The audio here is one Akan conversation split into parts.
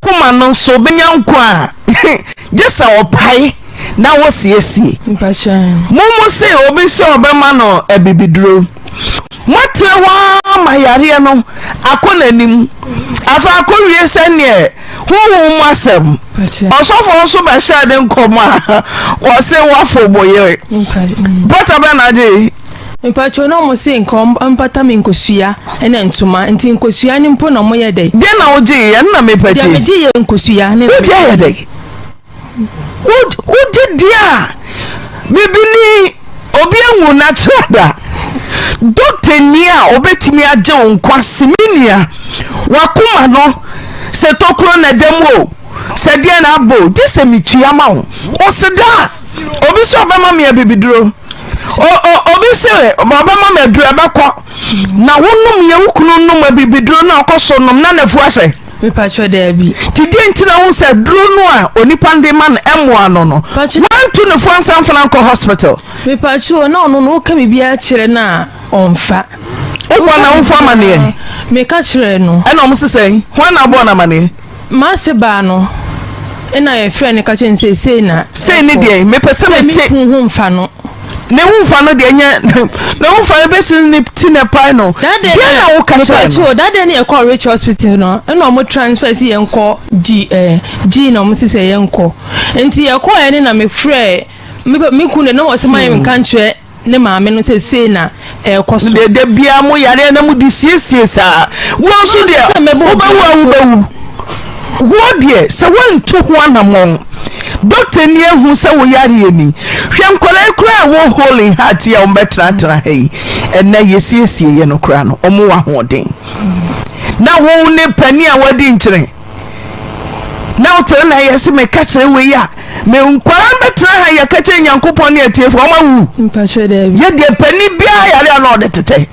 Koma no nso bɛnya nkwa a, gye sɛ ɔpae na wɔsiesie. Mo mo se obi sɛ ɔbɛma no abibiduro. Moatena hɔ ara ma yareɛ no akɔ n'anim. Afei akɔwie sɛdeɛ honhom mu asɛm. Ɔsɔfoɔ nso bɛhyɛɛ ne nkɔm a wɔse woafom wo yere. Pata bɛn na agye? Mpakyɛw na ɔmo se nka ɔmpata me nkosua ɛna ntoma nti nkosua no mpo na ɔmo yɛ dɛ. Deɛ na wogye yɛ no na mepɛ tie. Deɛ megye yɛ nkosua ne. Wogye yɛ dɛ. Wogye deɛ a bibini obi ehu n'akyerɛ da. Dɔkta ni a obetumi agye wo nkwa se me nua wakoma no sɛ tokuro na ɛda mu o sɛ deɛ na abɔ o gye sɛ metua ma wo. Ɔse da obi sɛ ɔbɛma me abibiduro. Obi se ɔbɛma me aduro ɛbɛkɔ na wonom yɛ wo kunu nom abibiduro na ɔkɔ so nom na n'afu ahyɛ. Mepakyɛ daabi. Nti deɛ nti na wo sɛ duro no a onipa no de ma no ɛmmoa no no wantu ne fo ansa mfa no ankɔ hospital. Mepakyɛ o na ɔno no woka biribiara kyerɛ no a ɔmfa. Wobɔ na womfa amaneɛ? Meka kyerɛ no. Ɛna ɔmo se sɛn? Hwan na abɔɔ no amaneɛ? M'ase baa no, ɛna yɛfrɛɛ no ka kyerɛɛ no sɛ sei na Sei ne deɛn? Mepɛ sɛ mete. Sɛ me kunu ho mfa no. Ne ho mfa no deɛ nyɛ ne ho mfa no bɛsi ne ti na ɛpae no. Deɛn na woka kyerɛɛ no? That day ne yɛkɔɔ Rich Hospital no, ɛna ɔmo transfer sɛ yɛnkɔ G ɛɛ G na ɔmo se sɛ yɛnkɔ. Nti yɛkɔɔɛ no na mefrɛɛ me kunu deɛ na ɔse ma yɛnka nkyerɛ ne maame no sɛ sei na ɛrekɔ so. Deɛ da biara mo yareɛ na mo de siesie saa. Wo nso deɛ wobɛwu a wobɛwu. Wo deɛ sɛ woantu ho anamɔn. Dɔkta ni ahu sɛ wo yareɛ ni. Hwɛ nkwadaa yi koraa a ɛwɔ hole in heart yi a wɔbɛtenatena ha yi. Ɛnnɛ yɛsiesie yɛ no koraa no wɔn wɔ ahoɔden. Na wo ne panin a wadi nkyene. Na wotena na yɛ sɛ meka kyerɛ wei a me nkwadaa bɛtena ha yɛka kyerɛ Nyankopɔn ne atiefoɔ wɔn awu. Yɛ deɛ panin biara yare a na ɔde tetɛ.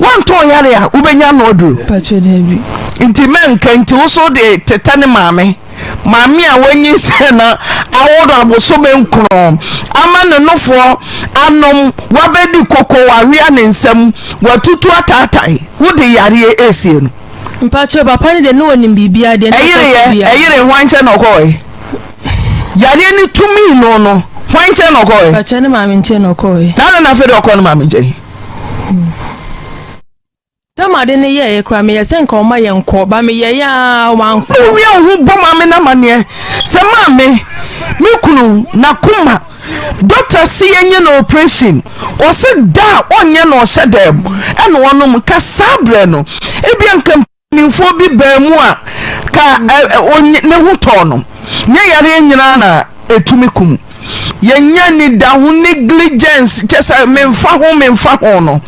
Woantɔn yare a wobɛnya ano aduro. Nti mɛnka nti wo so de tetɛ ne maame. Maame a wanyinsɛn na awo no abosome nkron ama ne nofoɔ anom wabɛdi koko wawea ne nsam watutu ataatae wode yareɛ esie no. Mpakyɛw papa no deɛ na ɔnim biribiara deɛ na Ɛyere ɔkɔ yɛ biara. ɛyere hwan nkyɛn na ɔkɔɔe? Yareɛ no tumii no no hwan nkyɛn na ɔkɔɔe? Mpakyɛw ne maame nkyɛn na ɔkɔɔe. Na adɛn na afei de ɔkɔɔ ne maame nkyɛn? Tam ade no yɛeɛ koraa meyɛ sɛ nka ɔma yɛnkɔ ba meyɛeɛ aa wankɔ. Wowia wo ho bɔ maame no amaneɛ sɛ maame me kunu nakoma doctor se yɛnyɛ no operation ɔse da a ɔnyɛ no ɔhyɛ dɛm ɛna ɔnom nka saa berɛ no ebia nka mpanimfoɔ bi baa mu a ka ne ho tɔɔ no nyɛ yareɛ nyinaa na ɛtumi kum Yɛnya anidaho negligence kyɛ sɛ memfa ho memfa ho no.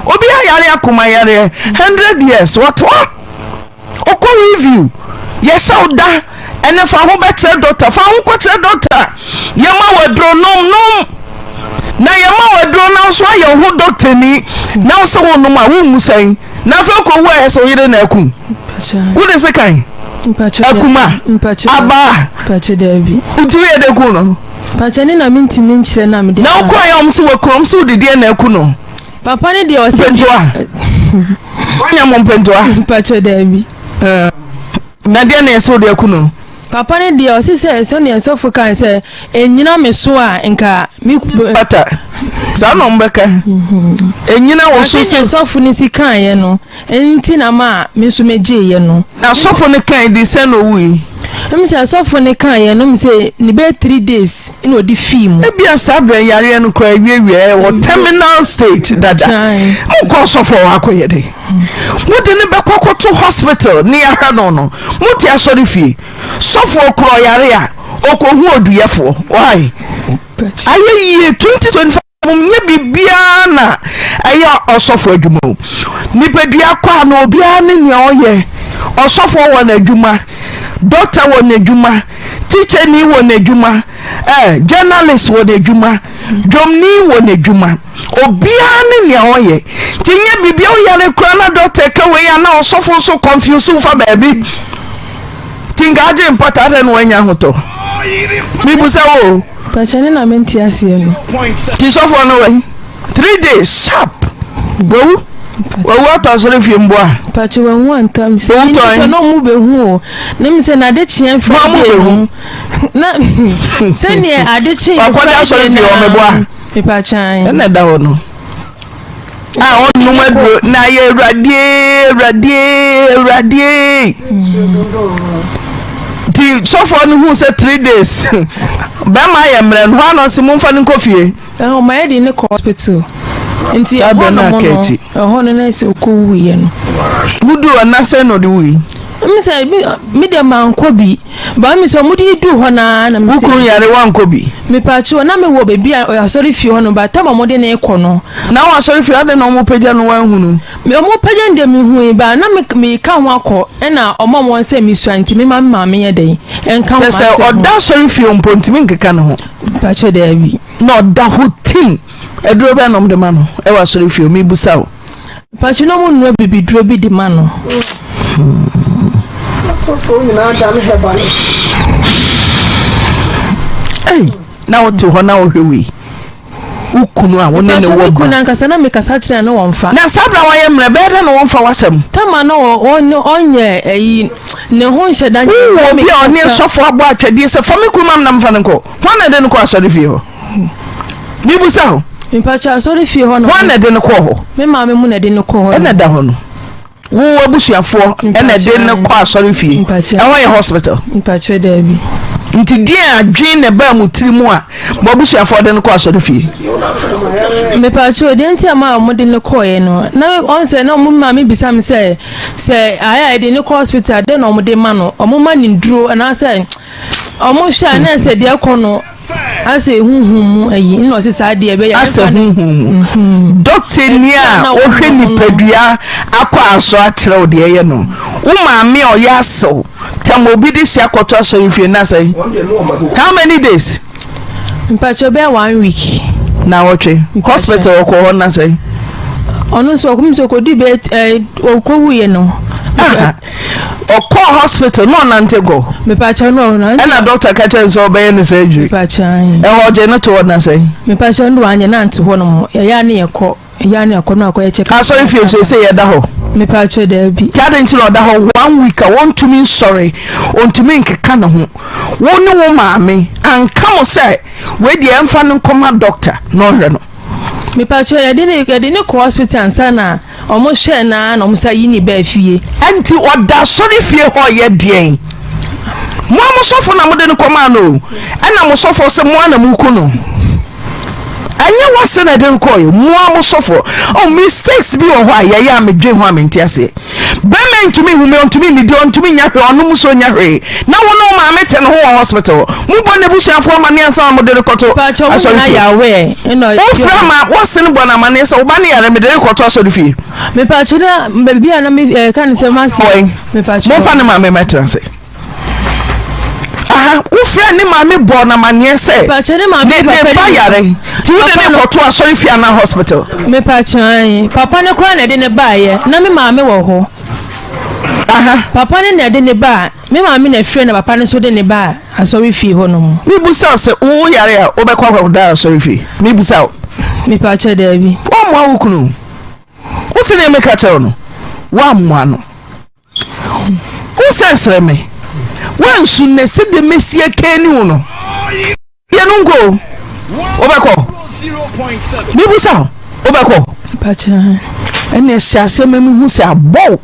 Obi ayare akoma yareɛ 100 years wɔtoa ɔkɔ review yɛhyɛ wo da ɛnɛ fa ho bɛkyerɛ doctor fa ho kɔkyerɛ doctor yɛma wo aduro nom nom na yɛma wo aduro na nso ayɛ wo ho doctor ni na wo sɛ wo nom a wonwu sɛn na afei kɔwu a ɛsɛ wo yere na akum wode se kan Akuma, abaa. Mpakyɛ daabi. Nti woyɛ dɛ ku no? Mpakyɛ ne na mentumi nkyerɛ na mede. Na wokɔ ayɛ wɔn sɛ waku wɔn sɛ wode deɛ na aku no. Papa ne deɛ ɔsɛ. Mpentoa. Wanya mo mpentoa. Mpakyɛ daabi. Na deɛ na ɛsɛ wode aku no? Papa ne deɛ ɔse sɛ sɛnea sɔfo kan sɛ ɛnyina me so a nka me. Bata saa na ɔmo bɛka. Ɛnyina wo so sɛ. Sɔfo ne si kaeɛ no. Nti na ma me nso megyeeɛ no. Na sɔfo no kae di sɛn na owui? Ɛm sɛ sɔfo no kaeɛ no, ɛm sɛ ne bɛyɛ 3 days na ɔde fii mu. Ebia saa berɛ yareɛ no koraa awiewie, ɛwɔ terminal stage dada. Mokɔ sɔfo hɔ akɔyɛ dɛn? Mode no bɛkɔ akɔto hospital ne yɛahwɛ no no, mote asɔre fie. Sɔfoɔ korɔ ɔyare a, ɔkɔhu oduyɛfoɔ. Why? Ayɛ yie 2025. Nyɛ biribiara na ɛyɛ ɔsɔfo adwuma o. Nipadua kɔ a na obiara ne nea ɔyɛ. Ɔsɔfoɔ wɔ n'adwuma, dɔkta wɔ n'adwuma, tikyani wɔ n'adwuma, eh, journalist wɔ n'adwuma, dwomni wɔ n'adwuma. Obiara ne nea ɔyɛ. Nti nyɛ biribiara woyare koraa na dɔkta ka wei a na ɔsɔfo nso confuse wo fa baabi. Nti nka agye mpata adɛn na woanya ahotɔ? Mebisa wo o. Pakyɛ ne na mente aseɛ no. Ti sɔfoɔ no wai 3 days sharp wawu. Wawu atɔ asɔre fie mboa. Mpakyɛ wawu antɔ mi sɛ Owu tɔn. sɛ na ɔmo bɛ hu o na mi sɛ na ade kyeɛ Friday no na sɛdeɛ ade kyeɛ Wakɔda asɔre fie wɔ meboa. Mpakyɛ Ɛna ɛda hɔ no. A ɔnnom aduro na ayɛ awurade awurade awurade. Nti sɔfoɔ no hu sɛ 3 days bɛrima ayɛ mmerɛ no hɔ a na ɔse momfa no nkɔ fie. Ɛhɔ ma yɛde ne kɔ hospital nti Saa ɛhɔ berɛ no nom aka no akyi. ɛhɔ no na ɛsɛ ɔkɔ wuiɛ no. Woduru hɔ na sɛn na ɔde wui? Mi sɛ mi deɛ mankɔ bi ba mi sɛ ɔmo de du hɔ naa na mi Wo sɛ kunu yare woankɔ bi? Mepatwo na mi wɔ beebi a asɔre fie hɔ no ba tam a ɔmo de ne kɔ no. Na wɔ asɔre fie adɛn na ɔmo pagya no woanhunu? Mi ɔmo pagya no deɛ mi hui ba na mi mi ka ho akɔ ɛna ɔmo a ɔmo sɛ mi sua nti mi ma mi maame yɛ dɛn ɛnka ho Kyɛ sɛ asɛm ho. ɔda asɔre fie mpo ntumi nkeka ne ho. Mepatwo daabi. Na ɔda hɔ tim. Aduro bɛn na ɔmo de ma no ɛwɔ asɔre fie? Mebusa wo. Mepatwo na ɔmo nua bibiduro bi de ma no. Asɔfoɔ nyinaa da no herbalist. Ei, na wote hɔ na wohwɛ wei. Wo kunu a wo ne ne Mepatwo wɔ me kunu ba. ankasa na mekasa kyerɛ no wɔmfa. Na saa bere a wayɛ mmerɛ bɛyɛ dɛ na wɔmfa w'asɛm. Tama na ɔnyɛ ɛyi ne ho nhyɛ da. Wowɔ obi a ɔne sɔfo abɔ atwɛdeɛ sɛ fa me kunu ma me na memfa no nkɔ. Hwan na ɛde no kɔ asɔre fie hɔ? Mebusa wo. Mpakyɛ asɔre fie hɔ no. Hwan na ɛde no kɔɔ hɔ? Me maame mu na ɛde no kɔɔ hɔ. Ɛna ɛda hɔ no. Wo abusuafoɔ ɛna ɛde no kɔ asɔre fie. Ɛhɔ yɛ hospital. Mpakyɛ daabi. Nti deɛ adwene na ɛbaa mu tiri mu a mo abusuafoɔ de no kɔ asɔre fie? Mepakyɛ deɛ nti a ma wɔde no kɔɔɛ no na ɔn sɛ na wɔn maame bisa me sɛ sɛ ayɛ a yɛde no kɔ hospital dɛn na wɔde ma no wɔn ma ne duro anaasɛ wɔn hwɛ a na sɛ deɛ kɔ no asɛ huhum mu ayi nna ɔsɛ saa deɛ ɛbɛyɛ asɛ huhum mu dɔkta ni a ɔhwɛ nipadua akɔ aso akyerɛ wo deɛ ɛyɛ no wo maame a ɔyɛ asew tam obi de si akɔto asɔre fie na sɛ how many days? Mpakyɛ bɛyɛ one week. Na wɔtwe hospital ɔkɔ hɔ na sɛ. Ɔno nso ɔkɔ nso ɔkɔdi bɛyɛ ɛɛ ɔkɔwuiɛ no. Ɔkɔ hospital na ɔnante kɔ. Mepakyɛ no ɔno. Ɛna doctor ka kyerɛ sɛ ɔbɛyɛ ne surgery. Mepakyɛ. Ɛhɔ ɔgye no to hɔ na sɛ. Mepakyɛ no wanyɛ nante hɔ nom ɛyɛ ne yɛ kɔ ɛyɛ ne akɔ no akɔyɛ check. Asɔre fie nso ɛsɛ yɛda hɔ. Mepakyɛ daabi. Ti adi nti na ɔda hɔ one week a wɔntumi nsɔre ɔntumi nkeka ne ho wo ne wo maame anka mo sɛ wei deɛ ɛmfa no nkɔma doctor na ɔhwɛ no. Mepakyɛ yɛde ne yɛde ne kɔ hospital ansa na ɔmo hwɛ naa na ɔmo sa yi ne baa fie. Ɛnti ɔda asɔre fie hɔ yɛ deɛn? Mo a mo sɔfo na mode no kɔmaa no o, ɛna mo sɔfo sɛ mo a na moku no. Ɛnyɛ wase na ɛde no kɔɔyɛ, mo a mo sɔfo. Oh, mistakes bi wɔ hɔ a yɛyɛ a medwen ho a mente aseɛ. Bɛrima ntumi nhu me, ɔntumi nnidi, ɔntumi nya hwee, ɔnom nsuo nya hwee. Na wo ne wo maame te ne ho wɔ hospital hɔ. Mobɔ n'abusuafoɔ amaneɛ ansa na mode no kɔto Mepakyɛ ɔmo asɔre nyinaa fie. yɛ aware ɛna Wofrɛ ma wase no bɔ no amaneɛ sɛ wo ba no yare mede no rekɔto asɔre fie. Mepakyɛ na baabi a na me ɛka ne sɛ mase. Ɔe, Mepakyɛ. momfa ne maame mmɛtena ase. Aha, wofrɛ ne maame bɔɔ no amaneɛ sɛ Mepakyɛ ne maame ne ne ne papa ba ne yare nti wode papa ne no kɔto asɔre fie anaa hospital. Mepakyɛ ae papa no koraa na ɛde ne baeɛ na me maame wɔ hɔ. Aha. Papa no na ɛde ne baa me maame na ɛfrɛ na papa no nso de ne baa asɔre fie hɔ nom. Mebusa wo sɛ wo yare a wobɛkɔ akɔda asɔre fie? Mebusa wo. Mepakyɛ daabi. Woammoa wo kunu. Wote deɛ meka kyerɛ wo no? Woammoa no. Wo sɛ srɛ me. Woansu nnɛ sɛdeɛ mɛsi akani wo no. Yɛ no nkɔ o. Wobɛkɔ? Mebusa wo. Wobɛkɔ? Ɛnna ɛhyɛ aseɛ ma mehu sɛ abɔ wo.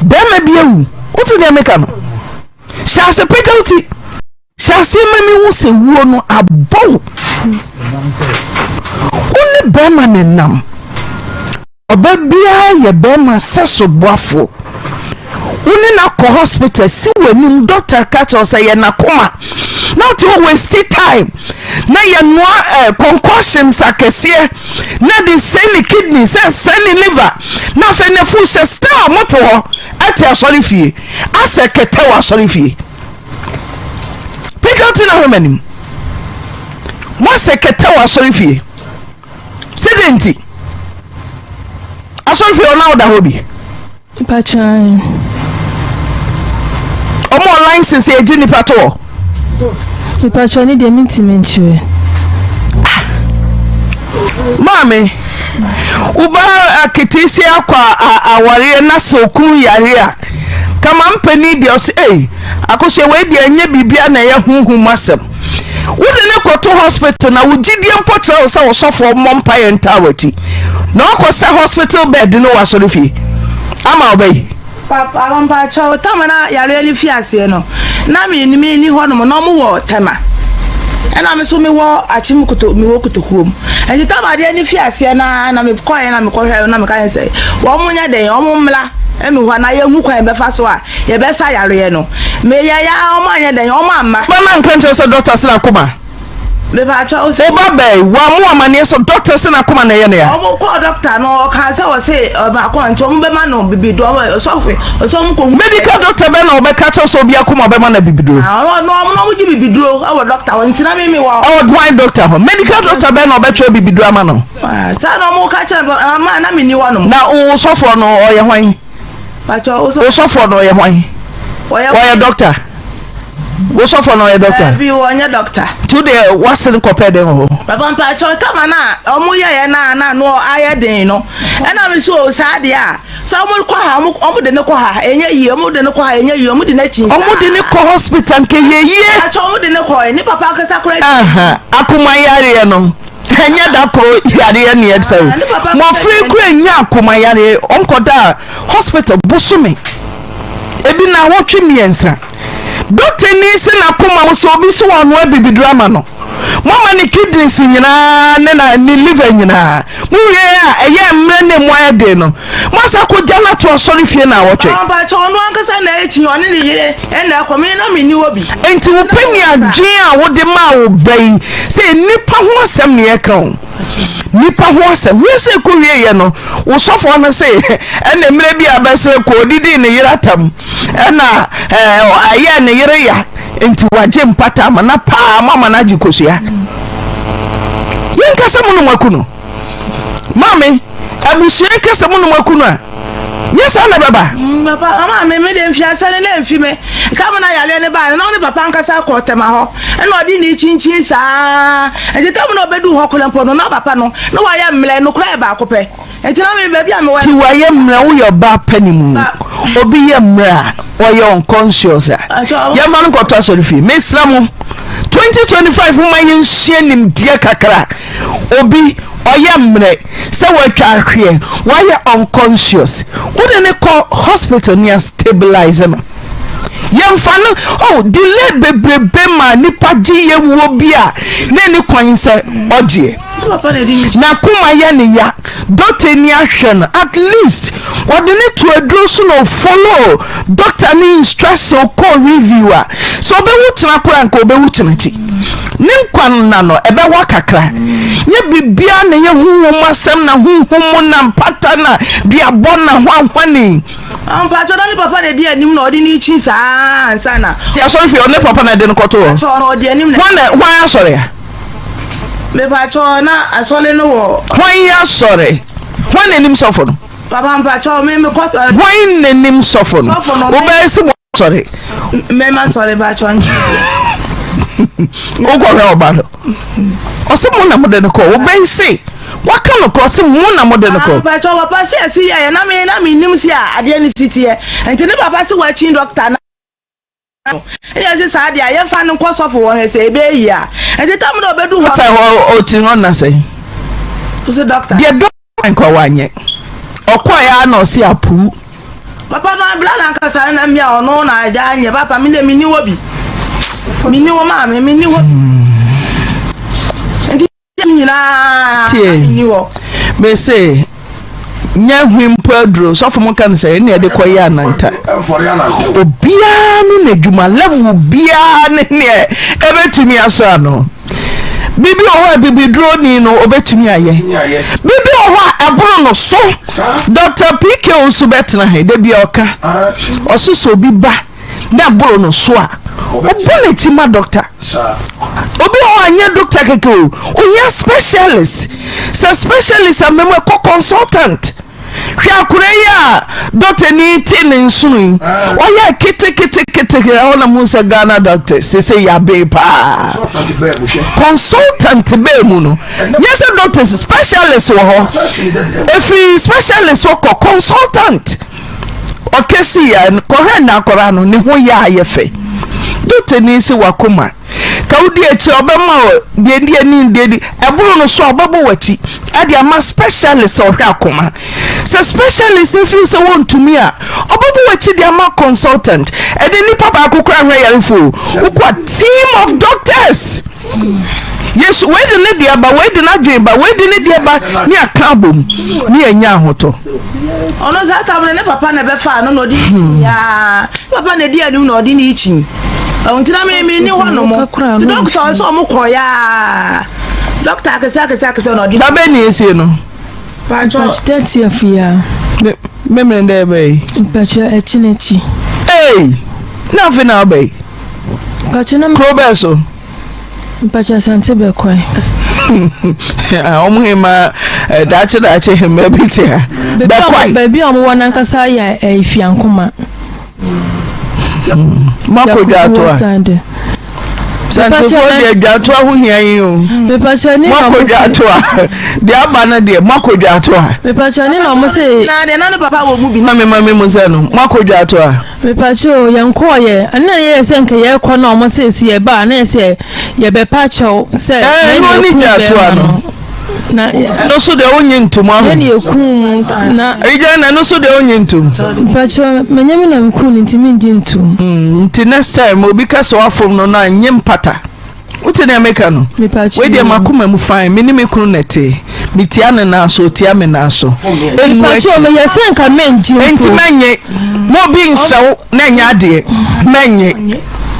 Bɛrima bi awu. Wote deɛ meka no? Hyɛ ase pagya wo ti. Hyɛ aseɛ ma mehu sɛ wuo no abɔ wo. Wo ne bɛrima no nam. Ɔba biara yɛ bɛrima sɛso boafoɔ. Wo ne no akɔ hospital si w'anim doctor ka kyerɛ wo sɛ yɛ n'akoma na wote hɔ waste time na yɛnoa eh, concoctions akɛseɛ na de sɛe ne kidney sɛ sɛe ne liver na afei ne fo hyɛ still mote hɔ ɛte asɔre fie asɛ kɛtɛ wɔ asɔre fie. Peter te na hwɛ m'anim. Moasɛ kɛtɛ wɔ asɔre fie. Sɛ dɛn nti? Asɔre fie ɔna woda hɔ bi. Mpatwan. Ɔmo wɔ license yɛgye nipa to hɔ. Mpatwan ne deɛ mentumi nkyerɛ. Ah. Maame, wo ba aketeesia akɔ awareɛ na sɛ okunu yare a, kama mpanin deɛ ɔsɛ ei akosua wei deɛ ɛnyɛ biribia na ɛyɛ honhom mu asɛm. Wode ne kɔto hospital na wo gyidie mpo kyerɛ wo sɛ ɔsɔfoɔ mmɔ mpaeɛ ntaa w'akyi na ɔkɔ sɛ hospital bed no wɔ asɔre fie ama ɔbɛyi. Papa mpakyɛw tam na yareɛ no fi aseɛ no na me me ni hɔ nom na ɔmo wɔ tɛma ɛna me so me wɔ akyem koto me wɔ kotokuo mu nti tam adeɛ no fi aseɛ na na me kɔɛ na me kɔhwɛ na me ka sɛ wɔn mo nyɛ dɛn wɔn mo mmla ɛmi hɔ na yɛhu kwan bɛfa so a yɛbɛsa yareɛ no me yɛ ya wɔn anyɛ dɛn wɔn amma. Ba na nka nkyɛn sɛ dɔkta sena koma. Mepakyɛw sɛ. Wo ba bɛn? Wammo amaneɛ sɛ dɔkta se n'akoma na ɛyɛ no ya? Ɔmo kɔɔ dɔkta no, ɔkaa sɛ ɔse ɔbaako nti ɔmo bɛma no bibiduro, ɔmo ɔsɔfo ɔsɛ ɔmo kɔ hu. Medical doctor bɛn na ɔbɛka kyerɛ sɛ obi akoma ɔbɛma no abibiduro? Ah, ɔno ɔno ɔmo na ɔmo gye bibiduro ɛwɔ dɔkta hɔ nti na me me wɔ. Ɛwɔ hwan dɔkta hɔ? Medical doctor bɛn na ɔbɛtwerɛ bibiduro ama no? Ah, saa na ɔmo ka kyerɛ ama na me ni hɔ nom. Na wo sɔfoɔ no ɔyɛ hwan? Pakyɛ wo sɔfoɔ. Wo sɔfoɔ no ɔyɛ hwan? Ɔyɛ dɔkta. Wo sɔfoɔ no ɔyɛ dɔkta? Dabi ɔnyɛ dɔkta. Nti wo deɛ w'ase no kɔpɛɛ dɛn wɔ hɔ? Papa mpakyɛw tama no a ɔmo yɛeɛ no a na ano ayɛ den no ɛna me so saa deɛ a sɛ ɔmo kɔ ha ɔmo ɔmo de no kɔ ha ɛnyɛ yie ɔmo de no kɔ ha ɛnyɛ yie ɔmo de no akyi saa. Ɔmo de no kɔ hospital nka ɛyɛ yie. Mpakyɛw ɔmo de no kɔɛ ne papa ankasa koraa. Aha akoma yareɛ no ɛnyɛ da koro yareɛ ne ɛsɛ o mmɔfra yi koraa nya akoma yareɛ ɔnkɔda hospital bosome ebi naawɔtwe mmiɛnsa dɔktani se n'akoma mu sɛ obi se wanoa bibiduro ama no moama ne kidneys nyinaa ne na ne liver nyinaa mowie a ɛyɛ mmerɛ ne mu ayɛ den no moasa kɔgya no ato asɔre fie naawɔtwe. Mpakyɛ ɔno ankasa na ɛkyi ɔne ne yere ɛna ɛkɔ me na menni hɔ bi. Nti wo pɛ ni adwene a wode maa wo ba yi sɛ nnipa ho asɛm ne yɛka o. Nnipa ho asɛm. Wiase ɛkɔ wieɛ no, wo sɔfoɔ no se ɛna mmerɛ bi a bɛsere kɔ ɔdidii ne yere atam ɛna ɛyɛɛ ne yere ya nti wagye mpata ama na paa mo ama no agye kosua. Yɛnka sɛ mo no moaku no. Maame, abusua nka sɛ mo no moaku no a, nyɛ saa na ɛbɛba. Mm, papa, maame, me de mfiase no na emfi me. Tam na yareɛ no baa no, na ɔne papa ankasa kɔɔ tɛma hɔ. Ɛna ɔde ne kyinkyin saa. Nti tam na ɔbɛduu hɔ koraa mpo no, na papa no, na wayɛ mmerɛ, nokorɛ yɛ baako pɛ. Nti na me baabi a mewɔ. Ti wayɛ mmerɛ, woyɛ ɔbaa pɛ ne mu. Obi yɛ mmerɛ a, ɔyɛ unconscious a. Yɛmfa no nkɔto asɔrefie. Mesrɛ mo, 2025 momma yɛnsua nimdeɛ kakra. Obi ɔyɛ mmerɛ sɛ watwa ahweɛ, wayɛ unconscious, wode no kɔ hospital ne astabilize no. Yɛmfa no oh delay bebrebe ma nipa gye yɛwuo bi a na ɛni kwan sɛ ɔgyeɛ. N'akoma yɛ ne ya, doctor ni ahwɛ no at least wɔde no to aduro so na ɔfollow doctor ne instruction ɔkɔɔ review a sɛ ɔbɛwu kyena koraa nka ɔbɛwu kyena ti ne nkwa nna no ɛbɛwa kakra nyɛ biribiara na ɛyɛ honhom asɛm na honhom mu na mpata na duabɔ na hwanhwane. Mpatsɔ na ne papa na edi anim na ɔde ne kyi saa ansa na. Ti asɔre fie ɔne papa na ɛde no kɔto hɔ. Mpatsɔ na ɔde anim na. Hwan na hwan asɔre a. Mepatsɔ na asɔre no wɔ. Hwan yɛ asɔre hwan na anim sɔfo no. Papa mpatsɔ me me kɔ. Hwan na anim sɔfo no. Sɔfo no. Wobɛyɛ sɛ mo asɔre. Mɛma sɔre mpatsɔ nkyɛn. Wokɔhwɛ ɔba no. Ɔsɛ mo na mode no kɔ. Wobɛyɛ se waka no korɔ sɛ mo na mode no kɔ. Mpatsɔ papa se ɛsi yɛ yɛ na me na me nim si a adeɛ ne si teɛ nti ne papa se wakyin dɔkta na. Ɛna ɛsɛ saa deɛ a yɛmfa no nkɔ sɔfo hɔ hwɛ sɛ ɛbɛyɛ yie a. Nti tam na ɔbɛdu hɔ. Dɔkta hɔ ɔkyiri hɔ nna sɛn? Ɔsɛ dɔkta. Deɛ dɔkta nkɔ wanyɛ. Ɔkɔɛ a na ɔse apuu. Papa no abla na ankasa na mmea ɔno na agya anyɛ papa me deɛ menni hɔ bi. Menni hɔ maame menni hɔ bi. Nti Tie, mese nyɛ hwi mpo aduro sɔfo mo ka no sɛ ɛne ɛde kɔyɛ ananta obiara ne n'adwuma level biara ne neɛ ɛbɛtumi asɔ ano biribi wɔ hɔ a bibiduro ni no obɛtumi ayɛ biribi wɔ hɔ a ɛboro no so Dr. PK nso bɛtena ha da bi ɔka ɔso sɛ obi ba na ɛboro no so a ɔbɔ n'akyi ma dɔkta obi wɔ hɔ a nyɛ dɔkta kɛkɛ o ohia specialist sɛ specialist amam ɛkɔ consultant. Hwɛ akora yi a dɔktani te ne nsono yi, ɔyɛ keteketekete ɛhɔ na mu sɛ Ghana doctors sese yabe paa. Consultant bɛɛ mu no, yɛ sɛ doctors specialist wɔ hɔ. Efiri specialist hɔ kɔ consultant. Ɔkɛsi yɛ kɔhwɛ na akora no ne ho yɛ ayɛ fɛ. Dɔktani si wakoma. Ka wodi akyire a ɔbɛma wo deɛ di anim deɛ di ɛboro no so a ɔbɛbɔ w'akyi ɛde ama specialist a ɔhwɛ akoma sɛ specialist feel sɛ wɔntumi a ɔbɛbɔ w'akyi de ama consultant ɛde nipa baako koraa nhwɛ yarefo o wokɔ a team of doctors yesu wei de ne deɛ ba wei de n'adwene ba wei de ne deɛ ba ne aka abom ne yɛnya ahotɔ. Ɔno saa tam no ne papa na ɛbɛfaa no na ɔde ne kyi yaa ne papa na ɛdi anim na ɔde ne kyi nti na me me ni hɔ nom nti dɔkta ɔsɛ ɔmo kɔ yaa dɔkta akɛse akɛse akɛse na ɔde. Dabɛ ni esie no. Mpatsɔ. Thirtieth ya. Me memene dɛ ɛbɛ yi. Mpatsɔ ɛkyi n'akyi. Ee na afe na ɔbɛ yi. Mpatsɔ na. Kuro bɛɛ so. Mpakyɛ Asante bɛ kwan. Wɔn hema eh, daakye daakye hema bi te ha. Bɛ kwan. Baabi a wɔn wɔ nankasa yɛ eh, Fiankoma. Hmm. Mako dwatoa. Santefoɔ deɛ dwatoa ho hia yi o. Mepakyɛ ne na Mako dwatoa. Deɛ aba no deɛ mako dwatoa. Mepakyɛ ne na wɔn se. Na deɛ na ne papa wɔ mu bi. Mami mami mu sɛ no mako dwatoa. Mepakyɛ o, yɛnkɔɔ yɛ, ɛna yɛyɛ sɛ nka yɛkɔ na ɔmo se se yɛba a na yɛ sɛ yɛbɛpa kyɛw sɛ Ɛɛ, yɛn ɛno na ne yɛkum dwatoa bɛrima no. no. Na Ɛno nso deɛ wonye ntom aho. yɛn na yɛkum na. Regya na ɛno nso deɛ wonye ntom. Mepakyɛ menyɛ me na mekum no nti mengye ntom. Mm, nti next time obi ka sɛ wafom no na nye mpata. Wote nea meka no? Wei deɛ m'akoma mu fine, me ne me kunu na ɛte. Metia ne nan so, ɔtia me nan so. Ɛnnu akyi. Meyɛ sɛ nka mɛngye mpo. Enti mɛnye. Ma obi nhyɛ wo na ɛnyɛ adeɛ. Mɛnye.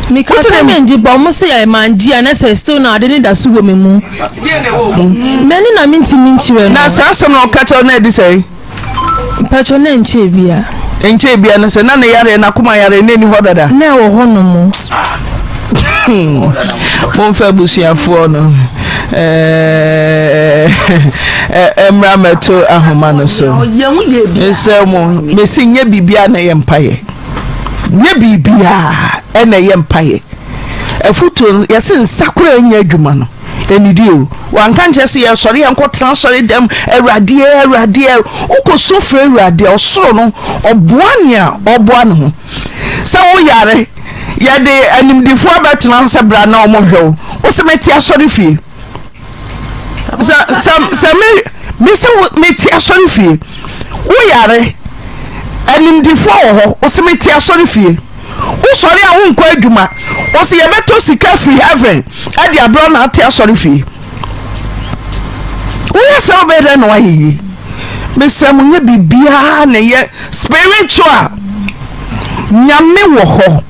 Meka sɛ mɛngye bɔ ɔmo sɛ yɛ mangye a na sɛ still na ade ne da so wɔ me mu. Mɛne na mentumi nkyerɛ no. Na saa asɛm na ɔka kyerɛ wo na ɛdi sɛn? Mpakyɛw na nkyɛɛ bia. Nkyɛɛ bia no sɛ na ne yareɛ n'akoma yareɛ na ɛni hɔ dada. Na ɛwɔ hɔ nom. Momfa abusuafoɔ no mmra mɛto ahoma no so. Mesrɛ mo, mesi nyɛ biribiara na ɛyɛ mpaeɛ. Nyɛ biribiara ɛna ɛyɛ mpaeɛ. Afutuo no yɛse nsa koraa nyɛ adwuma no. Ɛnnidi o. Wanka nkyerɛ sɛ yɛsɔre yɛnkɔtena asɔre dɛm, Awurade ɛ, Awurade ɛ. Wokɔsu frɛ Awurade a, ɔsoro no, ɔboa nea ɔboa ne ho. Sɛ woyare, yɛde animdefoɔ abɛtena hɔ sɛ bra na wɔnhwɛ wo. Wo sɛ mete asɔre fie. Sɛ, sɛ, sɛ me, me sɛ mete asɔre fie. Woyare, animdefoɔ wɔ hɔ, wo sɛ mete asɔre fie. Wosɔre a wonkɔ adwuma. Ɔse yɛbɛtɔ sika firi heaven ɛde abrɛ wo na ate asɔre fie. Woyɛ sɛ wobɛyɛ dɛn na woayɛ yie? Mesrɛ mo nyɛ biribiara na ɛyɛ spiritual. Nyame wɔ hɔ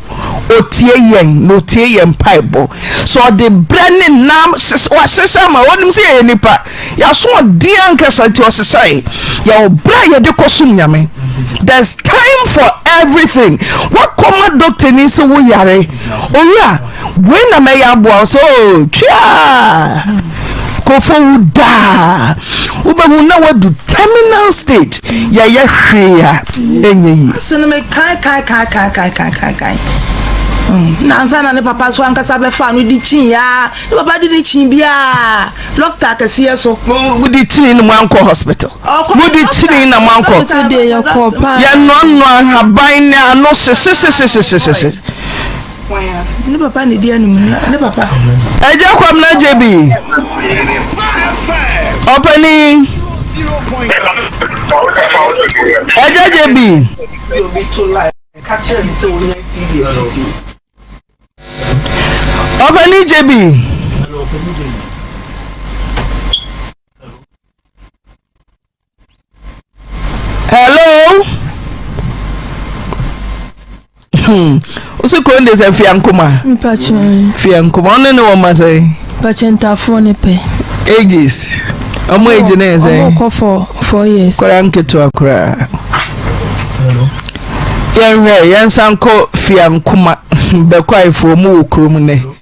otie yɛn na otie yɛn mpaebɔ. Sɛ ɔde brɛ ne nam wahyehyɛ ama ɔnim sɛ yɛyɛ nipa. Y'asoɔden ankasa nti ɔsesae. Yɛwɔ berɛ a yɛde kɔsom Nyame. There's time for everything. Woakɔma dɔktani sɛ wo yare. Owura, wei na mɛyɛ aboa wo sɛ oh, twaa! Nkurɔfoɔ wu daa. Wobɛhu na woadu terminal stage. Yɛyɛ hwee a ɛnyɛ yie. Ase no me kan kan kan kan kan kan kan kan. Na ansa na ne papa so ankasa bɛfa no di kyin ya. Ne papa di ne kyin biara. Dɔkta akɛseɛ so. Mo di kyini na mo ankɔ hospital. Mo di kyini na mo ankɔ. Yɛ noanoa nhaban ne ano hyehyehyehyehyehye. Ne papa ne di anim ne papa. Ɛgya kwam na gye bi. Ɔpani. Ɛgya gye bi. Ɔpani JB. Hello. Hmm. Wosi kuro de sɛ Fiankoma. Mpakyɛ. Fiankoma ɔne ne wɔn ma sɛ. Mpakyɛ ntaafoɔ ne pɛ. Ages. Ɔmo age ne yɛ sɛ. Ɔmo kɔ for years. Koraa nketewa koraa. Yɛnhwɛ yɛnsan kɔ Fiankoma bɛkwaefoɔ mu wɔ kurom nnɛ.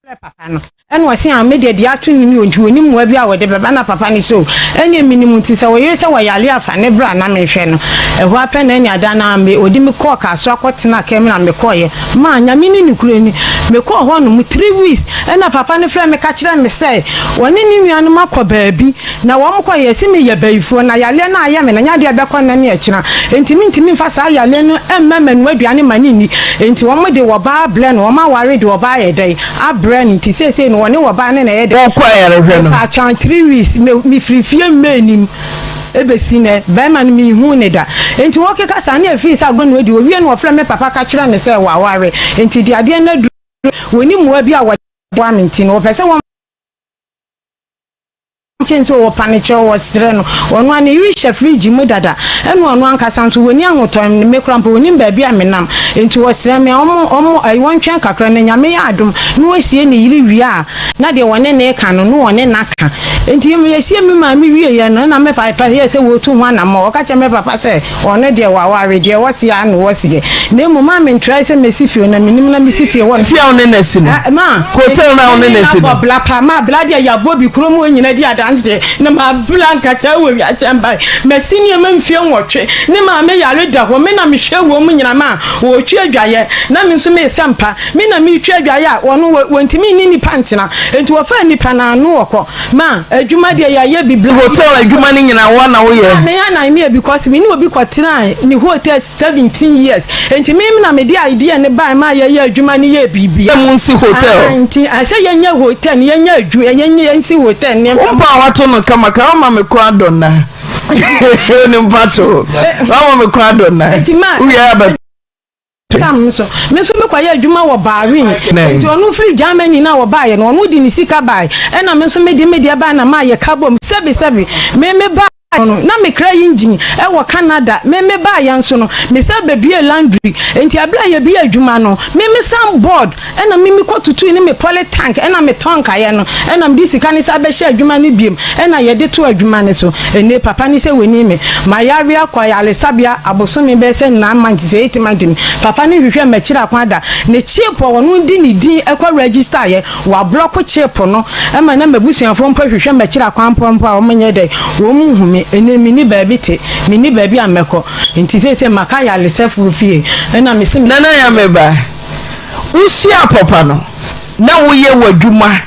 Frɛ papa no. Ɛna ɔse ah me deɛ deɛ ato no ni o nti ɔnim mmoa bi a wɔde bɛba na papa no se o ɛneɛ menim nti sɛ wo yere sɛ wɔyare a fa ne bra na menhwɛ no. Ɛhɔ ara pɛ na ɛne ada no ara me ɔde me kɔɔ Kasoa kɔ tenaa kaa mu na mekɔeɛ. Maa Nyame ne nokorɛ ni mekɔɔ hɔ nom three weeks ɛna papa no frɛɛ me ka kyerɛɛ me sɛ ɔne ne nuanom akɔ baabi Na wɔn kɔ yɛ se me yɛ bayifoɔ na yareɛ no ayɛ me na nyɛ adeɛ a ɛbɛkɔ nnɛ ne ɛkyena enti me ntumi nfa saa yareɛ no mma manoa aduane ma no nni enti wɔn de wɔbaa abrɛ no wɔn aware de wɔbaa ayɛ dɛn abrɛ no nti seesei no wɔne wɔbaa no na ɛyɛ dɛn Wokɔ ayarehwɛ no. Mepaakyɛw 3 weeks me mefiri fie mma anim ɛbɛsi nnɛ bɛrima no menhuu no da enti wɔkeka saa ne ɛfiri sɛ agorɔ na wɔdi wɔwie no wɔfrɛ me papa ka kyerɛ no sɛ wɔaware enti deɛ adeɛ no aduru wɔni mmoa bi a wɔde boa me nti no wɔpɛ sɛ wɔn Kyɛn sɛ ɔpa no kyɛw, ɔsrɛ no. Ɔno ara ne yere hyɛ fridge mu dada. Ɛna ɔno ankasa nso ɔnni ahotɔ, me koraa mpo ɔnnim baabi a menam. Enti ɔsrɛ me a ɔmo ɔmo ɛyi wɔntwɛn kakra na Nyame yɛ adom na wasie ne yere wie a, na deɛ ɔne no reka no na ɔne no aka. Enti yɛsie me maame wieɛ no ɛna me papa yɛɛ sɛ ɔretu ho anammɔn. Ɔka kyerɛɛ me papa sɛ ɔno deɛ waware, deɛ ɔseɛ ara na ɔseɛ. Na mmom maa mentrae sɛ mɛsi fie na menim na mesi fie hɔ no. Fie a wo ne no asi no? Ɛ ma. Hotel no a wo ne no asi no? Abɔ bla paa. Ma bla deɛ yɛabɔ bi kurom hɔ nyina di adanseɛ. Na ma bla nkasa wɔ wiase mbae. Masi nneɛma mfie nwɔtwe. Ne maame yare da hɔ. Me na mehwɛ wɔn mu nyina ma wɔretwi adwaeɛ. Na me nso mesa mpa. Me na meretwi adwaeɛ a wɔno wɔntumi nni nnipa ntena. Enti wɔfaa nnipa no ano wɔkɔ. Ma adwuma deɛ yɛayɛ bi bla. Hotel adwuma no nyina wo na woyɛ? Ma me na meyɛ because me ne obi kɔtenaa ne hotel 17 years nti me na mede idea no bae ma yɛyɛ adwuma no yɛɛ biribia. Sɛ monsi hotel. Ah, nti sɛ yɛnyɛ hotel no yɛnyɛ adwuma yɛnyɛ yɛnsi hotel no. Wo mpa a wato no kama ka wama me kɔn adɔ nna. Ne mpa to wama me kɔn adɔ nna. Nti ma Wowie a bɛ tam nso me nso mekɔyɛ adwuma wɔ Bahrain nti ɔno firi Germany na ɔbaeɛ no ɔno de ne sika bae ɛna me nso mede me deɛ bae na mayɛ ka bom sɛbi sɛbi me me ba no na me kra engine ɛwɔ Canada me me baeɛ nso no me sɛ bɛbie laundry nti ɛberɛ a yɛbie adwuma no me me san board Ɛna me me kɔ tutui ne me poly tank ɛna me tɔn nkaeɛ no ɛna mede sika no san bɛhyɛ adwuma no biom ɛna yɛde to adwuma no so ɛnɛ papa no sɛ wɔni me mayare akɔ ayaresabea abosome bɛyɛ sɛ nine months sɛ eight months ni papa no nhwehwɛ makyiri akwan da ne chip a ɔno de ne din ɛkɔ register yɛ wablɔko chip no ɛma na mabusuafoɔ mpo hwehwɛ makyiri akwan mpo mpo a wɔn nyɛ dɛ wɔn nhu me ɛnɛ menni baabi te menni baabi a mɛkɔ nti seesei maka ayaresɛfoɔ fie ɛna mese me Nana Yameba. Wohyiaa papa no na woyɛ w'adwuma,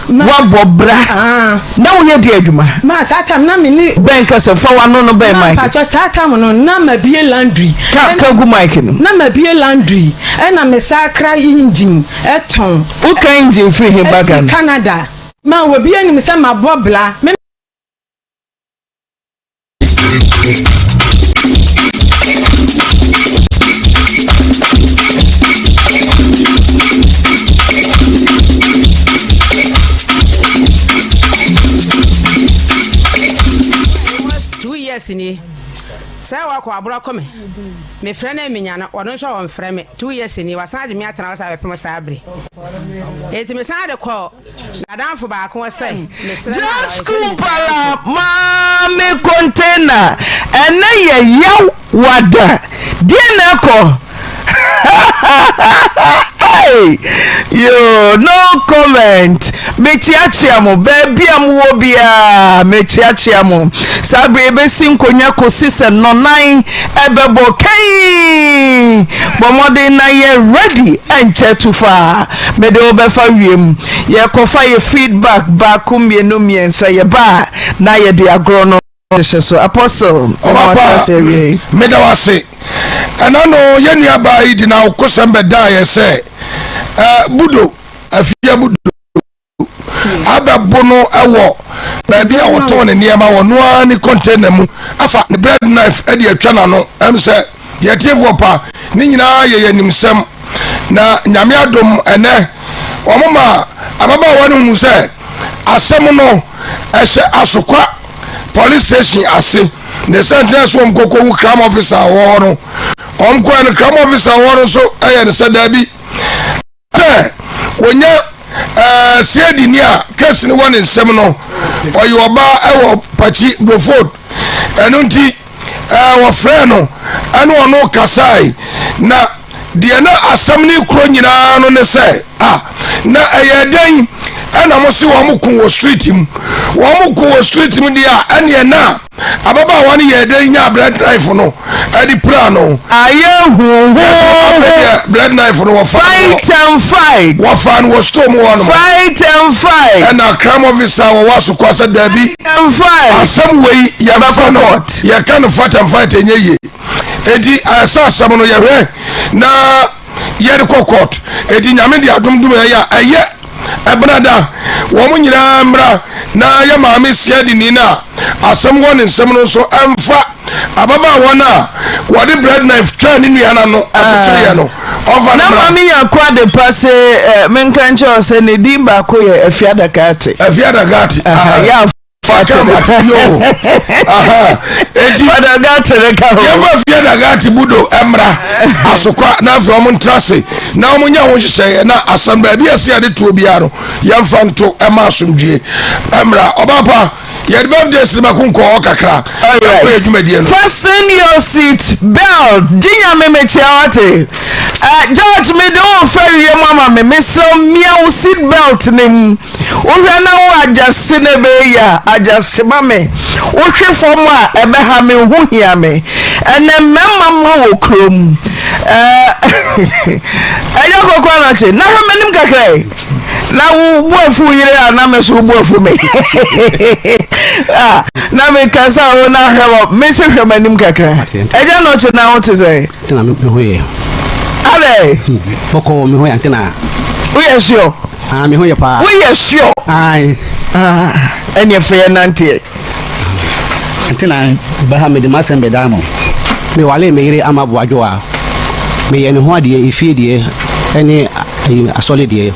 woabɔ bra, na woyɛ deɛ adwuma? Ma saa time na me ne. Bɛn kasa fa w'ano no bɛn mic. Mpatsɔ saa time no na ma bie laundry. Ka ka gu mic no. Na ma bie laundry ɛna me saa kra engine ɛtɔn. Wo ka engine firi he ba Ghana? Ɛfiri Canada. Ma obi anim sɛ ma bɔ bra. Me. Years ni sɛ wakɔ aboro akɔ me mefrɛ no menya no ɔno nso ɔmfrɛ me 2 years ni wasan agye me atena hɔ sɛ abɛpem saa bere enti mesan de kɔ N'adamfo baako sɛ, Mesrɛ no Gyina a, ɔnhwɛ sukuu ne sika mpala so. maame container ɛnɛ yɛ yaw wada deɛ na ɛkɔ hey yoo no comment mekyeakyea mo baabi a mowɔ biara mekyeakyea mo saa bere yɛbɛsi nkonnwa kɔsi sɛ nnɔnan ɛbɛbɔ kɛi bɔ mmɔden na yɛ ready ɛnkyɛ tufaa Mede wo bɛfa wiem. Yɛkɔfa yɛ feedback baako mmienu mmiɛnsa yɛba a na yɛde agorɔ no hyehyɛ so. Apostle, mema Ɔba wate pa, ase awiei. meda wo ase. Ɛna no yɛn nua baa yi de n'awokosɛm bɛdaa yɛ sɛ eh, Budo, Afia Budo abɛbo no wɔ baabi a wɔtɔn ne nneɛma wɔ no ara ne container mu afa ne bread knife de atwa n'ano. Ɛm sɛ Yɛtiefoɔ pa, ne nyinaa yɛ yɛnimsɛm. Na Nyame adom ɛnɛ wɔn ma ababaawa no hunu sɛ asɛm no ɛhyɛ Asokwa police station ase. Ne sɛ ntena so wɔn kɔkɔ wu crime officer wɔ hɔ no, wɔn kɔɛ no crime officer wɔ hɔ no nso ɛyɛ no sɛ daabi. Sɛ wɔnya ɛɛ siedini a kɛse no wɔ ne nsam no, ɔyɛ ɔbaa ɛwɔ Pakyi Broford. Ɛno nti ɛɛ wɔfrɛɛ no ɛne ɔno kasae. Na deɛ na asɛm no kuro nyinaa no ne sɛ a. Na ɛyɛ dɛn ɛna mo se wɔn ko wɔ street mu? Wɔn ko wɔ street mu deɛ a, ɛneɛ na ababaawa no yɛɛ dɛn nyaa bread knife no ɛde pira no? Ayɛ huhuuhu. Bread knife no wɔfa Fight and fight. Wɔfa no wɔ store mu hɔ nom. Fight and fight. Ɛna crime officer wɔwɔ asokwa sɛ daabi. And fight. Asɛm wei yɛmfa no yɛka no fight and fight ɛnyɛ yie. Enti ɛsɛ asɛm no yɛhwɛ na yɛde kɔ court. Enti Nyame de adom dom ɛyɛ a ɛyɛ ɛbenada wɔn nyinaa mmra na yɛ maame siadini no a asɛm wɔ ne nsɛm no nso ɛmfa ababaawa no a wɔde bread knife twaa ne nua no ano ɛkyekyereɛ no ɔmfa no Na mmra. maame nya ko ade pa se eh, menka nkyerɛ wo sɛ ne din baako yɛ Afiadakate. Afiadakate. Aha, yɛ a Fata mate yo. Aha. Enti Fadagate ne ka ho. Yɛmfa fie dagate budo mmra asokwa na afei ɔmo ntra ase na ɔmo nyɛ ho nhyehyɛeɛ na asɛm baabi a ɛsɛ yɛde toɔ biara no yɛmfa nto ɛma asomdwie mmra. Ɔbaa pa yɛde birthdays no bɛko nkɔ hɔ kakra. Yɛnkɔ yɛ dwumadie no. Fasten your seat belt. Gye nyame mekyia wate. Uh, George mede wo fa wiem ama me mesrɛ mia wo seat belt ne mu. Wohwɛ na wo adjust na ɛbɛyɛ yie a, adjust ma me. Wohwe fam a, ɛbɛha me, wo ho hia me. Ɛnɛ mmarima ma wɔ kurom. Ɛyɛ kɔkɔ anakye, na hwɛ m'anim kakra yi. Na wo bu afu yere a na me so wo bu afu me. Ah, na me kasa wo na hwɛ wɔ, me se hwɛ m'anim kakra. Ɛgya nɔkye na wo te sɛ. Tena me ho yɛ. Adɛ. Bɔkɔ me ho yɛ antena. Woyɛ sure. Ah, me ho yɛ paa. Woyɛ sure? Ae. Ah, ɛneɛ fɛ yɛ nanteɛ. Nti na ba ha mede m'asɛm bɛdaa mo. Mewalee me yere ama Boadwo a, meyɛ ne ho adeɛ, efie deɛ ɛne asɔre deɛ.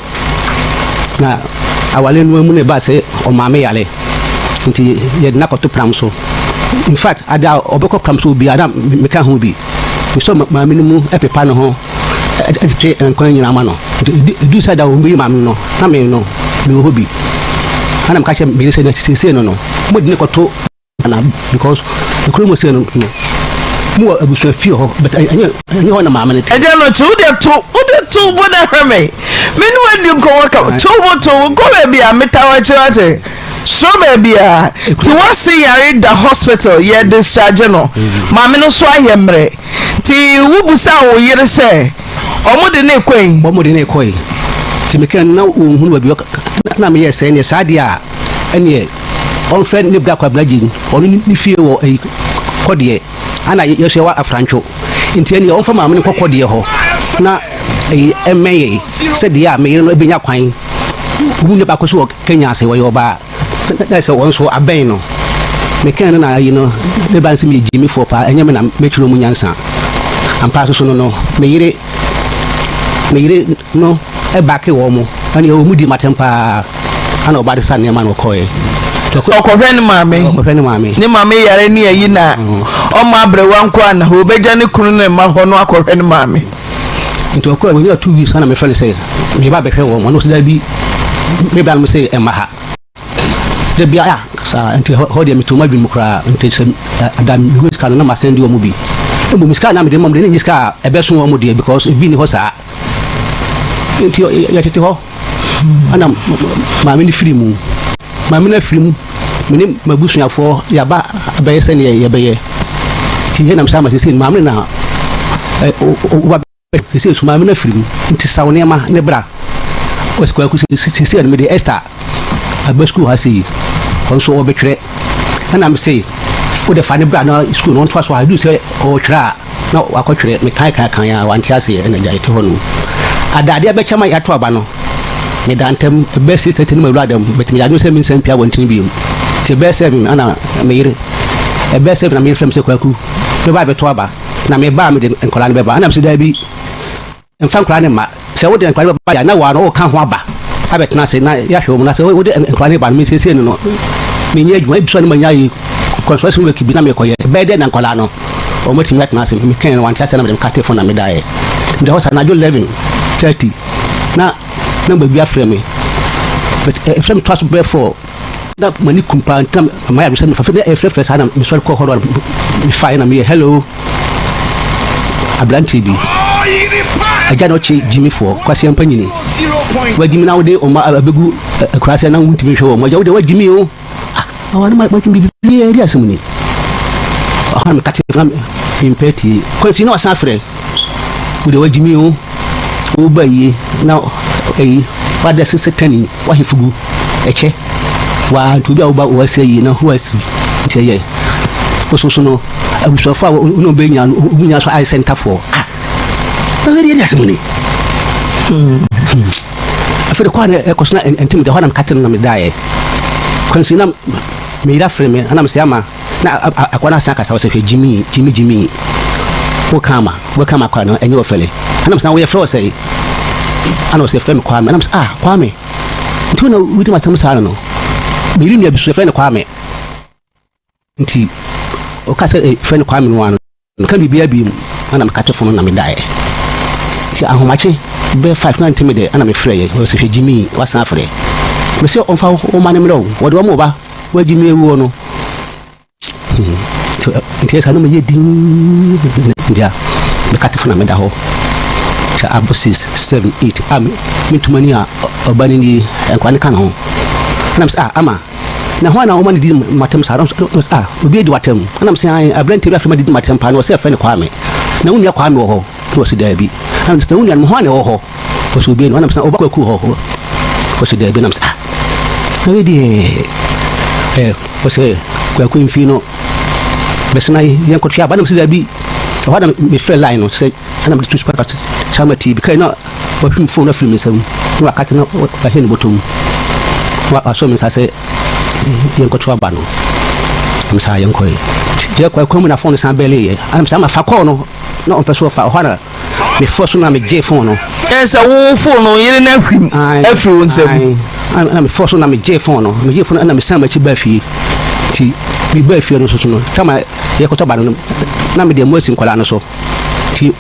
Na awale no mu na ɛbaa sɛ ɔmaa me yare. Nti yɛde no akɔto pram so. In fact, ade a ɔbɛkɔ pram so biara na meka ho bi. Mesɔ maame no mu pepa ne ho. Tete nkwa nyinaa ma no. Nti ɛduu sɛ da wɔbɛyi maame no, na me no, mewɔ hɔ bi. Ɛna meka kyerɛ me yere sɛ, na seesei no no, mode ne kɔto na because ekuro mu sei no no, mo wɔ abusua fie hɔ, but ɛnyɛ ɛnyɛ hɔ na maame no te. Ɛdeɛ no kye wode to wode to bo na hwɛ me me ne wadi nkɔmmɔ ka to bo to bo nkɔ baabi a meta hɔ akyiri wate soro baabi a nti wase yare da hospital yɛ discharge no maame no so ayɛ mmerɛ Nti wobisaa wo yere sɛ wɔn de no rekɔ yi? Wɔn de no rekɔ yi. Nti meka na wɔnhunu baabi ɔka na meyɛɛ sɛ ɛneɛ saa deɛ a ɛneɛ ɔmfrɛ ne bra Kwabena Gyin ɔno ne fie wɔ ɛyi kɔdeɛ ana yɛso yɛwɔ Afrantwo nti ɛneɛ ɔmfa maame no nkɔ kɔdeɛ hɔ na ɛyi ɛmmɛn yɛn sɛ deɛ a me yere no ɛbɛnya kwan wɔn mu nua baako so wɔ Kenya ase wɔyɛ ɔbaa Na sɛ wɔn nso abɛn no. Mekɛn no na ayi no, me ba no sɛ meyɛ gyimifoɔ paa, ɛnyɛ me na mɛkyerɛ mu nyansa. Ampa nso so no no, me yere, me yere no bake wɔn mo, ɛne wɔn mu di matɛm paa, ana ɔba de sa nneɛma na ɔkɔɛ. Ɔkɔhwɛ ne maame. Ɔkɔhwɛ ne maame. Ne maame yare ne ayi na ɔma aberewa nko a na ɔbɛgya ne kunu ne mma hɔ no akɔhwɛ ne maame. Nti ɔkɔɛ wɔnya 2 weeks ana mefrɛ no sɛ meba bɛhwɛ wɔn, ɔno sɛ dabi, me bra no sɛ ɛmma ha. Da biara saa nti hɔ deɛ meto m'adwene mu koraa nti sɛ da mehu sika no na masɛn de wɔn bi. Mmom sika a na mede ma wɔn deɛ na ɛnyɛ sika a ɛbɛso wɔn deɛ because ebi nni hɔ saa. Nti yɛtete hɔ ɛna maame no firi mu. Maame no afiri mu me ne m'abusuafoɔ yɛaba abɛyɛ sɛdeɛ yɛbɛyɛ. Nti yɛnam saa ma sesei maame no na ɔba Seesei so maame no afiri mu, nti sa wo nneɛma ne bra. Ɔse Kwaku seesei no mede Esther aba sukuu ha sei, ɔno nso ɔrebɛtwerɛ. Ɛna mese wode fa ne bra na sukuu no ɔntoa so a, ɛduru sɛ ɔretwerɛ a na wakɔtwerɛ. Mekae kae kae a wante aseɛ ɛna gya yɛte hɔ nom. Ada adeɛ bɛkyɛ ma yɛato aba no, meda ntɛm ɛbɛyɛ 6:30 no mawura dɛm, but meyɛ adwene sɛ mensan mpue abɔntene bio. Nti ɛbɛyɛ 7 ɛna me yere, ɛbɛyɛ 7 na me yere frɛ me sɛ Kwaku meba abɛto aba. Na meba a mede nkwadaa no bɛba. Ɛna mese daabi, mfa nkwadaa no mma. Sɛ wode nkwadaa no bɛba deɛ a, na waa no woka ho aba abɛtena ase na yɛahwɛ wɔn. Na sɛ wode nkwadaa no ba no, mesiesie no no, menyɛ adwuma. Ebi so a na manya yi construction work bi na mekɔyɛ. Ɛbɛyɛ dɛ na nkwadaa no wɔatumi atena ase. Mekae no wante ase na mede mekatee fon na medaeɛ. Meda hɔ saa anadwo 11:30 na nɔmba bi afrɛ me. But ɛfrɛ me toa so bɛyɛ 4. Na m'ani kum paa nti na mayɛ adwene sɛ mefa afei na ɛfrɛfrɛ saa na mesɔre kɔɔ hɔ no mefaeɛ na meyɛ hello aberanteɛ bi agya na ɔkye gyimifoɔ kwasia mpanyini. Wagyimi na wode ɔma abɛgu akuraase na wontumi nhwɛ wɔn. Agya wode wagyimi o. Ah, awa no matwe biribiara di asɛm ni. Ɔhɔ na meka kyerɛ na mempɛ tie. Kwansi na wasan frɛ. Wode wagyimi o. Woba yie na ɛyi wada sɛ tani wahe fugu ɛkyɛ. Waa nti obi a woba wɔasɛ yie na wɔasi nti ɛyɛ. Wososo no abusuafo a wɔne wɔn bɛnya no wɔn nyinaa so ayɛ sɛ ntafoɔ. Ah, na wei deɛ ɛde asɛm ni. Hmm. Afei de kɔ a na ɛkɔ so na ɛntɛm da hɔ na meka no na medaeɛ. Kwansi na meyera frɛ me ana mesɛ ama na akwa no asan akasa wɔ sɛ hwɛ gyimi gyimi gyimi woka ama woka ama akwa no ɛnyɛ wɔfɛle ana mesɛ na woyɛ frɛ wɔ sɛ ana wɔsɛ frɛ me Kwame ana mesɛ ah Kwame nti wo na wodi matam saa no no meyere nua bi so yɛfrɛ no Kwame Nti ɔka sɛ eh, frɛ no Kwame no ano. Meka biribiara bio mu ana meka to fam na medaeɛ. Nti ahomakye bɛyɛ 5 na ntimi de ana mefrɛeɛ. Ɔsɛ hwɛ Jimmy wasan afrɛ. Mese ɔmfa wo ma no mmerɛ o. Wɔde wɔn ba wa Jimmy awuo no. Hmm. Nti ɛsɛ na meyɛ din nti a meka to fam na meda hɔ. Sɛ abɔ 6 7 8 a mentuma ni a ɔba no nie nkwa ne ka ne ho. Ɛna mesɛ ah ama Na hwan na ɔma no didi m'atɛm saa? Ɔse, ah, obi adi w'atɛm. Ɛna mese, ae, aberanteɛ bi afei ma didi m'atɛm paa, na ɔse yɛfrɛ no Kwame. Na wo nua Kwame wɔ hɔ? Na ɔse, daabi. Ɛna mese, na wo nuanom hwan na ɛwɔ hɔ? Ɔse, obi nni hɔ. Ɛna mese, na ɔba Kwaku wɔ hɔ? Ɔse, daabi. Ɛna mese, ah, na wei deɛ, eh, ɔse, Kwaku mfii no, bɛsena yɛnkɔtwe aba. Ɛna mese, daabi. Ɛhɔ na mefrɛ line no sɛ, ɛna mede tu spark sama tii bi kai na Wahwim fon no afiri me nsam na wakate na wahwɛ ne bɔtɔ mu na wasɔ me nsa sɛ yɛnkɔto aba no. Na me saa yɛnkɔe. Yɛkɔ ɛkwan mu na fon no san bɛleeɛ. Ana me saa ma fa kɔɔ no na ɔmpɛ so ɔfa ɔhɔ na mefɔ so na megyee fon no. Ɛyɛ sɛ wo fon no yere no ahwim afiri wo nsam. Ana mefɔ so na megyee fon no. Megyee fon no na mesan m'akyi baa fie. Nti mebaa fie no nso so no kama yɛkɔtɔ aba no na mede amu asi nkwadaa no so. Nti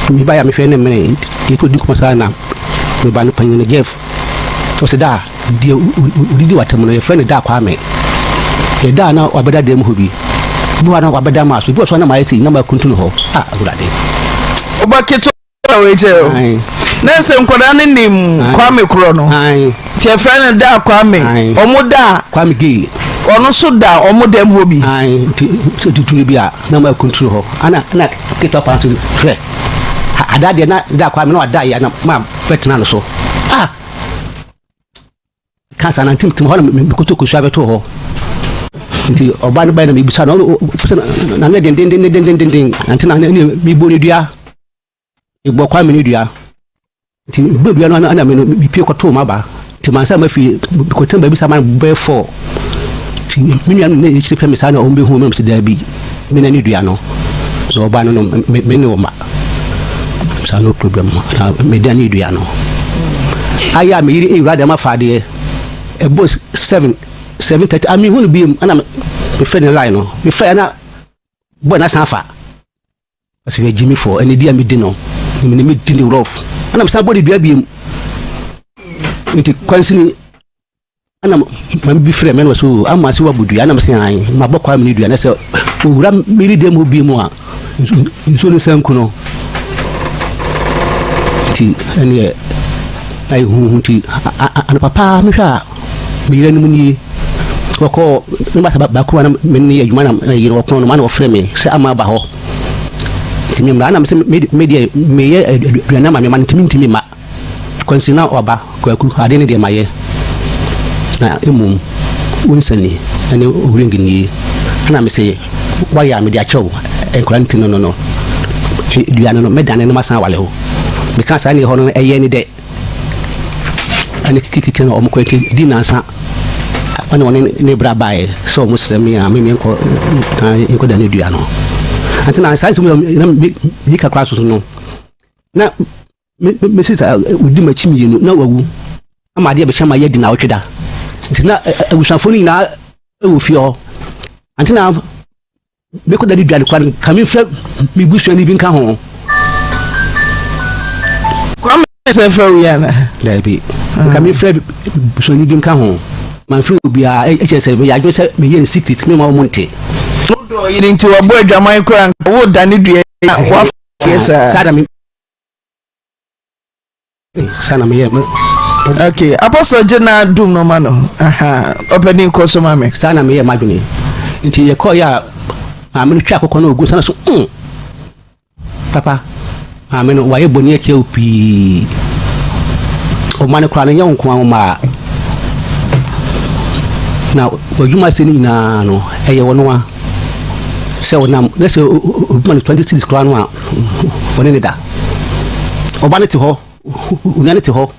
mebaeɛ a mehwɛ ne mene yɛkɔdi nkɔmmɔ saa na me ba no panyin no Jeff ɔsɛ da deɛ odidi w'atam no yɛfrɛ no da Kwame yɛ da na wabɛda dan mu hɔ bi bi hɔ na wabɛda maa so bi wɔ so na mayɛ sei na makuntunu hɔ a awurade ɔba ketewa wei kyɛ o na sɛ nkwadaa no nim Kwame korɔ no nti yɛfrɛ no da Kwame ɔmo da Kwame gay ɔno so da ɔmo dɛm hɔ bi nti sɛ tuturu bi a na ma kunturu hɔ ana na ketewa paa nso hwɛ ada deɛ na da Kwame na wada yɛ na ma bɛtena no so ah ka saa na ntim hɔ na mekoto kosua bɛtoo hɔ nti ɔbaa no bae na mebisa no na ne dendendendendenden nti na ne mebɔ ne dua mebɔ Kwame ne dua nti mebɔ dua no ana me no mepie kɔtoo m'aba nti mansa mafi mekɔtena baabi saa ma bɛyɛ fɔ nti me nua no na ɛkyiri pɛ me saa na ɔmbɛhu me sɛ daabi me na ne dua no na ɔbaa no no me ne ɔma saa no problem na meda ne dua no ayɛ a meyere ɛwura dɛm afa adeɛ ɛbɔ 7 7:30 a mehu no biom ɛna mefrɛ ne line no mefrɛ ɛna bɔ na san fa ɔsɛ yɛ gyimifoɔ ɛne di a medi no ne medi ne rough ɛna mesan bɔ ne dua biom nti kwansini Ɛna maame bi frɛ me na ɔsɛ o ama ase wabɔ dua na mesɛ an mabɔ kwaa me ne dua na sɛ owura meri dɛm hɔ bi mu a nsuo no sanku no nti ɛneɛ na yɛ huhu nti anɔpa paa mehwɛ a meyere anim nie wɔkɔ me basa baako a na me ne adwuma na yere wɔkɔn no ma na wɔfrɛ me sɛ ama aba hɔ nti me mmra na mesɛ me deɛ meyɛ aduane ama me ma no ntumi ntumi mma Kwansi na ɔba, Kwaku, adeɛ no deɛ mayɛ, na mmom wo nsa ni ne wo ring nie. Ɛna mese, woayɛ a mede akyɛ wo, nkwadaa no ti no no no, dua no no, mɛdane no masan awale wo. Mekaa saa ne hɔ no ɛyɛ ne dɛ. Ɛne kikikiki na wɔn kɔ nti di nansa ɛna wɔne ne bra baeɛ sɛ wɔn srɛ me a me menkɔ na nkɔ dane dua no. Nti na saa nsɛm na me kakra so no na Me me sista odi m'akyi mmienu na wawu ama adeɛ bɛkyɛ ma yɛadi naawɔtwe da nti na abusuafoɔ no nyinaa wɔ fie hɔ ante na mekɔ da de dwane kora no ka memfrɛ me busuani bi nka ho. Kwame sɛ frɛ wo yɛ ana? Daabi nka memfrɛ busuani bi nka ho mamfrɛ obiara ɛkyɛ sɛ meyɛ adwene sɛ meyɛ no secret mema wɔn nte. Wodɔ yere nti wɔbɔ adwaman koraa nka wodane dua yi a woafeɛ saa. Saa na me. Saa na meyɛ. Okay, Apostle gye na dum no ma no. Aha, ɔpanin kɔ so ma me. Saa na meyɛ m'adwene. Nti yɛkɔɔ yɛ a maame no twa akokɔ no ogu sana so mm. Papa, maame no wayɛ bɔne atia wo pii. Ɔma no koraa no nyɛ wo nko ara wo mma. Na w'adwuma ase no nyinaa no ɛyɛ wɔn a sɛ ɔnam na sɛ obi ma no 20 cities koraa no a ɔne ne da. Ɔba no te hɔ, onua no te hɔ.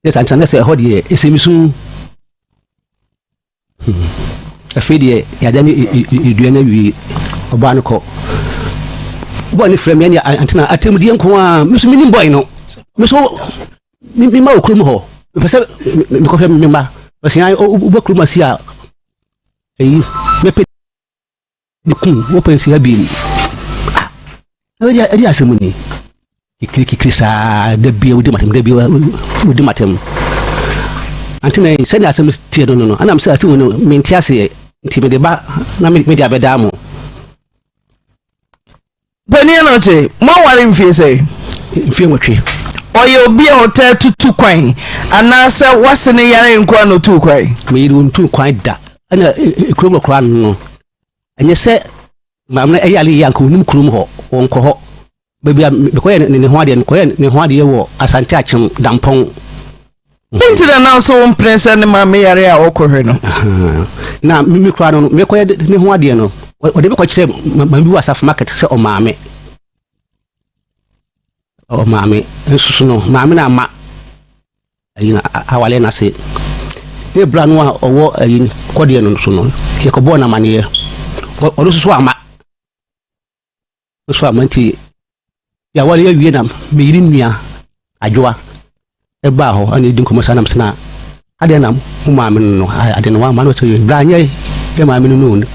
Ne saa nti na sɛ ɛhɔ deɛ ɛsɛ mi sum. Afei deɛ yɛada ne dua no awie ɔbaa no kɔ. Bɔɔ ne frɛ me ɛne antena atemmudeɛ nko a me so menim bɔe no. Me so mema wɔ kurom hɔ. Mepɛ sɛ mekɔhwɛ me mma. Ɔsia wobɛ kurom asi a ɛyi mɛpɛ ne kum wopɛ nsia biem. Ah, ɛde asɛm ni. Kikiri kikiri saa da bia wodi matam da bia wodi matam. Ante na sɛnea asɛm teɛ no no no anam sɛ asɛm no mente aseɛ nti mede ba na mede abɛdaa mo. Panin no te, moaware mfie sɛn? Mfie nwɔtwe. Ɔyɛ obi a ɔtaa tutu kwan anaasɛ wase ne yare nko a na otuu kwan? Me yere ɔntuu kwan da. Ɛna kurom hɔ koraa no, ɛnyɛ sɛ maame no ɛyɛ ale yie anka ɔnim kurom hɔ, ɔnkɔ hɔ. Baabi a mekɔyɛ ne ho adeɛ no, mekɔyɛ ne ho adeɛ wɔ Asante Akyem, Dampɔn. Dɛn nti na na nso wompene sɛ ne maame yare a ɔkɔhwɛ no? Na me koraa no, mekɔyɛ ne ho adeɛ no, ɔde me kɔkyerɛ maame bi wɔ Asafo Market sɛ ɔmaame. Ɔmaame nso so no, maame no ama ayi no awale no ase. Ne bra no a ɔwɔ ayi kɔdeɛ no so no, yɛkɔbɔɔ no amaneɛ. Ɔno nso so ama. Nso ama nti yɛaware awie na me yere nua Adwoa ɛbaa hɔ ɛna ɛdi nkɔmmɔ saa nam sena adeɛ na mo maame no no ade no wama no sɛ bra nyɛ yɛ maame no no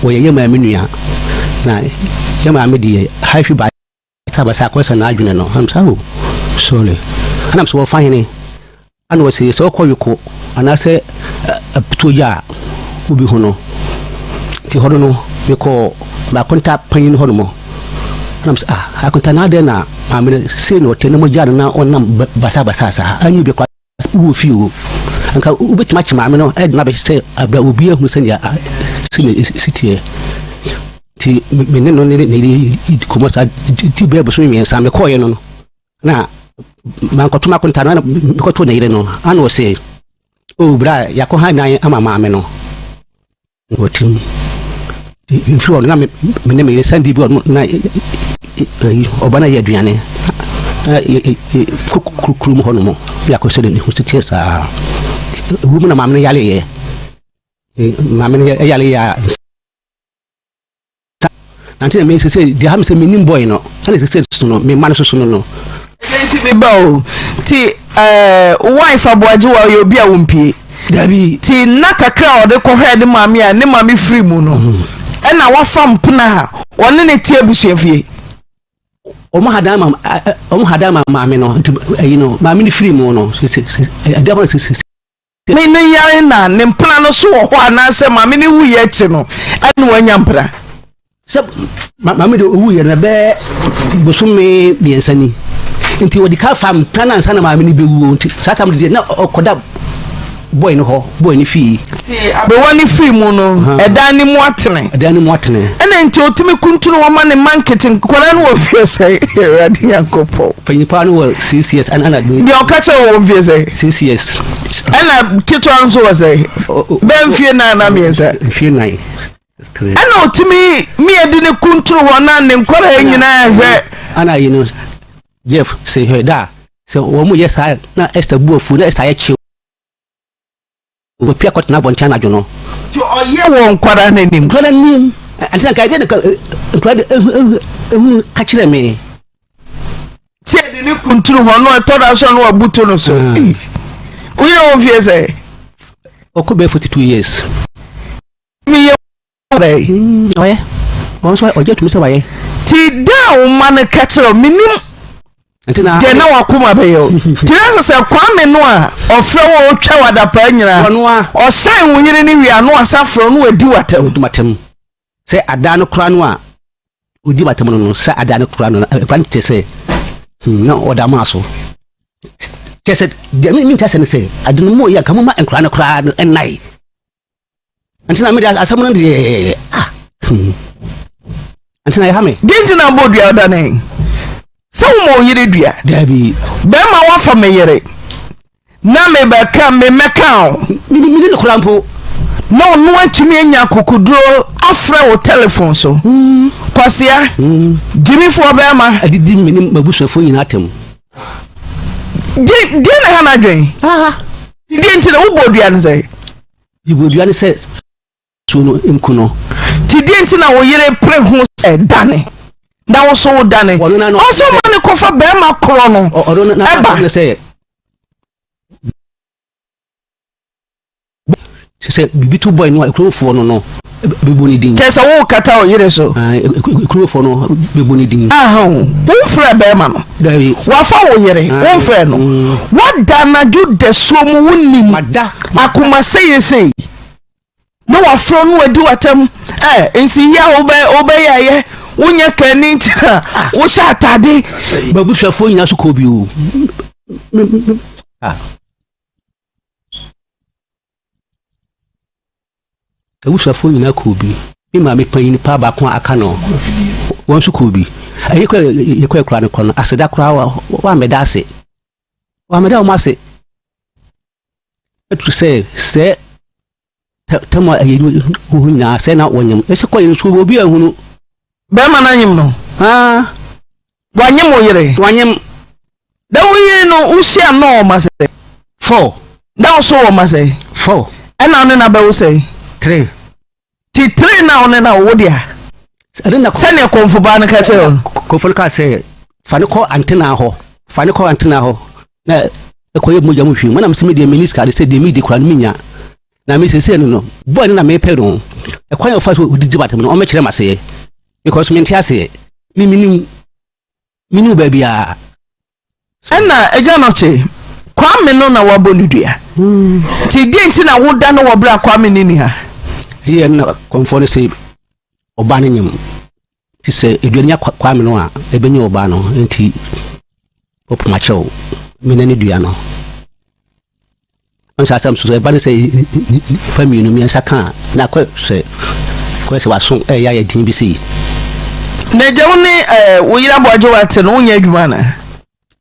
wɔyɛ yɛ maame nua na yɛ maame deɛ haifi ba basabasa akɔsɛ n'adwene no ɛnam sɛ oh sorry ɛnam sɛ wɔfa hene Ana ɔse sɛ wokɔ Yoko anaasɛ Aputuogya a wobi hu no. Nti hɔ no no mekɔɔ m'akonta panyin hɔ nom. Ɛna mese ah akonta na adɛn na maame no sei na ɔte na mogyaa no na ɔnam basabasa saa anyɛ bi koraa wowɔ fie o. Nka wobɛtumi akye maame no de no abɛhyɛ abira obi ahunu sɛnea sɛnea ɛsi teɛ. Nti me ne no ne ne yere di kɔmmɔ saa di bɛyɛ bosome mmiɛnsa mekɔɔeɛ no no Na mankɔto m'akonta no, na mekɔtoo ne yere no. Ana ɔse, O bra, yɛakɔ ha dan ama maame no. Wɔtim. Mfiri hɔ no, na me ne me yere Sunday bi ɔno na ɔba no yɛ aduane. Na kɔ kurom hɔ nom, bi akɔsɛ ne ho teɛ saa. Ɛwɔ mu na maame no yaleeɛ. Maame no yaleeɛ a, Na nti na me sese deɛ ha me sɛ menim boy no ɛna sese so no me mma no soso no no. Ɛdɛ nti me ba o ti ɛɛ wife aboagye wa ɔyɛ obi a wompie. Dabi. Ti nna kakra a ɔde kɔhwɛɛ ne maame a ne maame firi mu no ɛna wafa mpena a ɔne ne te abusua fie. Wɔn ha dan ma wɔn ha dan ma maame no nti ɛyi no maame no firi mu no sese ɛda hɔ sese. Ne ne yare na ne mpena no so wɔ hɔ anaasɛ maame no wuiɛ akyi no ɛna wanya mpena. Sɛ maame de owuiɛ no ɛbɛyɛ bosome mmiɛnsa ni nti wɔde ka fa mpena no ansa na maame no bɛwuo nti saa tam deɛ na ɔkɔda bɔe no hɔ bɔe no fie. Nti aberewa no firi mu no ɛdan no mu atene. Ɛdan no mu atene. Ɛna nti ɔtumi kuntunu hɔ ma ne mma nkete nkwadaa no wɔ fie sɛ Awurade Nyankopɔn. Panyin paa no wɔ six years ɛna ɛna. Deɛ ɔka kyerɛ wɔ mfie sɛ. Six years. Ɛna ketewa nso wɔ sɛ. Bɛn mfie nan na mmiɛnsa. Mfie nan. Ɛna ɔtumi mia di ne kuntunu hɔ na ne nkwadaa nyinaa hwɛ. Ɛna yi no Jeff sɛ hwɛ da sɛ wɔn mo yɛ saa na Esther bu afu na Esther ayɛ kyew. Wɔpia kɔtena abɔnten anadwo no. Nti ɔyɛ wɔ nkwadaa no anim. Nkwadaa no anim. Ɛnti na nka ɛdeɛ nka nkwadaa no ehunu ka kyerɛ me. Ti ɛde ne kuntunu hɔ no ɛtɔ da so no wabutu no so. Woyɛ wɔn fie sɛ. Ɔkɔ bɛyɛ 42 years. Meyɛ Ɔyɛ. Ɔyɛ. Wɔn nso ɔgye tumi sɛ wayɛ. Ti da a wo mma no ka kyerɛ wo menim deɛ na wakoma bɛyɛ o. Ti na sɛ sɛ Kwame no a ɔfrɛ wo ɔtwa wo adapaa nyinaa ɔsan wo yere no wie a na wasa frɛ wo na wadi w'atam. Ɔdi m'atam. Sɛ adaa no koraa no a ɔdi m'atam no no sɛ adaa no koraa no akora no kyerɛ sɛ hmm, na ɔda maa so. Kyɛ sɛ deɛ me nkyɛ sɛ ne sɛ ade no mu yɛ nka moma nkora no koraa no ɛnnae. Nti na mede asɛm no deɛ ah hmm. Nti na ɛha me. Deɛ nti na abɔ dua ɔdane sɛ woma wo yere dua. Daabi. Bɛrima wafa me yere na mebɛka memɛka o. Mene no koraa mpo. Na ɔno atumi anya akokoduro afrɛ wo telefon so. Hmm. Kwasea, hmm. gyimifoɔ bɛrima. Adidi me ne m'abusuafoɔ nyinaa atɛm. Deɛ na ɛha n'adwen. Deɛ nti na wobɔ dua no sɛ. Yɛbɔ dua no sɛ suo no nku no. Nti deɛ nti na wo yere pere ho sɛ dane na wo so wo dane. Ɔsɛ ɔma ne kɔfa bɛrima korɔ no ɛba. Sɛ biribi to bɔe no a kuromfoɔ no no bɛbɔ ne din. Kyɛ sɛ wokata wo yere so. Kuromfoɔ no bɛbɔ ne din. Aha o, womfrɛ bɛrima no. Wafa wo yere, womfrɛ no. Mm. Wada anadwo dasuo mu wonim. Akoma seyesei. Na wafrɛ no wadi w'atam. Ɛ nsi yi a wobɛ wobɛyɛ ayɛ wonyɛ kani nti na ah. wohyɛ atade. Babusuafoɔ nyinaa so kɔ bi o. Ah. Abusuafoɔ nyinaa kɔɔ bi. Me maame panyin paa baako a aka no, wɔn nso kɔɔ bi. Ɛyɛ kɔ yɛkɔ akura no kɔ no, aseda koraa wɔammɛda ase. Wɔammɛda wɔn ase. Ɛtu sɛ sɛ tam a ɛyɛ no ho nyinaa sɛ na wɔnyam. Ɛsɛ kɔ yɛn nso obi ahunu. Bɛrima no anyem no. Ah. Wanyem wo yere. Wanyem. Na wo yere no wohyia no wɔ ma sɛ. Four. Na wo so wɔ ma sɛ. Four. Ɛna wo ne na bɛwo sɛ. Three. Ti three na wo ne na wo dea. Sɛnea kɔnfo baa no ka kyerɛ wo. Kɔnfo no ka sɛ fa no kɔ antena hɔ fa no kɔ antena hɔ na ɛkɔyɛ mogya mu hwee mu na mesɛ medeɛ menni sika de sɛ deɛ medi koraa no menya na me sɛsɛ no no bɔɔ no na mepɛ no ɛkwan a ɔfa so ɔdidi batam no ɔmɛkyerɛ m'aseɛ because mente aseɛ me menim menim baabiaa ɛna agya no kye kwame no na wabɔ ne dua nti deɛ nti na woda no wɔ berɛ a kwame ne ni ha ɛyɛ na kɔmfoɔ no sɛ ɔba no nyam nti sɛ aduane nya kwame no a ɛbɛnya ɔba no nti ɔpoma kyɛw mena ne dua no Ɔnhyɛ asɛm so so ɛba ne sɛ nnipa mmienu mmiɛnsa ka a na akɔ sɛ akɔyɛ sɛ waso ɛyɛ ayɛ din bi sei. Na agya wo ne eh, wo yere aboagye wate no wonyɛ adwuma ana?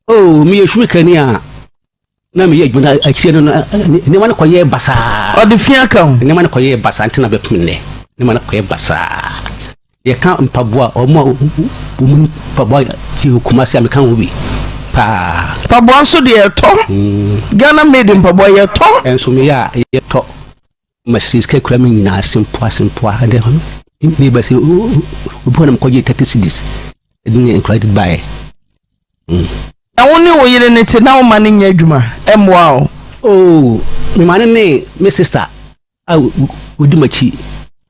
Oh, meyɛ sumakani a na meyɛ adwuma na akyire no no nneɛma no kɔyɛɛ basaa. Ɔde fi aka ho. Nneɛma no kɔyɛɛ basaa nti na bɛpem nnɛ. Nneɛma no kɔyɛ basaa. Yɛka mpaboa a, wɔn a wɔn mpaboa yɛ Kumasi a meka ho bi paa. Mpaboa nso deɛ yɛtɔ. Mm. Ghana made mpaboa yɛtɔ. Ɛnso meyɛ a yɛtɔ. Ma sika kura me nyinaa sempoa sempoa. Ɛdɛ ne ba sɛ obi hɔ na mekɔgye 30 cedis ɛde ne nkura de baeɛ. Mm. Na wo ne wo yere ne te na wo ma no nyɛ adwuma ɛmmoa o. Oh, me ma no ne me sister a ɔdi m'akyi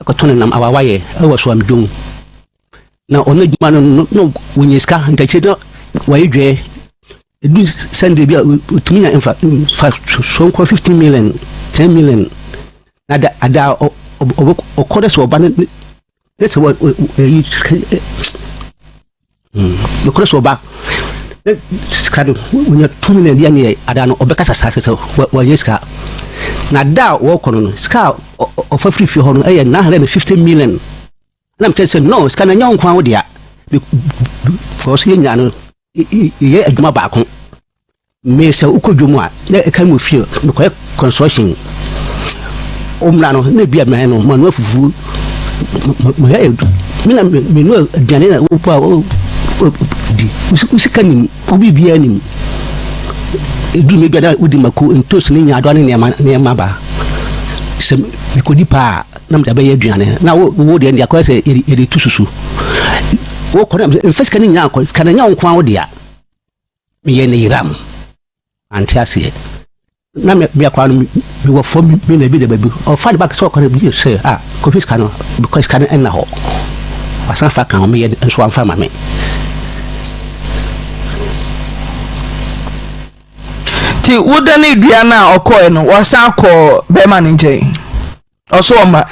kɔtɔ ne nam awawayɛ wɔ Soamdwom. Na ɔno adwuma no no na wɔnya sika nti akyire na wɔayɛ dwɛ. Ɛdu Sunday bi a ɔtumi nya mfa mfa soɔ nkɔ 15 million 10 million na ada ada ɔkɔ dɛ sɛ ɔba ne ne sɛ wɔ ɛyi sika Nokorɛ sɛ ɔba ne sika no ɔnya tumi na ɛdeɛ neɛ ada no ɔbɛkasa saa sɛ sɛ wɔnyɛ sika na da a wɔkɔ no no sika a ɔfa firi fie hɔ no ɛyɛ 950 million na mekyɛ sɛ no sika no ɛnyɛ wo nko a wo dea because yɛnya no yɛyɛ adwuma baako Me sɛ wokɔ dwom a na ɛka mu fie mekɔyɛ construction ɔmmra no na ebi a mɛn no manoa fufuo mɛyɛ me na menoa aduane na wopɔ a di wo sika nim wo biribiara nim ɛduru me bia na wodi mako ntos ne nyaadoa ne nneɛma nneɛma ba sɛ mekɔdi paa na mede abɛyɛ aduane na wo wo deɛ deɛ akɔyɛ sɛ yɛde tu susu wokɔ na mfa sika no nyinaa nkɔ sika no nyɛ wo nko ara wo dea Meyɛ ne yeram. Ante aseɛ. Na me me akwadaa no mewɔ fam me na bi da baabi. Ɔfa ne ba sɛ ɔkɔ no bi sɛ ah kɔhwɛ sika no because sika no ɛnna hɔ. Wasan fa ka ho meyɛ nso wamfa ma me. Nti wodane dua no a ɔkɔɛ no wasan kɔ bɛrima no nkyɛn ɔso ɔma.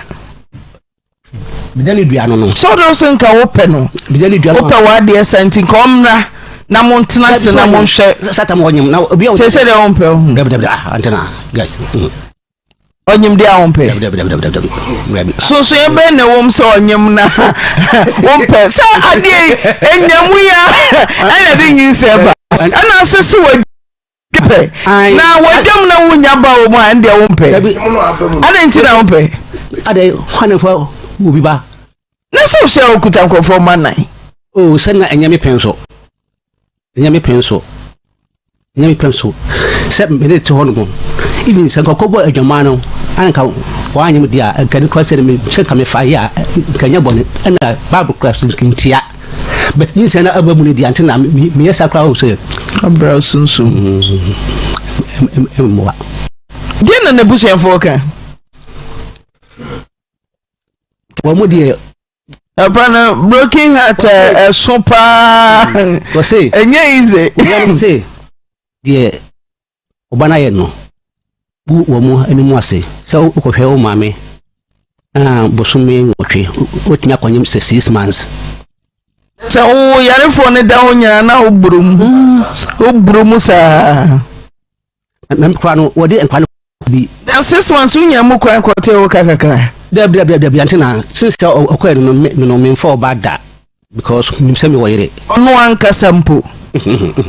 Meda ne dua no no. Sɛ ɔde wo se nka wopɛ no. Meda ne dua no. Wopɛ w'adeɛ sa nti nka ɔmmra. Na montena ase na monhwɛ. Satan ɔnyem na obi a. Sɛ sɛ deɛ ɔmpɛ ho. Dabi dabi ah antena guy. Ɔnyem deɛ a ɔmpɛ. Dabi dabi dabi dabi dabi. Sonsoyɛ bɛn na ɛwɔ mu sɛ ɔnyem na wompɛ sɛ adeɛ ɛnyamu yi a ɛna de nyinsɛn ba ɛna asese wɔ pɛ na wɔdwam na wonya ba wɔ mu a ɛndeɛ wompɛ adɛn nti na wompɛ adɛn hwane fa obi ba na sɛ wohyɛ wokuta nkurɔfoɔ ma nan o sɛ na ɛnyɛ me pɛn so ɛnyɛ me pɛn so ɛnyɛ me pɛn so sɛ mene te hɔ no mu even sɛ nkɔkɔ bɔ adwaman no anka wɔanyɛ me deɛ a nka ne kora sɛ sɛ nka mefa yɛ a nka nyɛ bɔne ɛna bible kora so ntia But nyinsɛn no aba mu no deɛ ante na meyɛ saa koraa sɛ. Abra sunsum. Mmoa. Deɛ na n'abusuafoɔ ka? Wɔn mu deɛ. Papa no broken heart ɛso paa. Wɔse. Ɛnyɛ easy. Wɔn se deɛ ɔba no ayɛ no bu wɔn anim ase sɛ wokɔhwɛ wo maame a bosome nwɔtwe wotumi akɔnyem sɛ 6 months. Sɛ wo yarefoɔ no da hɔ nyinaa na woboro mu woboro mu saa. Na kora no wɔde nkwa no bi. Na 6 months wonya mu kwan kɔte wo ka kakra. Dabi dabi dabi ante na since sɛ ɔkɔɛ no me no memfa ɔba da because menim sɛ mewɔ yere. Ɔno ankasa mpo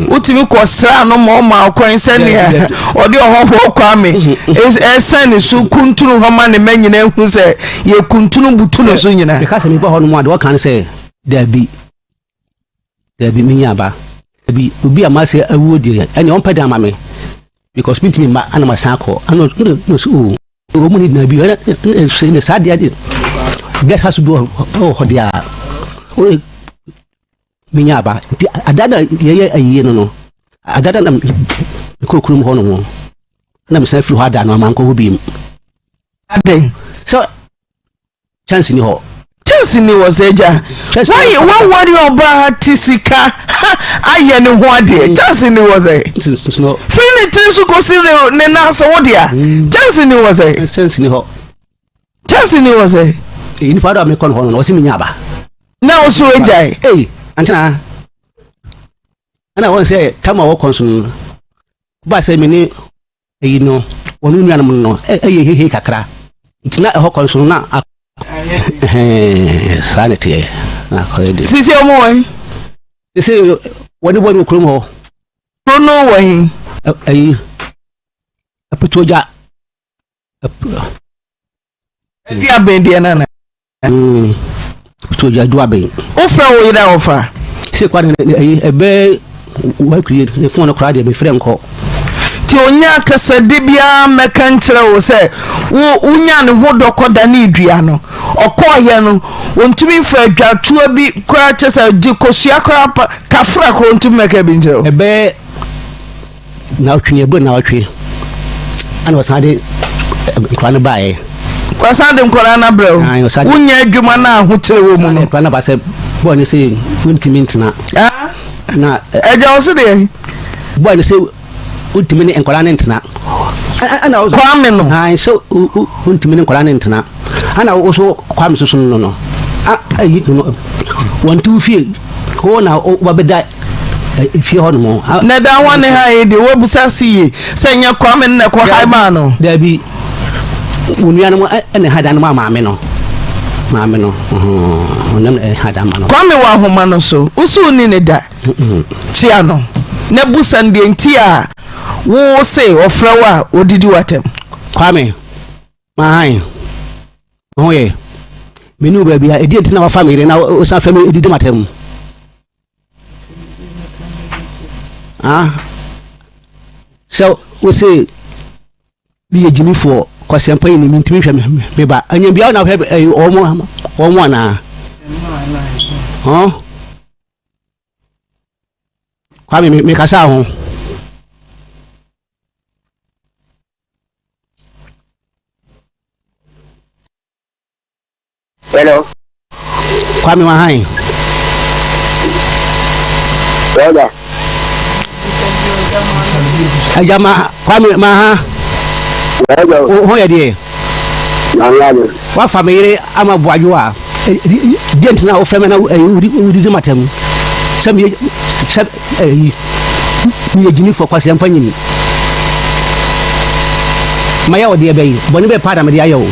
wotumi kɔ sraa no ma ɔma ɔkwan sɛnea ɔde ɔhɔhoɔ Kwame ɛsɛn ne so kuntunu hɔ ma ne mma nyinaa hu sɛ yɛkuntunu butu ne so nyinaa. Meka sɛ meba hɔ nom a deɛ ɔka ne sɛ dabi dabi menya aba dabi obi a masɛ awuo deɛ ɛne ɔmpɛ dan ma me because mentumi mma ana masan akɔ ana ɔsɛ o wɔn mu ne gyina bi ɛna saa deɛ de guest house bi wɔ hɔ deɛ a menya aba nti ada na yɛyɛ ayie no ada na mekɔ kurom hɔ no ho na mesan firi hɔ ada no amankɔ hɔ biem. Adɛn? Sɛ chance ni hɔ. Chance ni hɔ sɛ agya wayɛ waware ɔbaa te sika ayɛ ne ho adeɛ chance ni hɔ sɛ firi ne tiri so kɔsi ne nan ase wo dea chance ni hɔ sɛ chance ni hɔ chance ni hɔ sɛ nipa do a mekɔ no hɔ no ɔsi menya aba na wo so agyae ei antena ɛna wɔn sɛ tam a wɔkɔ nso no ba sɛ me ne eyi no wɔn nuanom no ɛyɛ hehe kakra nti na ɛhɔ kɔ nso na saa na teɛ na akɔyɛ de. Sisi ɔmo wɔ he? Sisi wɔde bɔ no wɔ kurom hɔ. Kuro no wɔ he? Ɛyi Aputuogya. Ɛdi abɛn deɛ nana. So gya du abɛn. Wofrɛ wo yere a ɔfa. Se kwa ne ɛyi ɛbɛ wakiri ne fon no koraa deɛ mefrɛ nkɔ. Nti onya akasade biara mmɛka nkyerɛ wo sɛ wo wonya ne ho dɔ kɔda ne dua no ɔkɔɔyɛ no ɔntumi mfa adwatoa bi koraa kyɛ sɛ gye kosua koraa pa kafra koraa ɔntumi mmɛka bi nkyerɛ wo. Ɛbɛ Naawɔtwe ɛbɔ naawɔtwe ɛna ɔsan de nkwadaa no baeɛ. Wasan de nkwadaa no abrɛ wo. Wonyɛ adwuma no a ahokyere wɔ mu no. Nkwadaa no ba sɛ bɔɔl no sɛ wontumi ntena. Na ɛgya wo so deɛ. Bɔɔl no sɛ wontumi ne nkwadaa no ntena. Kwame no. Sɛ wontumi ne nkwadaa no ntena. Ana wo so Kwame soso no no ayi no wɔn ti fie hɔ na wɔbɛda fie hɔ nom. Na da wɔn ne ha yi deɛ wɔabusa se yie sɛ nyɛ Kwame no na ɛkɔ ha maa no. Dabi wɔn nuanom ɛna ha dan no ma maame no maame no ɔnam na ha dan ma no. Kwame wɔ ahoma no so wosi wo ni ne da kyia no na busa no deɛ nti a wo se ɔfrɛ wo a wɔdidi w'atɛm. Kwame. Mahan, me ho yɛ. Me ne wo baabi a, ɛdeɛ nti na wafa me yere na wosan fɛ me didi m'atam? Ah, sɛ wo se meyɛ gyimifoɔ, kwasɛmpa yi ni mentumi nhwɛ me ba. Anyɛ biara na wohwɛ wɔn wɔn anaa? Hɔn? Kwame, mekasa ho. Hello. Kwame Wahan. Brother. Agya ma Kwame ma ha. Brother. Ho yɛ deɛ. Nyame ade. Wafa me yere ama boadwo a. Deɛ nti na wofrɛ me na wodidi matam. Sɛ meyɛ. Sɛ ɛyi meyɛ gyimifoɔ kwasea mpa nyini. Mayɛ wo deɛ bɛyi bɔne bɛɛ paa na mede ayɛ wo.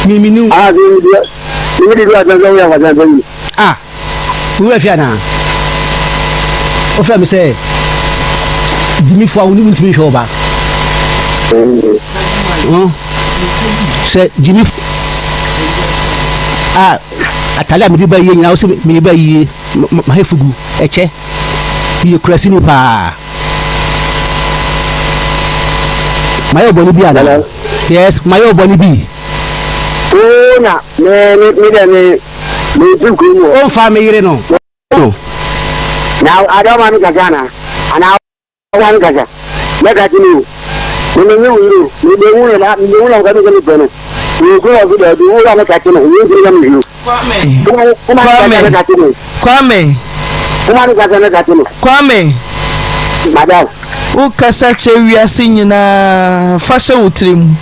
Me meni wo. Ah, me me de asɛm sɛ woyɛ kwasea mpa nyini. Ah, wo werɛ fi anaa? Wofrɛ me sɛ gyimifoɔ a wontumi nhwɛ wo ba. Sɛ gyimifoɔ a atade a mede ba yie nyinaa wo sɛ mede ba yie mahɛ fugu ɛkyɛ meyɛ kurasini paa mayɛ ɔbɔne bi anaa yes mayɛ ɔbɔne bi Oo na me me me dɛ me me fi kurom hɔ. Ɔmfa me yere no. Na ada ɔma me kasa ana? Ana ɔma me kasa? Mɛka ti ni o. Me me nye wo yere o. Me bɛ hu no na me bɛ hu na ɔka mi sɛ me pɛ no. Me kuro wɔ so dɛ bi wo la mɛka ti no. Me ntumi na me hwi. Kwame. Kwame. Kwame. Woma me kasa mɛka ti no. Kwame. Madam. Wokasa kyerɛ wiase nyinaa fa hyɛ wo tirim.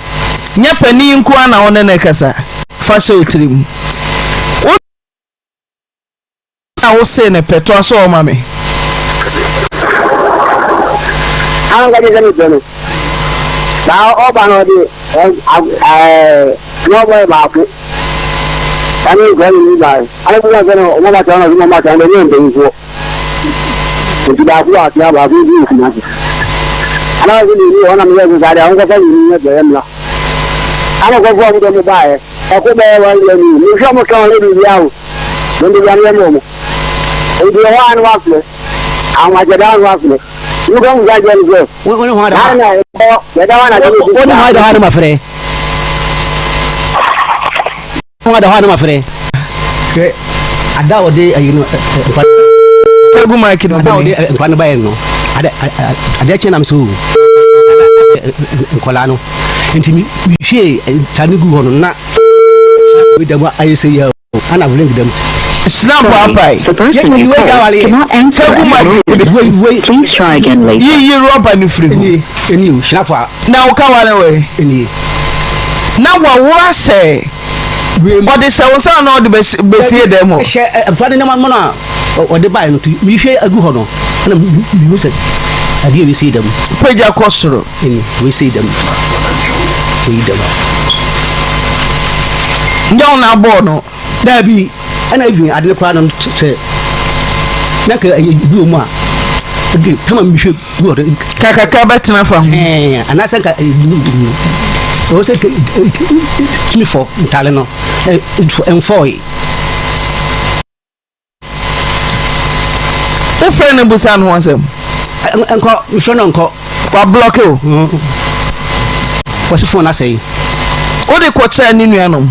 Nyɛ panin nko ara na wo ne no rekasa. Fa hyɛ wo tirim. Wo na wo see no pɛ, toa so ɔ ma me. Anka kyerɛ sɛ mepɛ no. Saa ɔba no ɔde ɛɛ small boy baako ɛne nkwadaa mmienu bae. Ana bi sɛ no ɔmo ba kyerɛ no ɔmo ba kyerɛ no ɛnyɛ mpanyinfoɔ. Nti baako wɔ Akra, baako nso wɔ Kumasi. Ana ɔsɛ mmienu wɔ hɔ na meyɛ sɛ saa deɛ ɔnkɔfa mmienu nyɛ bɛyɛ mmra. Ana kɔfoɔ a ɔmo de ɔmo baeɛ ɛko bɛyɛ one year ni mehwɛ ɔmo ka ɔnyɛ biribiara o. Mede bia meyɛ mɔ mo. Nti ɛhɔ a na wafrɛ. Ahomakyɛ daa na wafrɛ. Nti kɔ musa kyerɛ no sɛ. Wo ne hwan da hɔ? Na yɛda hɔ anadwo ne Wo ne hwan da hɔ a na mafrɛ? Hwan da hɔ a na mafrɛ? Hwɛ ada a wɔde ayi no nkwa. Egu mic no Ada a wɔde nkwa no baeɛ no ada adeɛ kyɛn nam so nkɔlaa no nti mehwie ntaade no gu hɔ no na wei da mu ayɛ sɛ yɛ Ana wulink dɛm. Snap apae. The person you called cannot answer at the moment. Please try again later. Yiyi rɔba no firi hɔ. Eni o, snap a. Na wo kawa no wɔ he? Enie. Na wɔwora hyɛ. Ɔde hyɛ wo nsa na ɔde bɛsie dɛm hɔ. Hyɛ mpa ne nneɛma mono a ɔde baeɛ no mehwɛ agu hɔ no ɛna mehu sɛ adeɛ wei sei dɛm. Pagya kɔ soro. Eni wei sei dɛm. Wei dɛm. Nyɛ wo na abɔɔ no. Daabi, ɛna even ade no koraa no sɛ na nka ɛyɛ bi wɔ mu a ɛdi tama mehwɛ gu ɔde. Kakaka bɛtena fa ho. Ɛɛ anaasɛ nka ɛwɔ sɛ tumi fɔ ntaale no ɛmfɔe. Wofrɛ no busa no ho asɛm. Nkɔ mefrɛ no nkɔ. Wablɔke o. Wɔsi fon asɛe. Wode kɔkyerɛ ne nuanom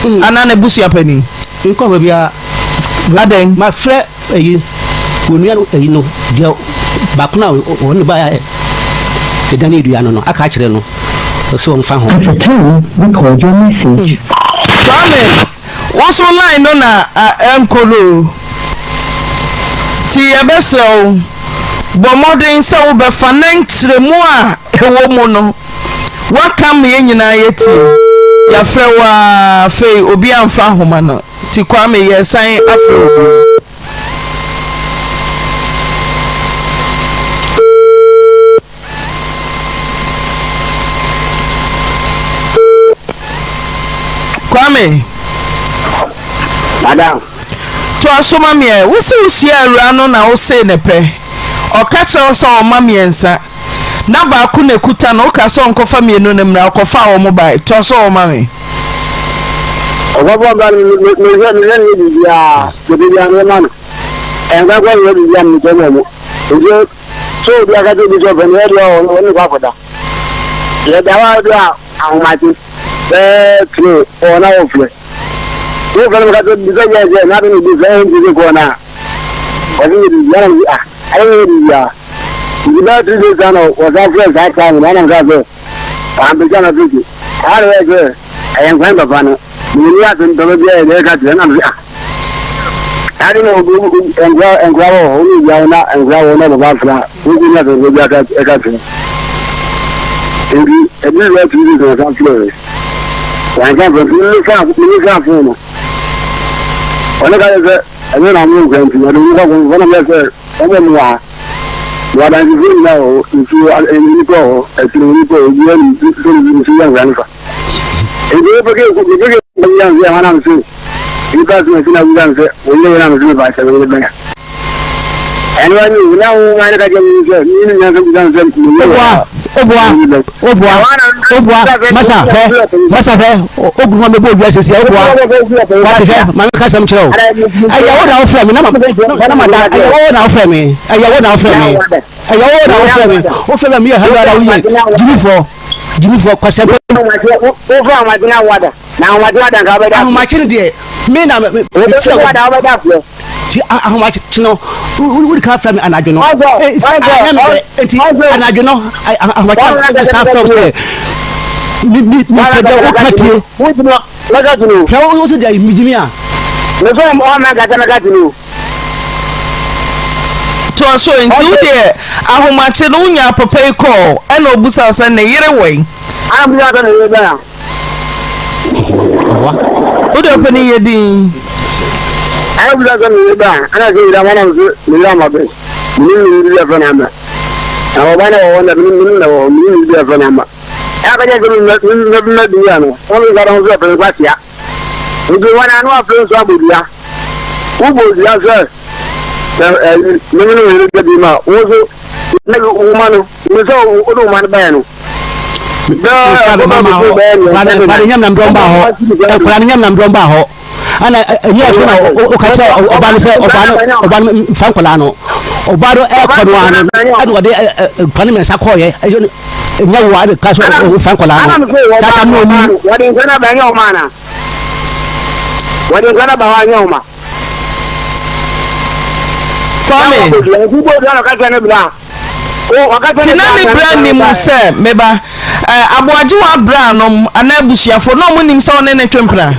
mm. anaa n'abusua panin. Nkɔ hɔ biara. Adɛn? Mafrɛ ayi wɔn nua ayi no deɛ baako no a wɔn ne ba ɛdane dua no no aka akyerɛ no sɛ ɔmfa ho. At the tone, record your message. Kwame. Wo so line no na ɛnkɔ no o. Nti yɛbɛsrɛ wo, bɔ mmɔden sɛ wobɛfa na nkyerɛmu a ɛwɔ mu no woaka ma yɛn nyinaa yɛatie. Yɛafrɛ wo ara afei obi amfa ahoma no nti Kwame yɛresan afrɛ wo bio. Kwame. Madam. To aso ma meɛ. Wo se wohyia awura no na wo see ne pɛ. Ɔka kyerɛ wo sɛ ɔma mmiɛnsa. Na baako na ekuta no, woka sɛ ɔnkɔfa mmienu no mmra, ɔkɔfaa wɔn bae. To aso wɔ ma me. Ɔkɔfa ba no, mehwɛ mehwɛ no yɛ biribiara, mede biara mema no. Ɛnkakɔ nyɛ biribiara mekɔ mɔ mo. Nti Sɛ obi aka sɛ obi sɛ ɔpɛ no, ɛyɛ deɛ ɔne ɔne kɔ akɔda. Yɛda hɔ a bi a ahomakye bɛyɛ tire ɔwɔ na wɔfrɛ. Wofrɛ no ka sɛ bisa yɛ sɛ na ade na obi frɛ ɛnti sɛ kɔɔ no a ɔse nyɛ biribi ana mese ah ayɛ nyɛ biribi a nti bɛyɛ three days na wɔsan frɛ saa time no ana meka sɛ wampɛgya na feke saa na yɛ sɛ ɛyɛ nkwan papa no Menni asɛm papa biara yɛ dɛ ka kyerɛ na mese ah saa de na nkura nkura wɔ hɔ ne obiara na nkura wɔ na papa afra wogu ne asɛm papa biara ka kyerɛ nti ɛbi wia tv sɛ ɔsan frɛ me wansan frɛ mene fa mene fa fon no ɔne ka kyerɛ sɛ. Ɛnyɛ na mo nkura nti yɛde wɔn kɔ akɔmfoɔ na meyɛ sɛ wɔn a wɔwɔ ha. Wɔ adansefoɔ nyinaa wɔ hɔ, nsuo nnipa wɔ hɔ, akyire nnipa wɔ hɔ, obiara nim sɛ ne nsuo yɛ nkura no fa. Nti wopɛ kɛ wopɛ kɛ yɛ nso yɛ hɔ nam so nnipa so na si na wusa sɛ wɔyɛ yɛ nam so mefa sɛ wɔyɛ bɛn. Ɛno ani na wo ma ne ka kyerɛ me sɛ me ne nyansa bisa sɛ meyɛ Oboa, oboa, oboa, oboa, masa hwɛ, masa hwɛ, ogu hɔ mebɔ odua sisi oboa. Wate hwɛ, ma me ka sɛm kyerɛ wo. Ɛyɛ wo na wofrɛ me na ma na ma da, ɛyɛ wo na wofrɛ me, ɛyɛ wo na wofrɛ me, ɛyɛ wo na wofrɛ me. Wofrɛ me meyɛ hɛlɛ ara woyɛ gyimifoɔ, gyimifoɔ kwasɛmpɛ. Wofrɛ ahomakye na wada, na ahomakye wada nka wobɛda. Ahomakye no deɛ, me na me frɛ wo. Ti ahomakye no wodi kan frɛ me anadwo no anyɛ me dɛ nti anadwo no ahomakye no me san frɛ wo sɛ me me me pɛ dɛ woka tie hwɛ wo so deɛ megyimi a toa so nti wo deɛ ahomakye no wonya papa yi kɔɔ ɛna obusa wo sɛ ne yere wɔ yi Wode ɔpɛ ne yɛ din. Ayɛ bisa sɛ meyere ba a, ɛna sɛ yere ama nam so meyere ama bɛ. Menim ne yere bi afɛ no ama. Na ɔba na wɔwɔ na menim menim na wɔwɔ menim ne yere bi afɛ no ama. Ɛna kɛkyɛ sɛ mɛbɛma dunia no, wɔn nsa no nso ɛpɛ no kwasia. Nti wɔn ano afei nso abɔ dua. Wobɔ dua sɛ sɛ ɛyi mene ne yere bɛ ma wo nso ne wo ma no ne sɛ wo ne wo ma no bɛyɛ no. Nkwadaa nyam na mbrɔmba hɔ nkwadaa no nyam na mbrɔmba hɔ ɛna ɛnyɛ ɛso na ɔka kyerɛ ɔba no sɛ ɔba no ɔba no nfa nkwadaa no ɔba no ɛkɔ no ano ɛna ɔde nkwadaa no mmiɛnsa kɔɔyɛ ɛnyɛ wo a ɛna ka sɛ ɔfa nkwadaa no saa tam na ɔni. Wɔde nkwadaa no aba ɛnyɛ ɔma ana? Wɔde nkwadaa no aba hɔ anyɛ ɔma. Kwame. Nti na ne bra nim sɛ me ba eh, Aboagyewa bra nom anaa abusuafoɔ na ɔmo nim sɛ ɔne ne twe mpena?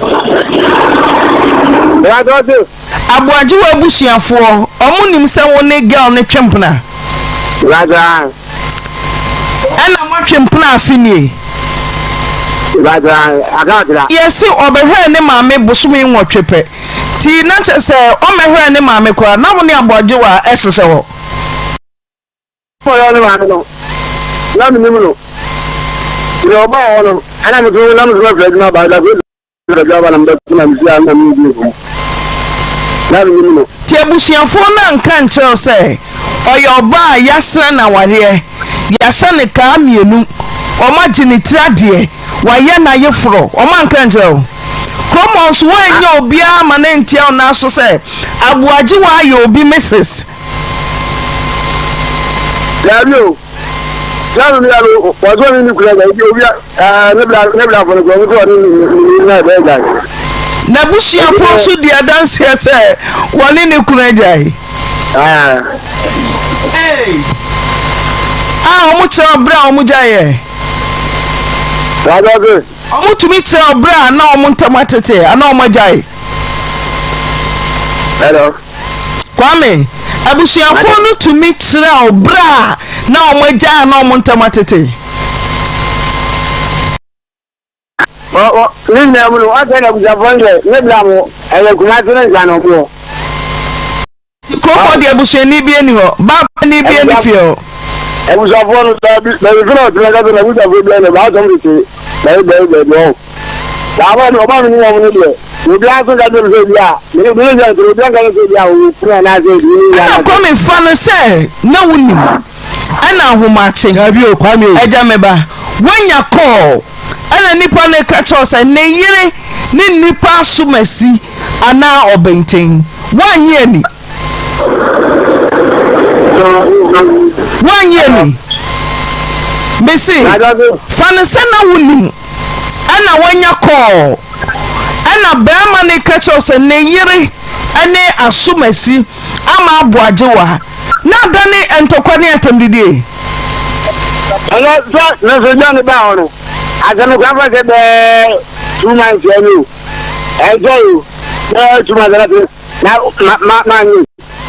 Aboagyewa abusuafoɔ ɔmo nim sɛ wo ne girl no twe mpena? Ɛna moatwe mpena afe nie? Yɛse ɔbɛhwɛɛ ne maame bosome nwɔtwe pɛ nti na kyerɛ sɛ ɔmmɛhwɛɛ ne maame koraa na wo ne Aboagyewa ɛhyehyɛ hɔ. Ɔyɛ ne maame no, na menim no. Deɛ ɔbaa hɔ no, ɛna me nso na me nso mafiri adwuma aba, da koro mefiri adwuma aba na mebɛto na mehyia no na me ne no dii nkɔmmɔ. Na menim no. Nti abusuafoɔ no anka ankyerɛ wo sɛ ɔyɛ ɔbaa a yɛasrɛ no awareɛ, yɛahyɛ no kaa mmienu, wɔagye ne tiri adeɛ, wɔayɛ no ayeforɔ, wɔanka ankyerɛ wo? Kurom hɔ nso woannya obiara amma no antia wo nan so sɛ Aboagye woayɛ obi Mrs. Daabi o. Sɛ no nua no wɔsɔ ne ne kura gya obi ɛɛ ne bla ne bla fɔ no kura ɔmo sɛ ɔne ne ne ne bɛyɛ gyae. N'abusuafoɔ nso di adanseɛ sɛ wɔne ne kunu agyae. Ɛɛ. A wɔn kyerɛ ɔbrɛ a wɔn gyaeɛ. Wagye. Wɔtumi kyerɛ ɔbrɛ a na wɔn ntam atete anaa wɔn agyae. Hello. Kwame, abusuafoɔ no tumi kyerɛ ɔbrɛ a na wɔn agyae anaa wɔn ntam atete. Ne nyinaa mu no, ɔsɛ na abusuafoɔ no deɛ ne bra mo ɛyɛ Kumasi ne nsa na ɔmo wɔ. Kurom hɔ deɛ abusuani bi nni hɔ, baabani bi nni fie hɔ. Abusuafoɔ no, baabi baabi fi na ɔtena kasa na abusuafoɔ bi ɛna baasɛm tete baabi baabi baabi hɔ. Baaba no ɔba mi ne wɔn no deɛ obiara nso nka kyerɛ mi sɛ obi a mene mene sɛ nso obiara nka kyerɛ sɛ obi a ɔwɔ kunu anaasɛ ebi ne Ɛna anaasɛ. Kwame fa no sɛ na wonim ɛna ahomakye. Daabi o, Kwame o. Agya me ba, woanya call ɛna nipa no ka kyerɛ wo sɛ ne yere ne nnipa asomasi anaa ɔbenten. Woannye anni? Woannye anni? Mese, fa no sɛ na wonim, ɛna woanya kɔɔ, ɛna barima no ka kyerɛ wo sɛ ne yere ne asomasi ama aboagyewa, na adane ntɔkwa ne atɛmdidie. Ɛnɛ sɛ nso John baa hɔ no, asɛm kora fa sɛ bɛɛ 2 months ani o. Ɛsɛ o, bɛyɛ 2 months na na ma ma ma nye.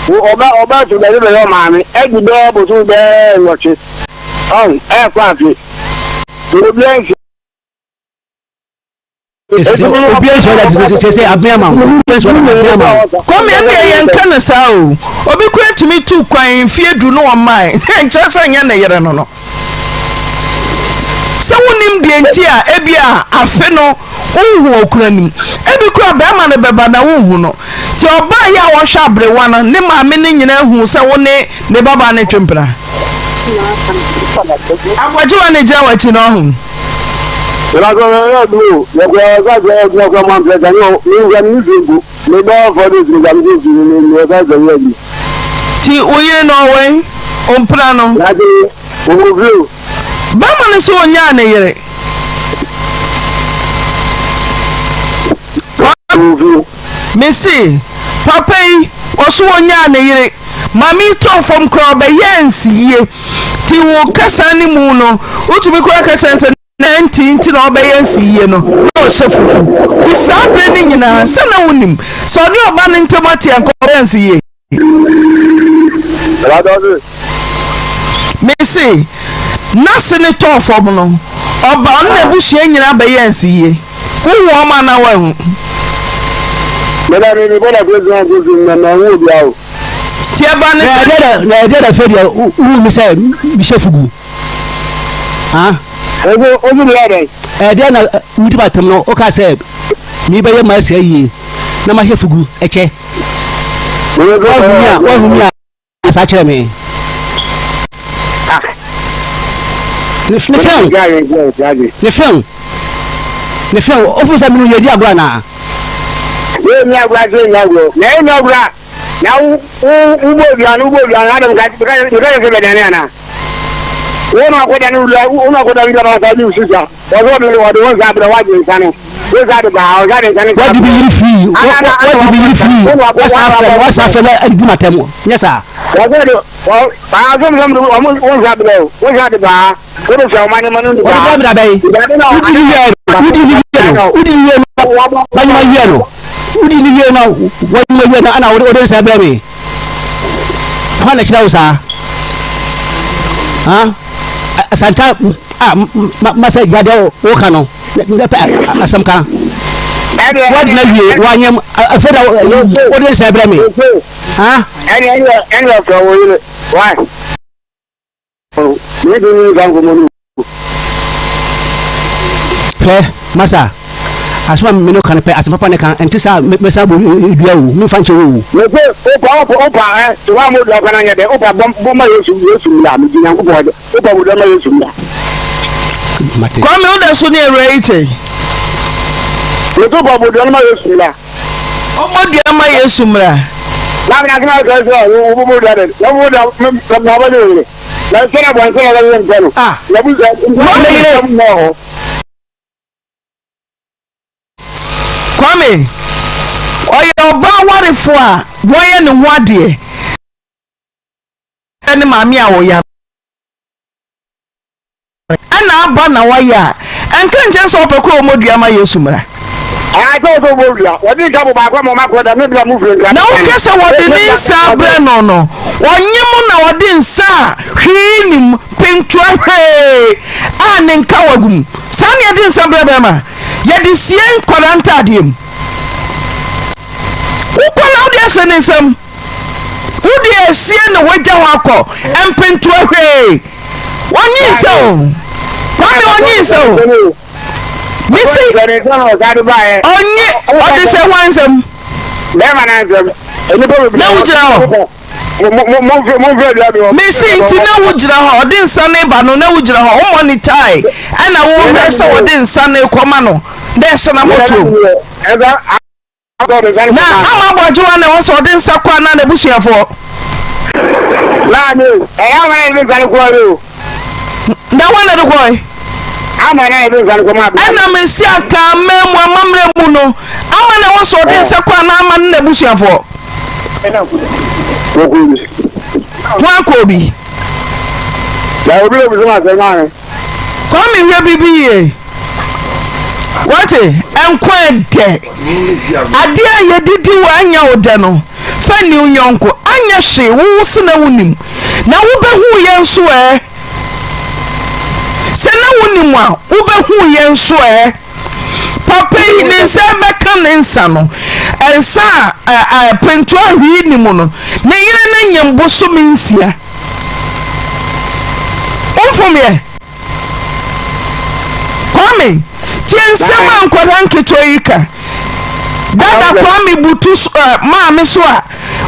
Wo ɔba ɔba to bɛde bɛyɛ ɔmaame ɛdi bɛyɛ bosom bɛyɛ 8 ɔn ɛɛkɔ afe. Obiara nsi. Obiara nsi ɔda te sɛ sɛ abea ma wo. Obiara nsi ɔda abea ma wo. Kwame ɛndeɛ yɛnka no saa o. Obi koraa tumi tu kwan mfeɛ du na ɔmmae. Nkyerɛ sɛ nyɛ ne yere no no. Sɛ wonim deɛ nti a ebia afe no wonhu okunu anim. Ebi koraa bɛrima no bɛba na wonhu no. Nti ɔbaa yi a ɔhwɛ aberewa no ne maame no nyinaa hu sɛ wo ne ne babaa no twe mpena. Akwakyewa na egyina w'akyi no ɔho. Nti wo yere no ɔwɔ he? Wo mpena no? Bɛrima no so onyaa ne yere? Mese papa yi ɔso onyaa ne yere. Maame yi tɔɔ fam koraa ɔbɛyɛɛ nsiyie. Nti wo kasa no mu no wotumi koraa ka kyerɛ no sɛ na nti nti na ɔbɛyɛ nsiyie no na ɔhyɛ fugu. Nti saa berɛ no nyinaa sɛ na wonim sɛ ɔne ɔba no ntam ate anka ɔbɛyɛ nsiyie. Mese n'ase no tɔɔ fam no ɔba ɔne n'abusua nyinaa bɛyɛɛ nsiyie. Wohu wɔn anaa woanhu? Meda me mebɔ da koro gyina koro gyina na manhu obiara o. Ti ɛba ne sɛ. Na ɛdeɛ na afei deɛ wohu me sɛ mehyɛ fugu. Ha? Ogu ogu deɛ dɛn? Ɛdeɛ na wodi m'atam no woka sɛ mebɛyɛ m'asi ayie na mahyɛ fugu ɛkyɛ. Woahu me a woahu me a. Kasa kyerɛ me. Ah. Ne fɛn. Ne fɛn. Ne fɛn. Ofu sɛ minu yɛ di agorɔ anaa? Yɛ ni agorɔ ase ni agorɔ. Na yɛ ni agorɔ a na wo wo wo bɔ odua no wo bɔ odua no adam ka ka ka sɛ bɛ dane ana? Wo na akɔda ne wura wo na akɔda ne wura na ɔsa di nsu sa. Wɔde wɔde wɔde wɔn nsa abrɛ wɔagye nsa no. Wo nsa de baa ɔsa de nsa no. Wɔde bi yiri firi wɔde bi yiri firi wɔsa afɛ wɔsa afɛ na ɛdi ma tɛm nyɛ saa. Wɔde de wɔ baa sɔm sɔm de wɔn wɔn nsa abrɛ o wɔn nsa de baa wɔde fɛ wɔn anima no de baa. Wɔde baa bɛyi wodi ni yɛ no wodi ni yɛ no wodi ni yɛ no wɔnyima yɛ no wodi ni yɛ no wɔnyima yɛ no ɛna wɔde nsa brɛ mi hɔn na kyerɛ wo saa ha asanta. a ma sɛ yadeɛ woka no pɛ asɛm ka woadena wie woanyam afei da wode nsɛ brɛ me hwɛ masa asɛm a me ne ka no pɛ asɛm papa ne ka ɛnte saa mɛsa bɔ dua o memfa nkyɛ wo o mese wopa wopa ɛ sɛ woammɔ dua kora no anyɛ dɛ wopa bɔma yesu yesu mmra megye nyankopɔn Wopa mu dɛ ma Yesu mmra. Mate. Kwame wo da so ne awura yi te. Mese wopa mu dua no ma Yesu mmra. Ɔmmɔ dua ma Yesu mmra. Na me asɛm a sɛ sɛ wo bɔ dua de na wo dua na bɔ ne yere. Na sɛ na bɔ nsɛ na bɛ mpɛ no. Ah. Na bu sɛ Kwame yere. Kwame ɔyɛ ɔbaa warefo a wɔyɛ ne ho adeɛ. Ne maame a ɔyare ɛna aba na wayɛ a, ɛnka nkyɛn sɛ ɔpɛ koro ɔmmɔ dua ma Yesu mmra. Na woka sɛ wɔde ne nsa abrɛ no no, ɔnye mo na ɔde nsa a hwee nim, pentoa hwee a ne nkawa gu mu. Saa na yɛde nsa brɛ bɛrima. Yɛde sie nkwadaa ntaadeɛ mu. Wokɔ na wode ahyɛ ne nsam. Wo deɛ asie na wagya hɔ akɔ mpentoa hwee. Wɔnyi nsa o. Kwame wɔnyi nsa o. Mesi ɔnye ɔde hyɛ hwan nsam? Na wogyina hɔ. Mesi nti na wogyina hɔ ɔde nsa ne ba no na wogyina hɔ womɔ ne tae ɛna wohwɛ sɛ wɔde nsa ne kɔma no na ɛhyɛ na motom. Na ama aboagyewa na ɛwɔ sɛ ɔde nsa kɔ anaa n'abusuafoɔ. Maame o, ɛyɛ ama na yɛde nsa no kɔɔ o. Na wɔn na de kɔɛ. Ama na yɛde nsa no kɔ maa. Ɛna mesi aka amammu mu amammerɛ mu no ama na ɛwɔ sɛ ɔde nsa kɔ anaa ama ne n'abusuafoɔ. Ho akɔ bi. Na obi na obi sɛ ma asɛm Kwame hwɛ biribi yie. Wate nkwa ɛdɛ. Adeɛ a yɛdidi wɔ anya wo dɛ no fa nni wo yɔnko anyɛ hwee wo se na wonim na wobɛhu yɛn nso ɛ. Sɛ na wonim a wobɛhu yɛn nso ɛ. Papa yi ne nsa bɛka ne nsa no, nsa a pentoa hwee nni mu no, ne yere no nyem bosome nsia. Womfom yɛ? Kwame, tie nsɛm a nkwadaa nketewa yi ka. Dada Kwame butu maame so a,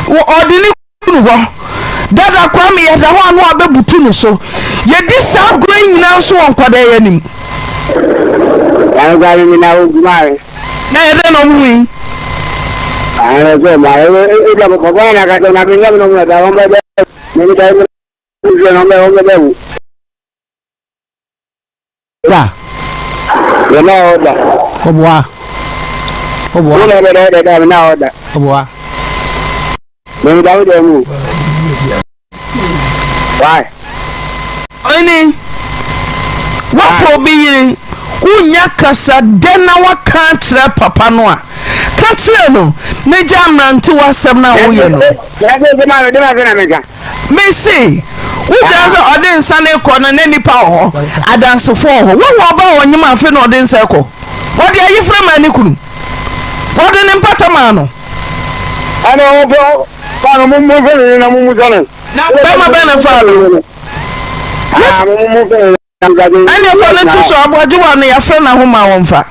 ɔde ne kunu hɔ. Dada Kwame yɛda hɔ a na wabɛbutu ne so. Yɛdi saa agorɔ yi nyinaa nso wɔ nkwadaa yi anim. Na yɛ dɛn na ɔmo hui? Da. Ɔboa. Ɔboa. Ɔboa. Ɔhene, woafa obi yere, wonnya kasa dɛ na woaka akyerɛ papa no a, ka kyerɛ no na gyaa mmerantewa asɛm no a woyɛ no. Mese, wogyaa sɛ ɔde nsa no rekɔ no na nnipa wɔ hɔ, adansefoɔ wɔ hɔ. Woahu ɔbaa a ɔnyem afe na ɔde nsa rekɔ? Wɔde ayefrɛ maa ne kunu. Wɔde ne mpata maa no. Bɛrima bɛn na faa no? Ɛnneɛ fa no to so, aboagyewa no yɛafrɛ no ahoma a wɔmfa.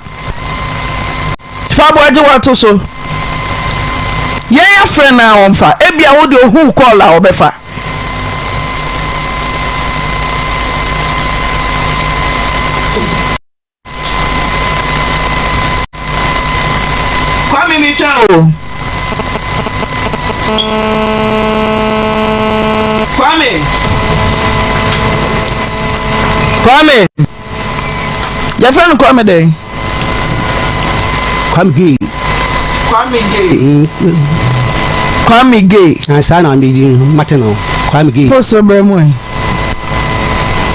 Fa aboagyewa to so. Yɛn afrɛ no a wɔmfa. Ebia wo deɛ ohuu kɔɔl a wɔbɛfa. Kwame metwa o. Kwame. Kwame. Yɛfrɛ no Kwame dɛn? Kwame Gay. Kwame Gay. Kwame Gay. Na saa na mi mate no Kwame Gay. Post brɛ mu ɛ.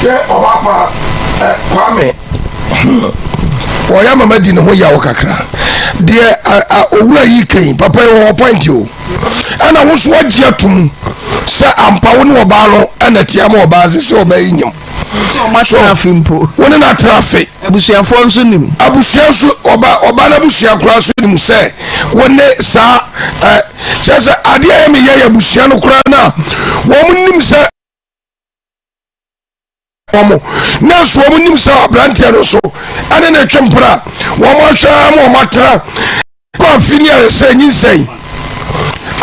Yɛ ɔba pa ɛ Kwame wɔyɛ mama di ne ho yaw kakra deɛ owura yi kɛn papa yi wɔ point o ɛna wo nso wagye atum sɛ ampa wo ne ɔbaa no ɛna tia ma ɔbaa sɛ sɛ ɔbaa yi nyam so wo ne no atena afe abusuafoɔ nso nim abusua nso ɔba ɔba no abusua koraa nso nim sɛ wo ne saa ɛ kyerɛ sɛ adeɛ a ɛyɛ meyɛ yɛ abusua no koraa no a wɔn nim sɛ wɔn nanso wɔn nim sɛ aberanteɛ no so ɛne ne twe mpena wɔn ahwɛ ama wɔn atena kɔ afi ne ayɛ sɛ nyinsɛn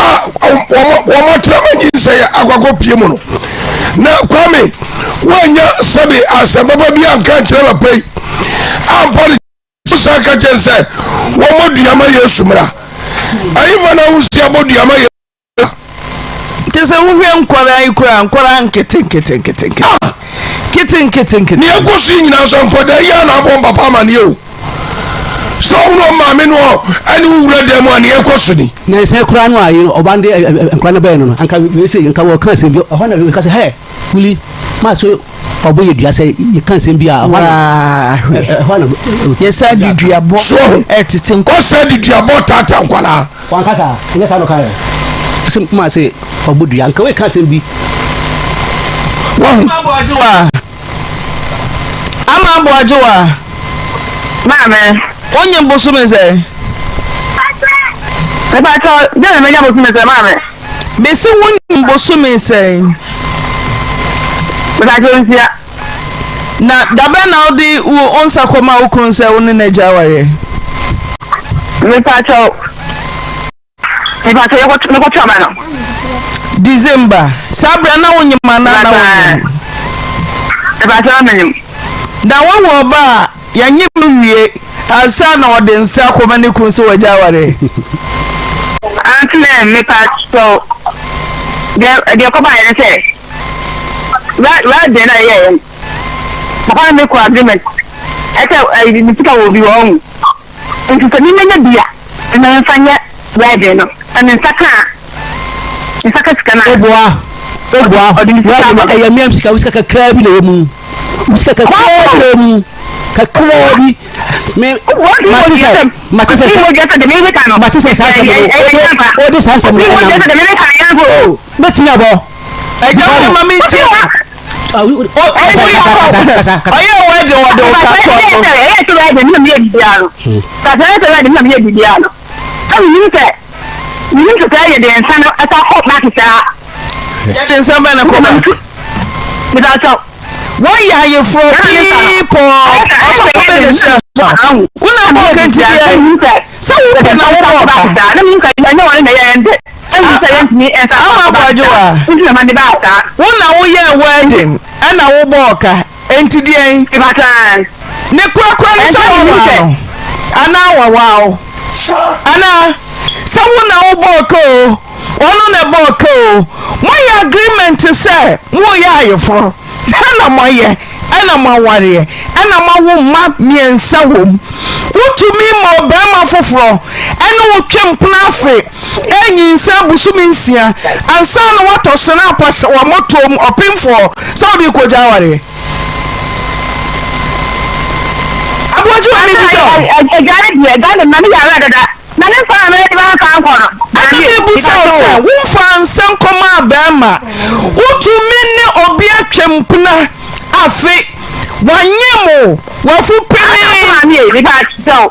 a wɔn atena ma nyinsɛn akɔakɔ pie mu no na kwame wɔanya sɛbe asɛm papa bi anka nkyerɛ papa yi ampa ne san ka kyɛn sɛ wɔmmɔ dua ma yesu mmra ayifa na wosi abɔ dua ma yesu Nti sɛ wohwɛ nkwadaa yi koraa nkwadaa nketenketenkete ah! ketenketenkete. Nea ɛkɔ so yi nyinaa nso nkwadaa yi a na abɔ mpapa amaneɛ o sɛ ɔmo ne ɔmaame no ɛne wo wura dan mu a nea ɛkɔ so ni. Na nsɛn koraa no a ɔba no de nkwadaa no bɛyɛ no no anka wei sɛ nka wɔka asɛm bi ɛhɔ na wɔka sɛ hɛ wuli maa so ɔbɔ yɛ dua sɛ yɛka nsɛm bi a ɛhɔ na yɛsa de duabɔ ɛtete nkwadaa. Ɔsa de duabɔ taataa nkwadaa. Wankasa, ɛnyɛ saa na ɔkaeɛ. Sɛ maa sɛ ɔbɔ dua, nka woeka asɛm bi. Wahu. Ama Aboagyewa. Ama Aboagyewa. Maame. Wonye bosome sɛ? Mepakyɛ, dɛn na menya bosome sɛ maame? Mese wonye bosome sɛn? Mepakyɛ nsia. Na dabɛn na wode wo nsa kɔma wo kunu sɛ wo ne no agya awareɛ? Mepakyɛw, mepakyɛw yɛkɔ mekɔto aba no. December. Saa berɛ na wonyem anaa na wonyem? Mepakyɛw na menyem. Na woahu ɔba a yɛnyem no wie ansa na ɔde nsa akɔma ne kunu sɛ wagya awareɛ? Aunty mepakyɛw, deɛ deɛ ɛkɔbaeɛ ne sɛ. Wedding na yɛyɛɛ no, papa no ne kɔ agreement ɛsɛ ɛyi ne sika wɔ obi hɔ ɔho nti sɛ menya bi a na memfa nyɛ wedding no sɛ me nsa ka a nsa ka sika no a. Oboa oboa ɔde ne sika ama. Ɛyɛ mmea sika wo sika kakraa bi na ɛwɔ mu wo sika kakraa bi na ɛwɔ mu kakraa bi me mate sɛ mate sɛ mate sɛ saa nsɛm no ɔde saa nsɛm no ɛnam o mɛtumi abɔ. Agya wo ma me ntie. Ɔyɛ wedding wɔde wo ka toɔ so. Ɛyɛ sɛ wedding na meyɛ biribiara no. Kasa ɛyɛ sɛ wedding na meyɛ biribiara no. Na menim sɛ menim sɛ sɛ yɛde nsa no ɛsa kɔ back saa. Yɛde nsa bɛn na kɔ back? Mepa Wɔyɛ ayeforɔ pii pɔɔ ɔsɔfo bɛ na hyira so wo na bɔ kɛnti deɛ sɛ wo pɛ na wo bɔ ɔka. Ama Kwadwoa wo na wo yɛ wedding ɛna wo bɔ ɔka enti deɛn ne korakora ne sɛ wawaa no anaa wawaa wo anaa sɛ wo na wo bɔ ɔka o. Ɔno na ɛbɔɔ ka o. Moayɛ agreement sɛ moreyɛ ayeforɔ ɛna moayɛ ɛna moawareɛ ɛna moawo mma mmiɛnsa wom. Wotumi ma ɔbarima foforɔ ɛne wo twe mpena afe ɛnyinsɛn bosome nsia ansa na woatɔ snap ahyɛ w'amɔtoam ɔpemfoɔ sɛ wode rekɔgya awareɛ. Aboagye wɔ mebisa o. Agya no deɛ Ghana ma ne yɛ awerɛ dada. Na ne mfa a mede mamfa ankɔ no. Ɛna mebisa wo sɛ, womfaa nsa nkɔmaa barima? Wotumi ne obi atwe mpena afe, wanyem wo, wafu penee. Ana maame e, mepa kyɛw.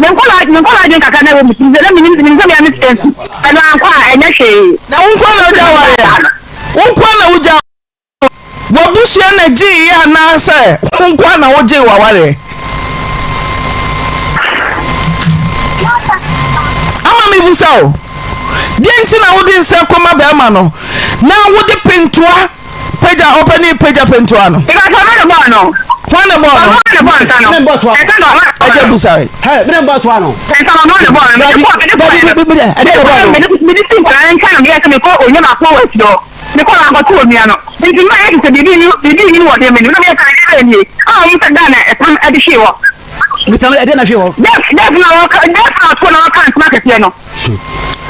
Me nkɔla me nkɔla adwene kakra na ɛwɔ me tirim sɛ na menim menim sɛ mea me sika nti ɛno ankɔ a ɛnyɛ hwee. Na wo nkoa na wogya awareɛ? Wo nkoa na wogya W'abusua na gyeeɛ anaasɛ wo nkoa na wogyee w'awareɛ? Ama mebisa o, deɛ nti na wode nsa kɔma bɛrima no na wode pentoa pagya ɔpɛni pagya pentoa no? Ìbàtà ọ̀nà na bọ́ọ̀ no. Hwan na bɔɔ no? Ɔno na bɔɔ nsa no. Nsa na ɔno. Ɛgya busa. Hɛ, mi na bɔɔ toa no. Nsa na ɔno na bɔɔ no. Mede kɔɔ mede kɔɔ. Mede si nkwadaa nkyɛn na meyɛ sɛ mekɔ onye baako wɔ akyire hɔ. Mekɔɔ hɔ akɔto onua no. Enti na ayɛ te sɛ biribi nni biribi nni wɔ dan mu anim. Na meyɛ sɛ adeɛ bɛn nie? A wɔn sɛ dan na ɛtam de hwee hɔ. Metam ɛdeɛ na hwee hɔ. Dɛf dɛf na wɔka dɛf na ɔto na ɔka ntoma kɛseɛ no.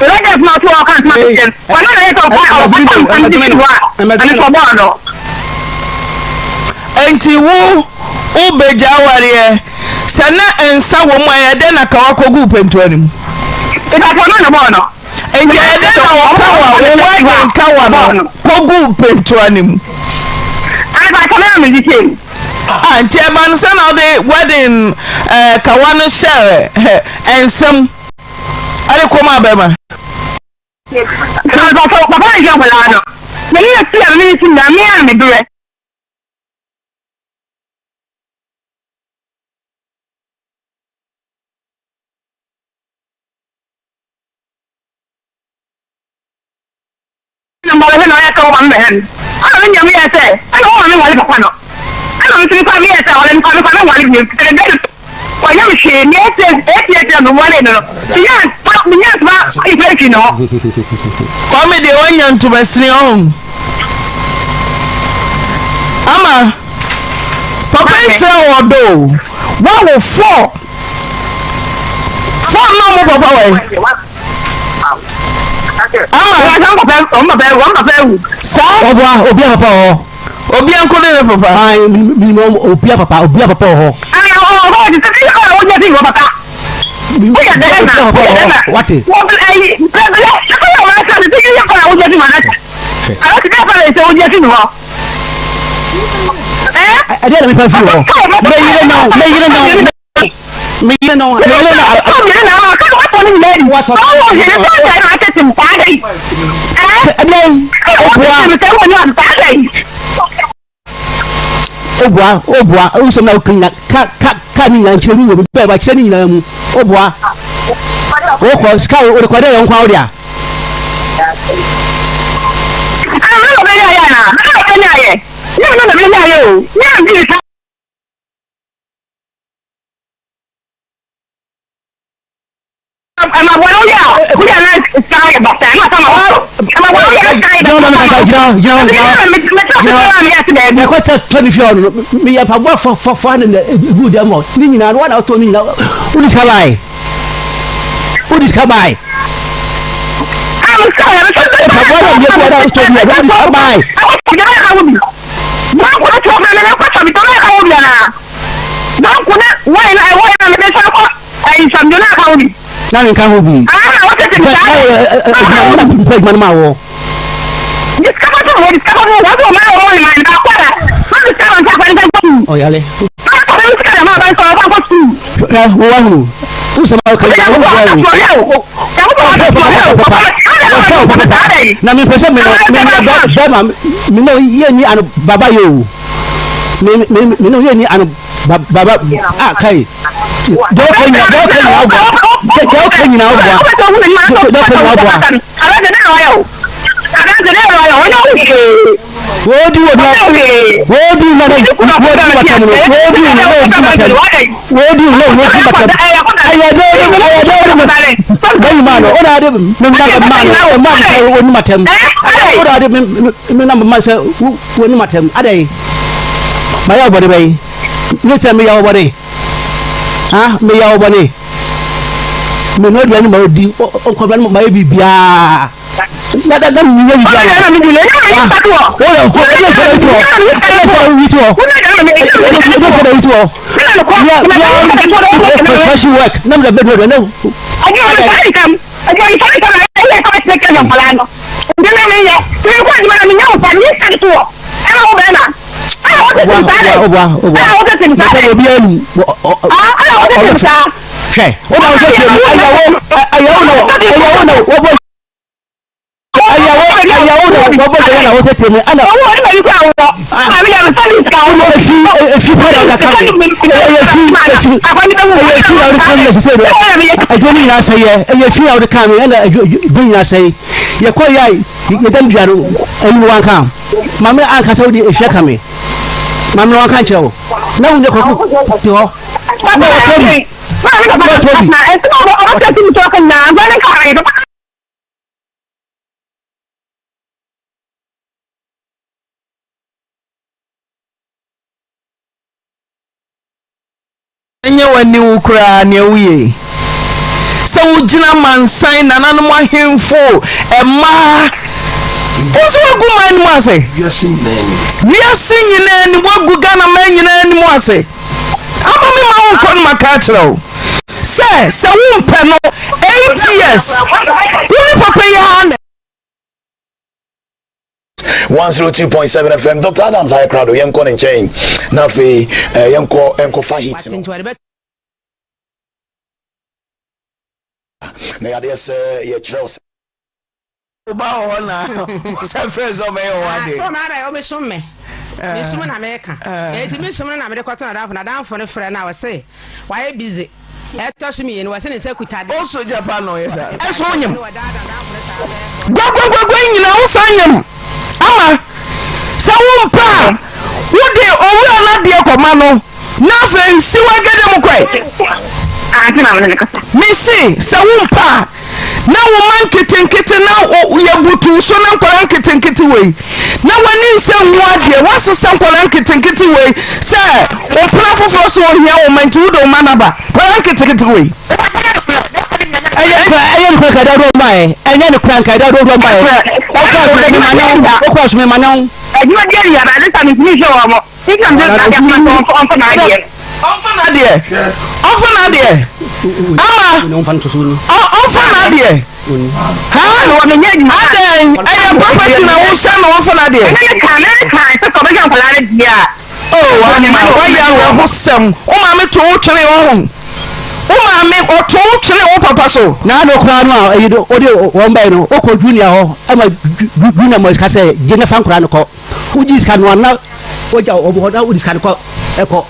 Ɛwɛ dɛf na ɔto ɔka ntoma kɛseɛ no. Wɔn na yɛ sɛ ɔfa ɔfa tam tam de hwee hɔ a ɛno nso ɔbɔɔ no. Enti wo wobɛgya awareɛ sɛ na nsa wɔ mu a ɛyɛ dɛn na kawa kɔguu pɛntoa no mu? Ìbàtọ̀ náà na bɔɔ no. Enti ɛyɛ dɛn na wɔkawa wo wedding kawa no kɔguu pentoa no mu? Ah, nti ɛba no sɛ na wode wedding eh, kawa no hyɛ eh, nsam ɛde kɔma bɛma? Papa no nhwɛ nkwadaa no. Mene na si a mene si na me a mebrɛ. Na mbɔlɔ hɛ na ɔyɛ sɛ wo maame bɛhɛ no. Ɛna me nua meyɛɛ sɛ ɛna wo maame nwale papa no. Ɛna me nso me kɔ meyɛɛ sɛ ɔlɛ me kɔ me kɔ me nwale bio. Sɛ dɛ no wanyɛ me hwee nea ɛsɛ ɛsi ɛsi na me nwale no no. Menya ntoma menya ntoma mfa mfiri ne hɔ. Kwame deɛ wanya ntoma sini ɔho. Ama papa yi kyerɛ wɔ ɔdɔ o. Wawo fɔ. Fɔ na ɔmo papa wɔ yi. Ama. Wɔn papa ewu. Saa. Ɔboa obi a papa wɔ hɔ. Obi nko ne ne papa. Ayi minimum obi a papa obi a papa wɔ hɔ. Ana ɔwɔ hɔ ti sɛ ɛyɛ ɔwɔ gyesi wɔ papa. Woyɛ dɛn na woyɛ dɛn na wate. Wɔ ayi bɛbɛ ɛkɔ yɛ wɔn asa sɛ yɛ kɔ na wogye fi mu anasa. Alasi dɛ kɔ na sɛ wogye fi mu hɔ. Ɛdeɛ na mepa firi hɔ. Mɛyere no mɛyere no mɛyere no mɛyere no. Mɛyere no aka no wakɔ ne nyinaa di. Ɔwɔ hene sɛ ɔsɛ na atete mu saa dɛ. Ɛdeɛ ɔboa. Obua obua nsɛm na woka nyina ka ka ka ne nyinaa nkyerɛ ne wɔ mu bɛɛ wakyerɛ ne nyinaa mu obua wokɔ sika wode kɔ dɛ yɛ nkwa wode a. Ɛkɔ sɛ tɔ ne fie hɔ no meyɛ mpaboa fɔfɔfɔ ne na egu dɛm hɔ ne nyinaa no wɔn na ɔtɔ ne nyinaa wode sika bae wode sika bae mpaboa na meyɛ gu na wotɔ bi a wode sika bae. Na menka ho bi. Ah, Adwuma no ma wɔ. Ɔyare. Hwɛ wo wahunu. Wo sɛ ma ka nyina wo boa wo. Ɔhwɛ papa papa. Ɔhwɛ papa papa. Na me pɛ sɛ me me me bɛma me no yɛ ni ano baba yɛ o. Me me me no yɛ ni ano baba a kai. Deɛ ɔka nyina deɛ ɔka nyina ɔboa. Deɛ ɔka nyina ɔboa. Deɛ ɔka nyina ɔboa. Wodi wɔ na wodi na na wodi matam no wodi na wodi matam wodi na wodi matam ɛyɛ dɛ ɛyɛ dɛ ɔde ma bɛyi maa no ɔna ade mi na ma no ɔma mi sɛ wɔni matam ɔna ade mi mi na ma sɛ wɔni matam adɛ ma yɛ ɔbɔde bɛyi ne sɛ mi yɛ ɔbɔde ha mi yɛ ɔbɔde mi na ɔdi ɛni ma ɔdi ɔnkɔbla ni ma yɛ biribiara. Na na na mi yɛ bibi awa. Ah, o yɛ ko ɛyɛ sɛ ɛti hɔ ɛyɛ sɛ ɛyi ti hɔ ɛyɛ sɛ ɛyi ti hɔ. Yɛ yɛ construction work na mi na bɛ duro dɛ ne. Obua obua obua mɛtɛ obi anum ɔbɛ fɛ hwɛ o na o sɛ tiɛ mu ɛyɛwo ɛyɛwo na ɛyɛwo na wɔbɔ. Ɛyɛwo ɛyɛwo na wɔbɔ dɛm na wɔsɛ tiɛ mi ɛna. Ɔwɔ ɔne baabi kɔ awɔ. Maame yɛ nfa mi sika awɔ. Efi efi pa na ɔda ka mi. Ɛyɛ efi efi ɛyɛ efi na ɔde ka mi na sise do. Adwuma ni nyinaa sɛ yɛ ɛyɛ efi na ɔde ka mi ɛna adwuma nyinaa sɛ yɛ kɔ yɛ yɛ dɛm dua no ɛyi wanka maame ankasa wodi efi aka mi maame wanka nkyerɛ wo na wo nyɛ kɔkɔ te hɔ na wɔtɔ bi wɔtɔ bi. Ɛnyɛ w'aniwu koraa nea woyɛ yi sɛ wogyina amansan nananom ahemfo mmaa wo nso woagu man no mu ase wiase nyinaa anim woagu Ghana man nyinaa anim ase ama me ma wonkɔ no maka akyerɛ wo sɛ sɛ wompɛ no 8 years wo ne papa yi ara na 102.7 FM Dr. Adams ayɛ krado yɛnkɔ ne nkyɛn na afei eh, yɛnkɔ nkɔfa hit no na yɛadeɛ sɛ yɛkyerɛ wo sɛ Oba wɔ hɔ na sɛ fɛ sɛ ɔbɛyɛ wɔ ade. So maa bɛ ɔbɛsom me. Mesum na meka. Enti mesum no na mede kɔto n'adamfo. N'adamfo no frɛ no a ɔse wayɛ busy. Ɛtɔ so mienu, wɔse ne nsa kuta de. O sogya pa na ɔyɛ saa. Ɛso wonyem. Guaguaguagua yi nyinaa wo san nyem ama sɛ wompɛ a wode owura no adeɛ kɔma no na afei si w'agɛdɛ mu kɔe. Mese sɛ wompɛ a na wo mma nketenkete na yɛbutuw so na nkwadaa nketenkete wei na w'ani nsɛ nhu adeɛ woasesa nkwadaa nketenkete wei sɛ wo mpena foforɔ so ohia wo mma nti wode wo mma no aba nkwadaa nketenkete wei ɛyɛ ɛyɛ nokora nka ɛda wodɔ mmaeɛ ɛnyɛ nokora nka ɛda wodɔ mmaeɛ wokɔ asome mema ne wo wokɔ asome mema ne wo adwuma bi ani aba ade sa mentumi nhwɛ wɔ mo nti na mede adeɛ ama sɛ ɔmfa n'adeɛ ɔmfa n'adeɛ ɔmfa n'adeɛ ama ɔmfa n'adeɛ ha adɛn ɛyɛ property na wohyɛ na ɔmfa n'adeɛ oh ama wayɛ awerɛhosɛm wo maame to wo twene wɔ ho wo maame ɔto wo twene wo papa so. Na ano koraa no a ɛyi no wode wɔn bae no wokɔ junior hɔ ɛma junior mo ka sɛ gye ne fa nkoraa no kɔ. Wogye sika no a na wogya wɔn hɔ na wode sika no kɔ ɛkɔ.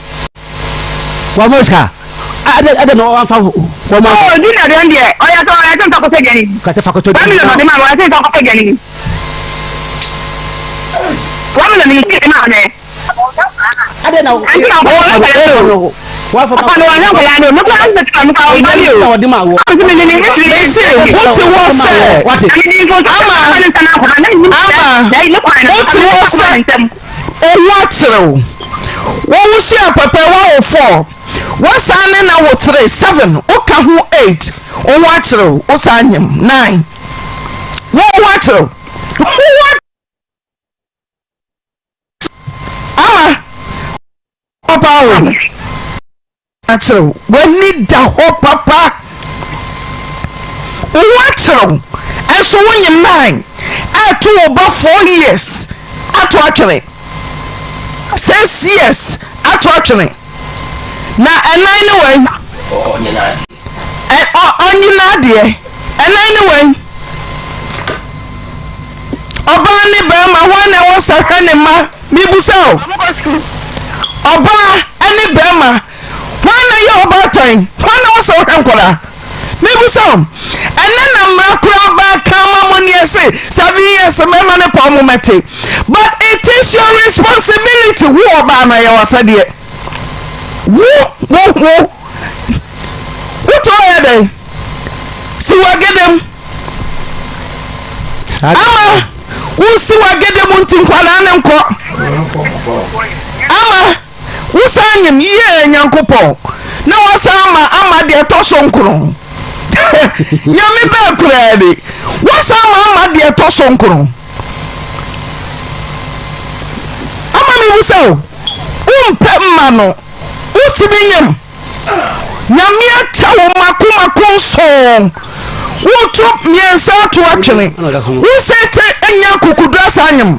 Wɔn sika ɛdɛ ɛdɛ na wɔamfa wɔn. Ɔɔ Junior deɛ deɛ ɔyɛ sɛ ɔyɛ sɛ nfa kɔtɔ aduane bi. Kɔtɔ fa kɔtɔ aduane. 1 million ɔde maa mi ɔyɛ sɛ nfa kɔtɔ aduane bi. 1 million ni ti maa mi. Ɛdɛ na ɛnti na ɔkɔ wɔn nkɔla no. Papa no wɔn nkɔla no mo kura nsɛ tuma mo ka wɔn ba mi o. Ɔde ma wɔ. Mese wote hɔ sɛ ama ama wote hɔ sɛ owu akyerɛ wo wowo hyia papa woawo 4 wosan ne na wo 3 7 woka ho 8 woho akyerɛ wo wosan nyem 9 woho akyerɛ wo ama papa wo akyerɛw w'ani da hɔ papa wo ho akyerɛw ɛnso wonyem 9 ɛto wo ba 4 years. ato atwene. 6 years ato atwene. Na ɛnan ne wɛn? Ɔnyina adeɛ. Ɛnan ne wɛn? Ɔbaa ne bɛrima hwan na ɛwɔ sɛ hwɛ ne mma? Mibusa o. Ɔbaa ne bɛrima hwan na yɛ ɔbaatan? Hwan na ɛwɔ sɛ ɔhwɛ nkwadaa? Mebisa o, ɛnɛ na mmara koraa baa kan ma mo neɛ se 7 years mmarima no pa ɔmo mɛte but it is your responsibility wo ɔbaa no ɛyɛ w'asɛdeɛ wo wo wo wote hɔ yɛ dɛn si w'agedem ama wosi w'agedem nti nkwadaa no nkɔ ama Wosan nyim yie Nyankopɔn na wasan ama ama deɛ ɛtɔ so nkron. Nyame bɛɛ koraa ni. Wasan ama ama deɛ ɛtɔ so nkron. Ama me bu sɛ o, wompɛ mma no, wotumi nyim. Nyame akyɛ wo mako mako nson, woto mmiɛnsa ato atwene, wosan te anya akokoduro asan nyim.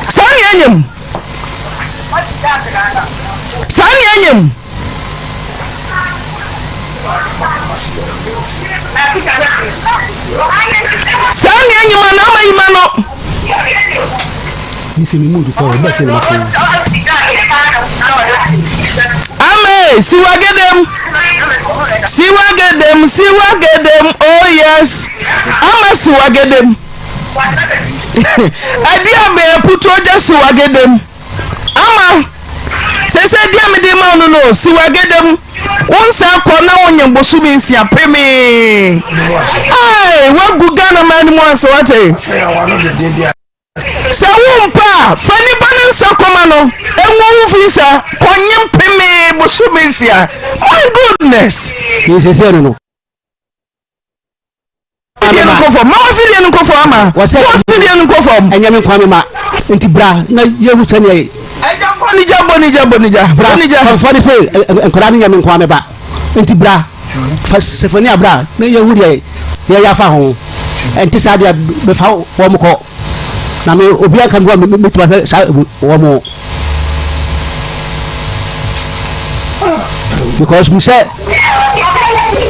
Saa ne anyim. Saa ne anyim. Saa ne anyim a na ama yima no. Ame siwagedem siwagedem siwagedem oh yes ama siwagedem. Adi a bɛn aputu ogya si w'agedem ama sese di a mede ma no no si w'agedem wo nsa kɔ na wonyɛ bosome nsia pemee ai wagu Ghana ma anim ase wate sɛ wompɛ a fa nipa no nsa kɔma no ɛngu wo fi nsa kɔnyem pemee bosome nsia my goodness. Sese no no. Fidie no nkɔ fam. Mama fidie no nkɔ fam ama. Wɔsɛ fidie no nkɔ fam. Ɛnyɛ me nkwa me ma. Nti bra na yɛhu sɛdeɛ. Ɛgya bɔ ne gya bɔ ne gya bɔ ne gya. Bra Bɔ ne gya. kɔnfɔ ne sɛ nkwadaa no nyɛ me nkwa me ba. Nti bra fa sefania bra na yɛhu deɛ yɛyɛ afa ho. Ɛnte saa deɛ bɛfa wɔn kɔ. Na me obiara nka me hɔ a mɛtumi ahwɛ saa wɔn. Because me sɛ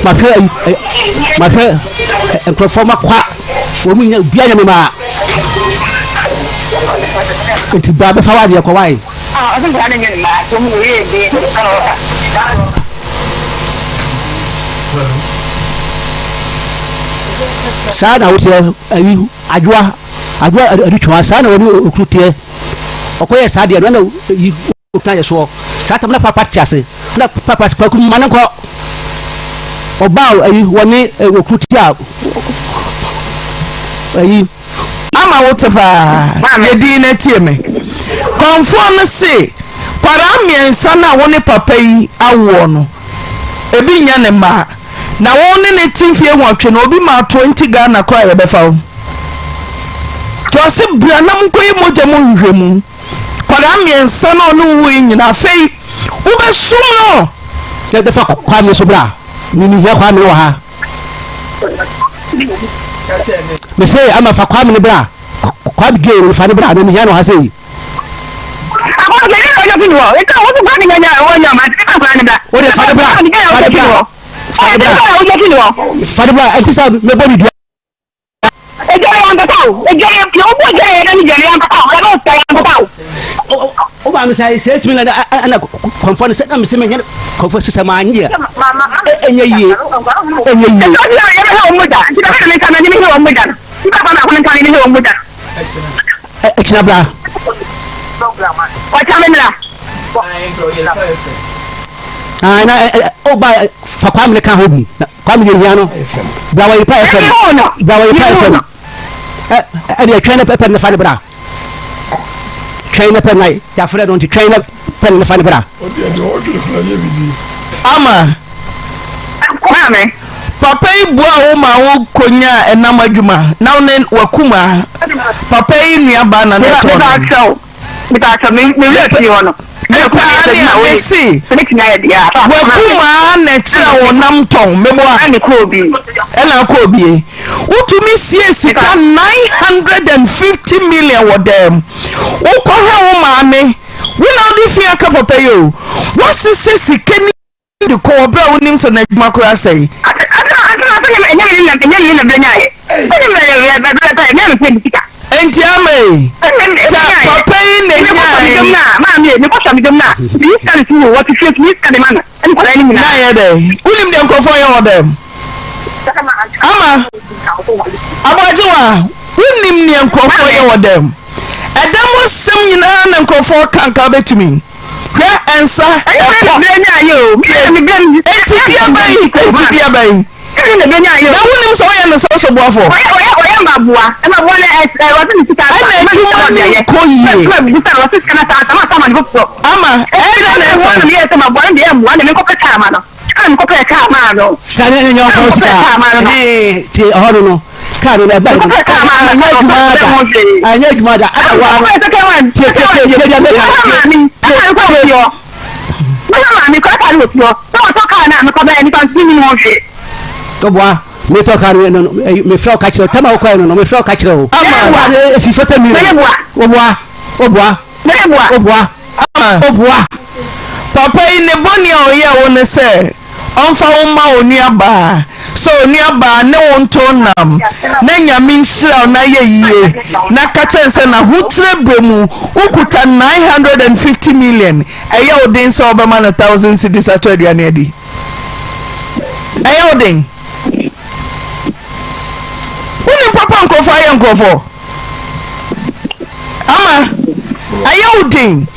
mahwɛ mahwɛ nkurɔfoɔ ma kwa wɔn nyɛ obiara nyɛ me maa nti baa bɛfa wadeɛ kɔ wae. Saa na woteɛ ayi adwoa adwoa adutwa saa na wɔne okunu teɛ. Ɔkɔyɛɛ saa deɛ no ɛna yi ɔtena yɛ soɔ saa tam na papa te ase na papa kwaku ma no nkɔ ɔbaa ayi wɔne okunu te a ayi. Ama wo te paa yɛ din na tie me kɔnfoɔ no se kwadaa mmiɛnsa no a wo ne papa yi awoɔ no ebi nyɛ ne mmaa Na wo ne no te mfie nwɔtwe no obi maa 20 Ghana koraa yɛbɛfa wo. Nti ɔse bra na monkɔyɛ mogya mu nhwehwɛmu. Kwadaa mmiɛnsa na ɔne wo wui nyina afei wobɛsum no. Sɛ bɛfa Kwame so bra. Me mehia Kwame wɔ ha. Mese ama fa Kwame no bra. Kwame gay no fa no bra na mehia no ha sei. Wode fa no bra. Fa no bra. Fa no bra. Fa no bra. Ɛnti sɛ mɛbɔ ne dua. Wo maame sɛ sɛ ɛsimi na ɛna kɔnfɔ no sɛ na mesɛ menyɛ kɔnfɔ sɛ sɛ maanyɛ ɛnyɛ yie ɛnyɛ yie. Ɛkyina bra. Ɔkyina me mmra. Ah, na o ba fa Kwame ne ka ho bi. Kwame yɛ hia no. Bra wɔ yipa FM. Bra wɔ yipa FM. Ɛ ɛ deɛ twɛn ne pɛ ne fa ne bra. Twɛn ne pɛ na yafrɛ no nti twɛn ne pɛ ne fa ne bra. Ama. Maame. Papa yi boaa wo ma wo kɔnyaa ɛnam adwuma na wo ne wakumaa papa yi nua baa na na ɛtɔn no. Mepatɔ me me wura fie hɔ no. Mepaa ne a mese wakumaa na ɛkyerɛ wo nam tɔn meboa ɛna akɔ obie wotumi sie sika 950 million wɔ dɛm wokɔhwɛ wo maame wo na wode fi aka papa yi o woasesɛ sika ni de kɔ wɔ berɛ a wonim sɛ n'adwuma koraa asɛe. Enti ama yi, sɛ papa yi na nyae. Na ayɛ dɛ, wonim deɛ nkurɔfoɔ yɛ wɔ dɛm. Ama, aboagyewa, wonim deɛ nkurɔfoɔ yɛ wɔ dɛm. Ɛdɛm asɛm nyinaa na nkurɔfoɔ ka nka bɛtumi. Hwɛ nsa ɛkɔ. Eti deɛ bɛn eti deɛ bɛn. Na wonim sɛ ɔyɛ ne sɛ ɔsɔboafoɔ. Ɛna adwuma ne nkɔ yie. Ama ɛna na ɛsa. Kaa no nyɛ ɔkɔ sika ee ti ɛhɔ no no kaa no ɛba no anyɛ adwuma da anyɛ adwuma da ɛna wa no tie tie tie tie deɛ meka tie tie. Tɔboa metɔ kaa no no mefrɛ wo ka kyerɛ tama wokɔɛ no no mefrɛ wo ka kyerɛ wo ama no ɛsi fata mi woboa woboa woboa Ama. Papa yi ne bɔne a ɔyɛɛ wo ne sɛ ɔmfa wo mma onuabaa sɛ onuabaa ne wo nto nam na Nyame nhyira wo na yɛ yie na ka kyerɛ no sɛ n'ahokyerɛ berɛ mu wokuta 950 million ɛyɛ wo den sɛ wobɛma no thousand cedis atɔ aduane adi? Ɛyɛ wo den? Wonim papa nkurɔfoɔ ayɛ nkurɔfoɔ? Ama ɛyɛ wo den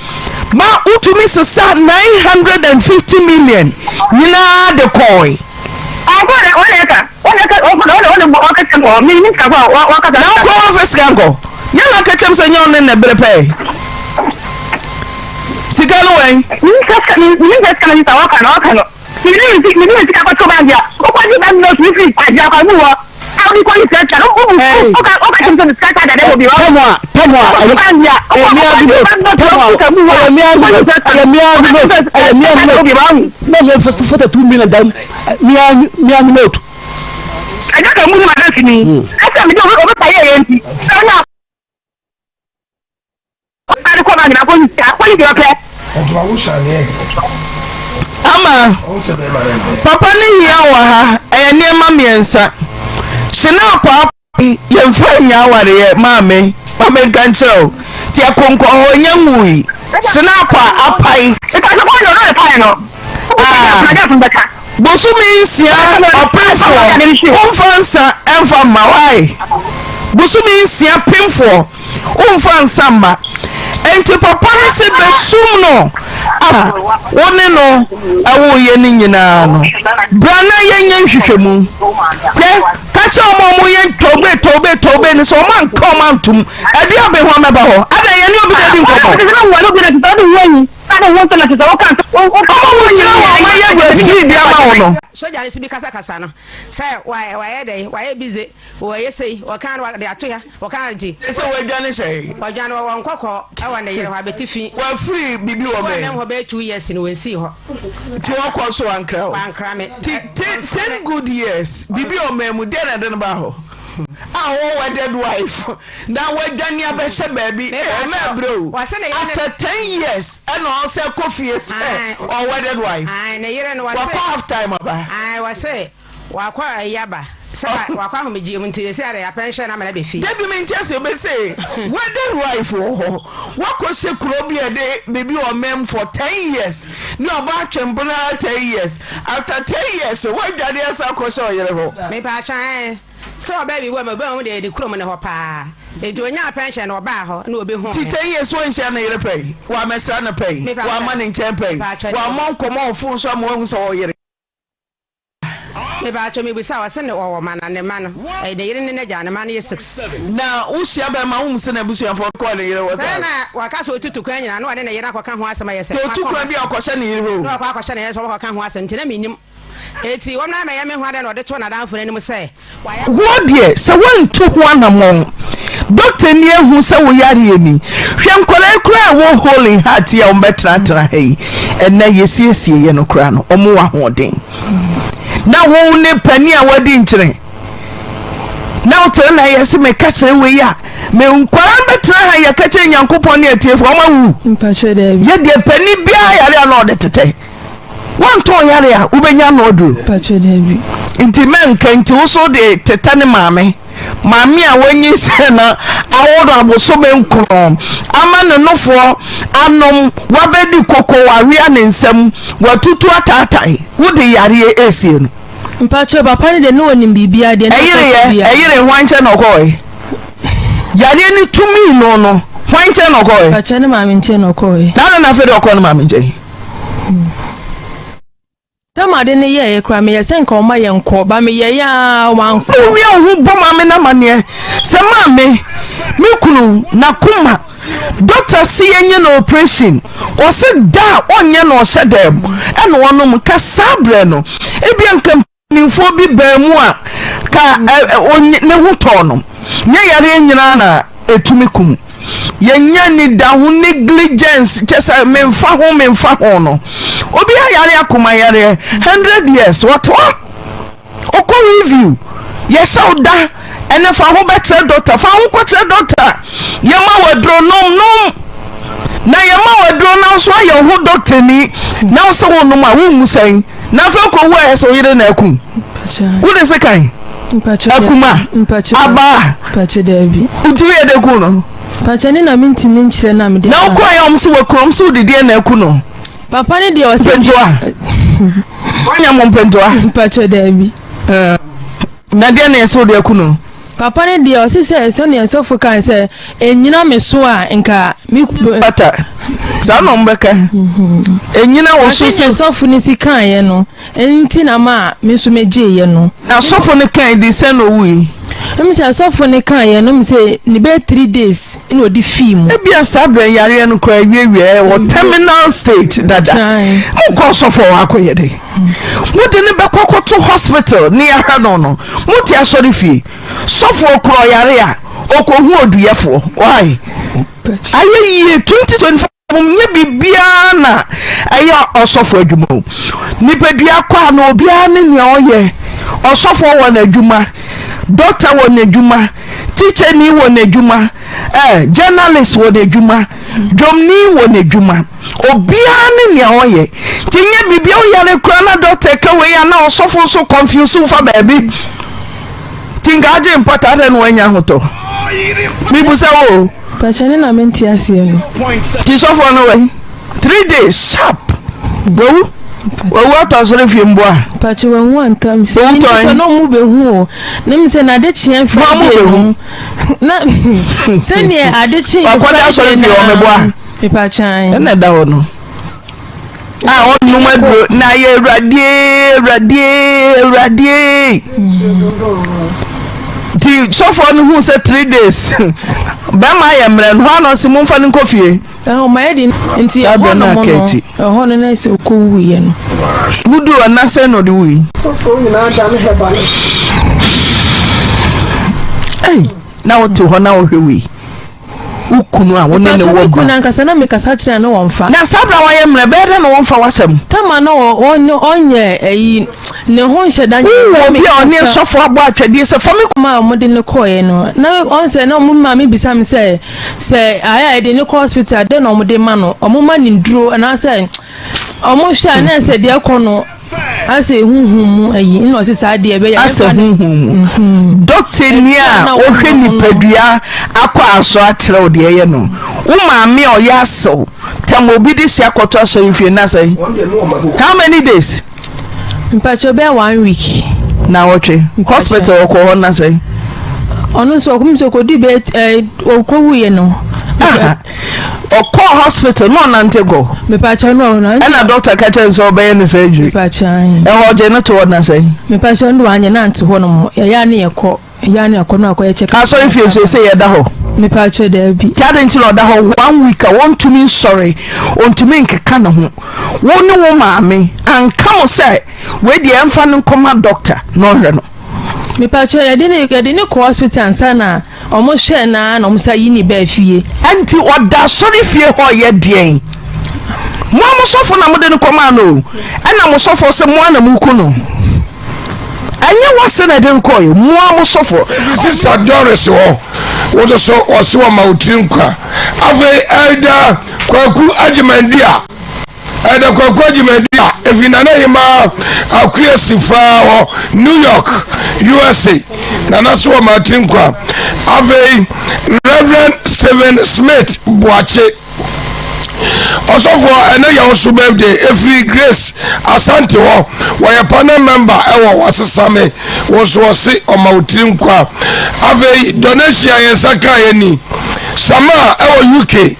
ma wotumi sesa 950 million nyinaa de kɔe. Na wokɔ wɔmfa sika nkɔ nyɛ na aka kyɛm sɛ nyɛ ɔne ne bere pɛɛ sika no wɛn. Ama papa no hia wɔ ha ɛyɛ nneɛma mmiɛnsa hyena paa yɛmfa nyɛ awareɛ maame ma menka nkyerɛ wo nti ɛkonkɔ hɔ nyɛ nwui hyena pa apae ah. Bosome nsia ɔpemfoɔ womfa nsa mfa mma why bosome nsia pemfoɔ womfa nsa mma enti papa no se bɛsum no a wo ne no ɛwoyɛ no nyinaa no bra na yɛnyɛ nhwehwɛmu hwɛ ka kyerɛ wɔn a wɔyɛ tɔbe tɔbe tɔbe no sɛ wɔn anka wɔn antom ɛde abɛho amɛba hɔ adɛn yɛne obi na di nkɔmmɔ Ɔma wo gyina hɔ a ɔma yɛ referee de ama wo no. Sogya no so bi kasakasa no sɛ wayɛ dɛn wayɛ bize wɔyɛ sei wɔka no de ato ha wɔka nti. Sɛ wadwane sɛn. Wadwane wɔwɔ nkɔkɔ ɛwɔ ne yere hɔ abetifi. Wafiri bibi wɔ bɛn. Wɔn hɔ bɛyɛ 2 years no wɔnsii hɔ. Nti wɔkɔ so wankra wo. Wankra me. Ti 10 good years bibi ɔman mu deɛ na ɛde no ba hɔ a ɔwɔ wedded wife. Na wadwane abɛhyɛ baabi eh ɛmɛ brɛ o after 10 years ɛna ɔsɛ kɔ fie sɛ ɔ wedded wife wakɔ half time aba. Ae wɔse wakɔ ayi aba sɛ wakɔ ahomegyeɛ mu nti sɛsɛ ara yɛapɛnhyɛn no ama no aba fie. Dabi mente aseɛ mese wedded wife wɔ hɔ wakɔ hyɛ kuro bi a ɛde biribi wɔ mɛm for 10 years ne ɔba atwempena ara 10 years after 10 years wadwane asan akɔ hyɛ ɔyere hɔ. Mepaakyɛw ɛɛ. Sɛ ɔbaa bi wɔ mu a, obehu deɛ ne kurom ne hɔ paa. Enti onyaa pɛnhyɛn no, ɔbaa hɔ na obehuu me. Nti 10 years wanhyia ne yere pɛn, wammɛsra no pɛn, wamma ne nkyɛn pɛn, wammɔ nkɔmmɔ wɔ fon so ama wahu sɛ ɔwɔ yere. Mepaakyɛw mebisa wo, ɔse ne ɔwɔ mma na ne mma no, ɛyɛ ne yere ne n'agya, ne mma no yɛ six. Na wohyia bɛrima a wohu sɛ n'abusuafoɔ kɔɔ ne yere hɔ saa? Sɛ na waka sɛ otutu kwan nyinaa na ɔne ne yere akɔka ho asɛm ayɛ sɛ. Sɛ otu kwan bi a ɔkɔhyɛ ne yere hɔ o. Na wakɔ akɔhyɛ ne yere sɛ wɔkɔka ho asɛm nti na mennim. Enti wɔn ara mɛyɛ me ho adɛn na ɔde too n'adamfo no anim sɛ, Wayɛ. Woɔ deɛ sɛ woantu ho anammɔn. Doctor ni ahu sɛ wo yareɛ ni. Hwɛ nkwadaa yi koraa a ɛwɔ hole in heart yi a wɔbɛtenatena ha yi. Ɛnnɛ yɛsiesie yɛ no koraa no, wɔn wɔ ahoɔden. Na wo ne panin a wadi nkyene. Na wotena na yɛ se meka kyerɛ wei a, me nkwadaa no bɛtena ha yɛka kyerɛ Nyankopɔn ne atiefoɔ wɔn awu. Yɛ deɛ panin biara yare a na ɔde tetɛ. Woantɔn yare a wobɛnya ano aduro. Nti mɛnka nti wo so de tetɛ ne maame. Maame a wanyinsɛn na awo no abosome nkron ama ne nofoɔ anom, wabɛdi koko, wawea ne nsam, watutu ataatae, wode yareɛ resie no. Mpakyɛw papa no deɛ ne ɔnim biribiara deɛ na ɔkɔ so biara. Ɛyere hwan nkyɛn na ɔkɔɔe? Yareɛ no tumii no no hwan nkyɛn na ɔkɔɔe? Mpakyɛw ne maame nkyɛn na ɔkɔɔe. Na adɛn na afei deɛ ɔkɔɔ ne maame nkyɛn? Tam ade no yɛeɛ koraa meyɛ sɛ nka ɔma yɛn kɔ ba meyɛeɛ aa wankɔ. Wowia wo ho bɔ maame no amaneɛ sɛ maame me kunu nakoma doctor se yɛnyɛ no operation ɔse da a ɔnyɛ no ɔhyɛ dɛm ɛna ɔnom nka saa berɛ no ebia nka mpanimfoɔ bi baa mu a ka ne ho tɔɔ no nyɛ yareɛ nyinaa na ɛtumi kum Yɛnya anidaho negligence kyɛ sɛ memfa ho memfa ho no. Obi ayare akoma yareɛ 100 years wɔte hɔ ɔkɔ review yɛhyɛ wo da ɛnɛ fa ho bɛkyerɛ doctor fa ho kɔkyerɛ doctor yɛma wo aduro nom nom na yɛma wo aduro na nso ayɛ wo ho doctor ni na wo sɛ wo nom a wonwu sɛn na afei kɔwu a ɛsɛ wo yere na akum wode sekan Akuma, abaa. Mpakyɛ daabi. Nti woyɛ dɛ ku no? Mpakyɛ ne na mentumi nkyerɛ na mede. Na wokɔ yɛ ɔmo sɛ wakunu ɔmo sɛ wode deɛ na aku no. Papa ne deɛ ɔsɛ. Mpentoa. Wanya mo mpentoa. Mpakyɛ daabi. Na deɛ na ɛsɛ wode aku no? Papa no deɛ ɔse sɛ sɛdeɛ sɔfo kae sɛ ɛnyina me so a nka me Bata saa na ɔmo bɛka ɛnyina wo so sɛ sɔfo no si kaeɛ no nti na ma me nso megyeeɛ no. Na sɔfo no kae di sɛn na owui? Ɛmu sɛ sɔfo no kaeɛ no mu sɛ ne bɛyɛ 3 days na ɔde fii mu. Ebia saa berɛ yareɛ no koraa awiewie wɔ terminal stage dada. Mokɔ sɔfo hɔ akɔyɛ dɛn? Mode no bɛkɔ kɔto hospital ne yɛahwɛ no no, mote asɔre fie. Sɔfoɔ kura ɔyare a, ɔkɔhu oduyɛfoɔ. Why? Ayɛ yie 2025 nyɛ biribiara na ɛyɛ ɔsɔfo adwuma o. Nipadua kɔ a na obiara ne nea ɔyɛ. Ɔsɔfoɔ wɔ n'adwuma, dɔkta wɔ n'adwuma, tikyani wɔ n'adwuma, eh, journalist wɔ n'adwuma, dwomni wɔ n'adwuma. Obiara ne nea ɔyɛ. Nti nyɛ biribi a woyare koraa na dɔkta ka wei a na ɔsɔfo nso confuse wo fa baabi. Nti nka agye mpata adɛn na woanya ahotɔ? Mebisa wo o. Pakyɛ ne na mente aseɛ no. Nti sɔfoɔ no wai? 3 days sharp wawu wawu atɔ asɔre fie mboa. Pakyɛ wahu antɔ mi sɛ Owu tɔn. sɛ na ɔmo bɛhu o na mi sɛ na ade kyeɛ Friday no na sɛdeɛ ade kye Wakɔda asɔre fie wɔ meboa. Mepakyan. Ɛna ɛda hɔ no. A ɔnom aduro na ayɛ awurade awurade awurade. Nti sɔfoɔ no hu sɛ 3 days bɛrima ayɛ mmerɛ no hɔ a na ɔse momfa no nkɔ fie. Ɛhɔ ma yɛ de nti ɛhɔ nom no ɛhɔ no na ɛsɛ ɔkɔ wuiɛ no. Mudu ɔna sɛ na ɔde wui. Sɔfoɔ nyinaa da ne herbalist. Ei, na wote hɔ na wohwɛ wei. Wo kunu a wo ne ne wɔ ba. Me kunu ankasa na mekasa kyerɛ na wɔmfa. Na saa bere a wayɛ mmerɛ bɛyɛ dɛn na wɔmfa w'asɛm? Tama na ɔnyɛ ɛyi ne ho nhyɛ da nyɛ. Wowɔ obi a ɔne sɔfo abɔ atwɛdeɛ sɛ fa me. Ma wɔde no kɔeɛ no na ɔn sɛ na wɔn maame bisa me sɛ sɛ ayɛ a yɛde no kɔ hospital dɛn na wɔde ma no wɔn ma no nnuro anaasɛ wɔn hwɛ a na sɛ deɛ ɛkɔ no. Asɛ huhum mu ayi nna ɔse saa deɛ ɛbɛyɛ Asɛ huhum mu. Mhm. Dɔktani a ɔhwɛ nipadua akɔ aso akyerɛ wo deɛ ɛyɛ no. Wo maame a ɔyɛ asew tɛm obi de si akɔto asɔre fie na sɛ how many days? Mpakyɛ bɛyɛ one week. Na wɔtwe hospital ɔkɔ hɔ na sɛ. Ɔno nso ɔkɔm sɛ ɔkɔdi bɛyɛ ɛɛ ɔkɔwuiɛ no. Ɔkɔɔ hospital na ɔnante kɔ. Mepakyɛ no ɔno. Ɛna doctor ka kyerɛ no sɛ ɔbɛyɛ ne surgery. Mepakyɛ. Ɛhɔ ɔgye no to hɔ na sɛn. Mepakyɛ no wanyɛ nante hɔ nom ɛyɛ a ne yɛkɔ ɛyɛ a ne yɛkɔ no akɔyɛ check. Asɔre fie nso ɛsɛ yɛda hɔ. Mepakyɛ daabi. Ti adi nti na ɔda hɔ one week a wɔntumi nsɔre ɔntumi nkeka ne ho wo ne wo maame anka mo sɛ wei deɛ ɛmfa no nkɔma doctor na ɔhwɛ no. Mepakyɛw yɛde ne yɛde ne kɔ hospital ansa na ɔmo hwɛɛ no ara na ɔmo sa yi ne baa fie. Ɛnti ɔda asɔre fie hɔ yɛ deɛn? Mo a mo sɔfo na mode no kɔmaa no o, ɛna mo sɔfo sɛ mo a na moku no. Ɛnyɛ wase na ɛde no kɔɔeɛ, mo a mo sɔfo. Ɛfiri Sista Doris hɔ, wo nso so ɔse wɔma wo tiri nkwa. Afei Elder Kwaku Agyeman Duah. Ɛda Kwaku Agyemadu a efi Nana Hemaa Akua Sifaa hɔ, New York, USA. Nana so wɔ Martin Kwa. Afei Reverend Stephen Smith Boakye. Ɔsɔfoɔ ɛnɛ yɛ wo so birthday efiri Grace Asante hɔ. Wɔyɛ panel member ɛwɔ Wasesame. Wɔn so wɔse ɔma wo tiri nkwa. Afei donation a yɛn nsa kaa yɛ ni. Sama ɛwɔ UK.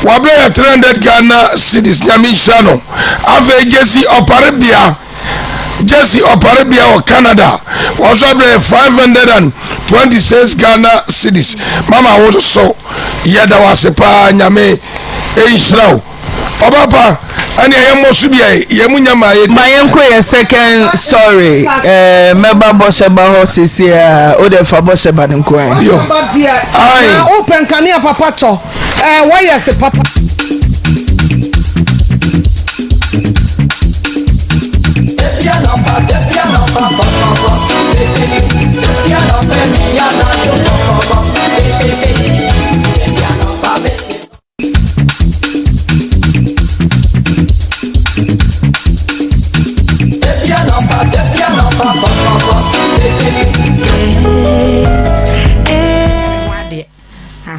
Wabrɛ yɛ 300 Ghana cedis nyame nhyira no. Afei Jesse Ɔparebea Jesse Ɔparebea wɔ Canada wɔn nso abrɛ yɛ 526 Ghana cedis. Mama wo so yɛda wo ase paa nyame nhyira wo. Ɔba pa ɛne ɛyɛ mmɔ so bi a yɛn mu nya maa yɛ. Ma yɛn kɔ yɛ second story ɛɛ mɛba bɔhyɛ ba hɔ sisi a o de fa bɔhyɛ ba ne nko ɛ. Yo. Ayi. Na o pɛ nkanea papa tɔ ɛɛ wɔyɛ se papa.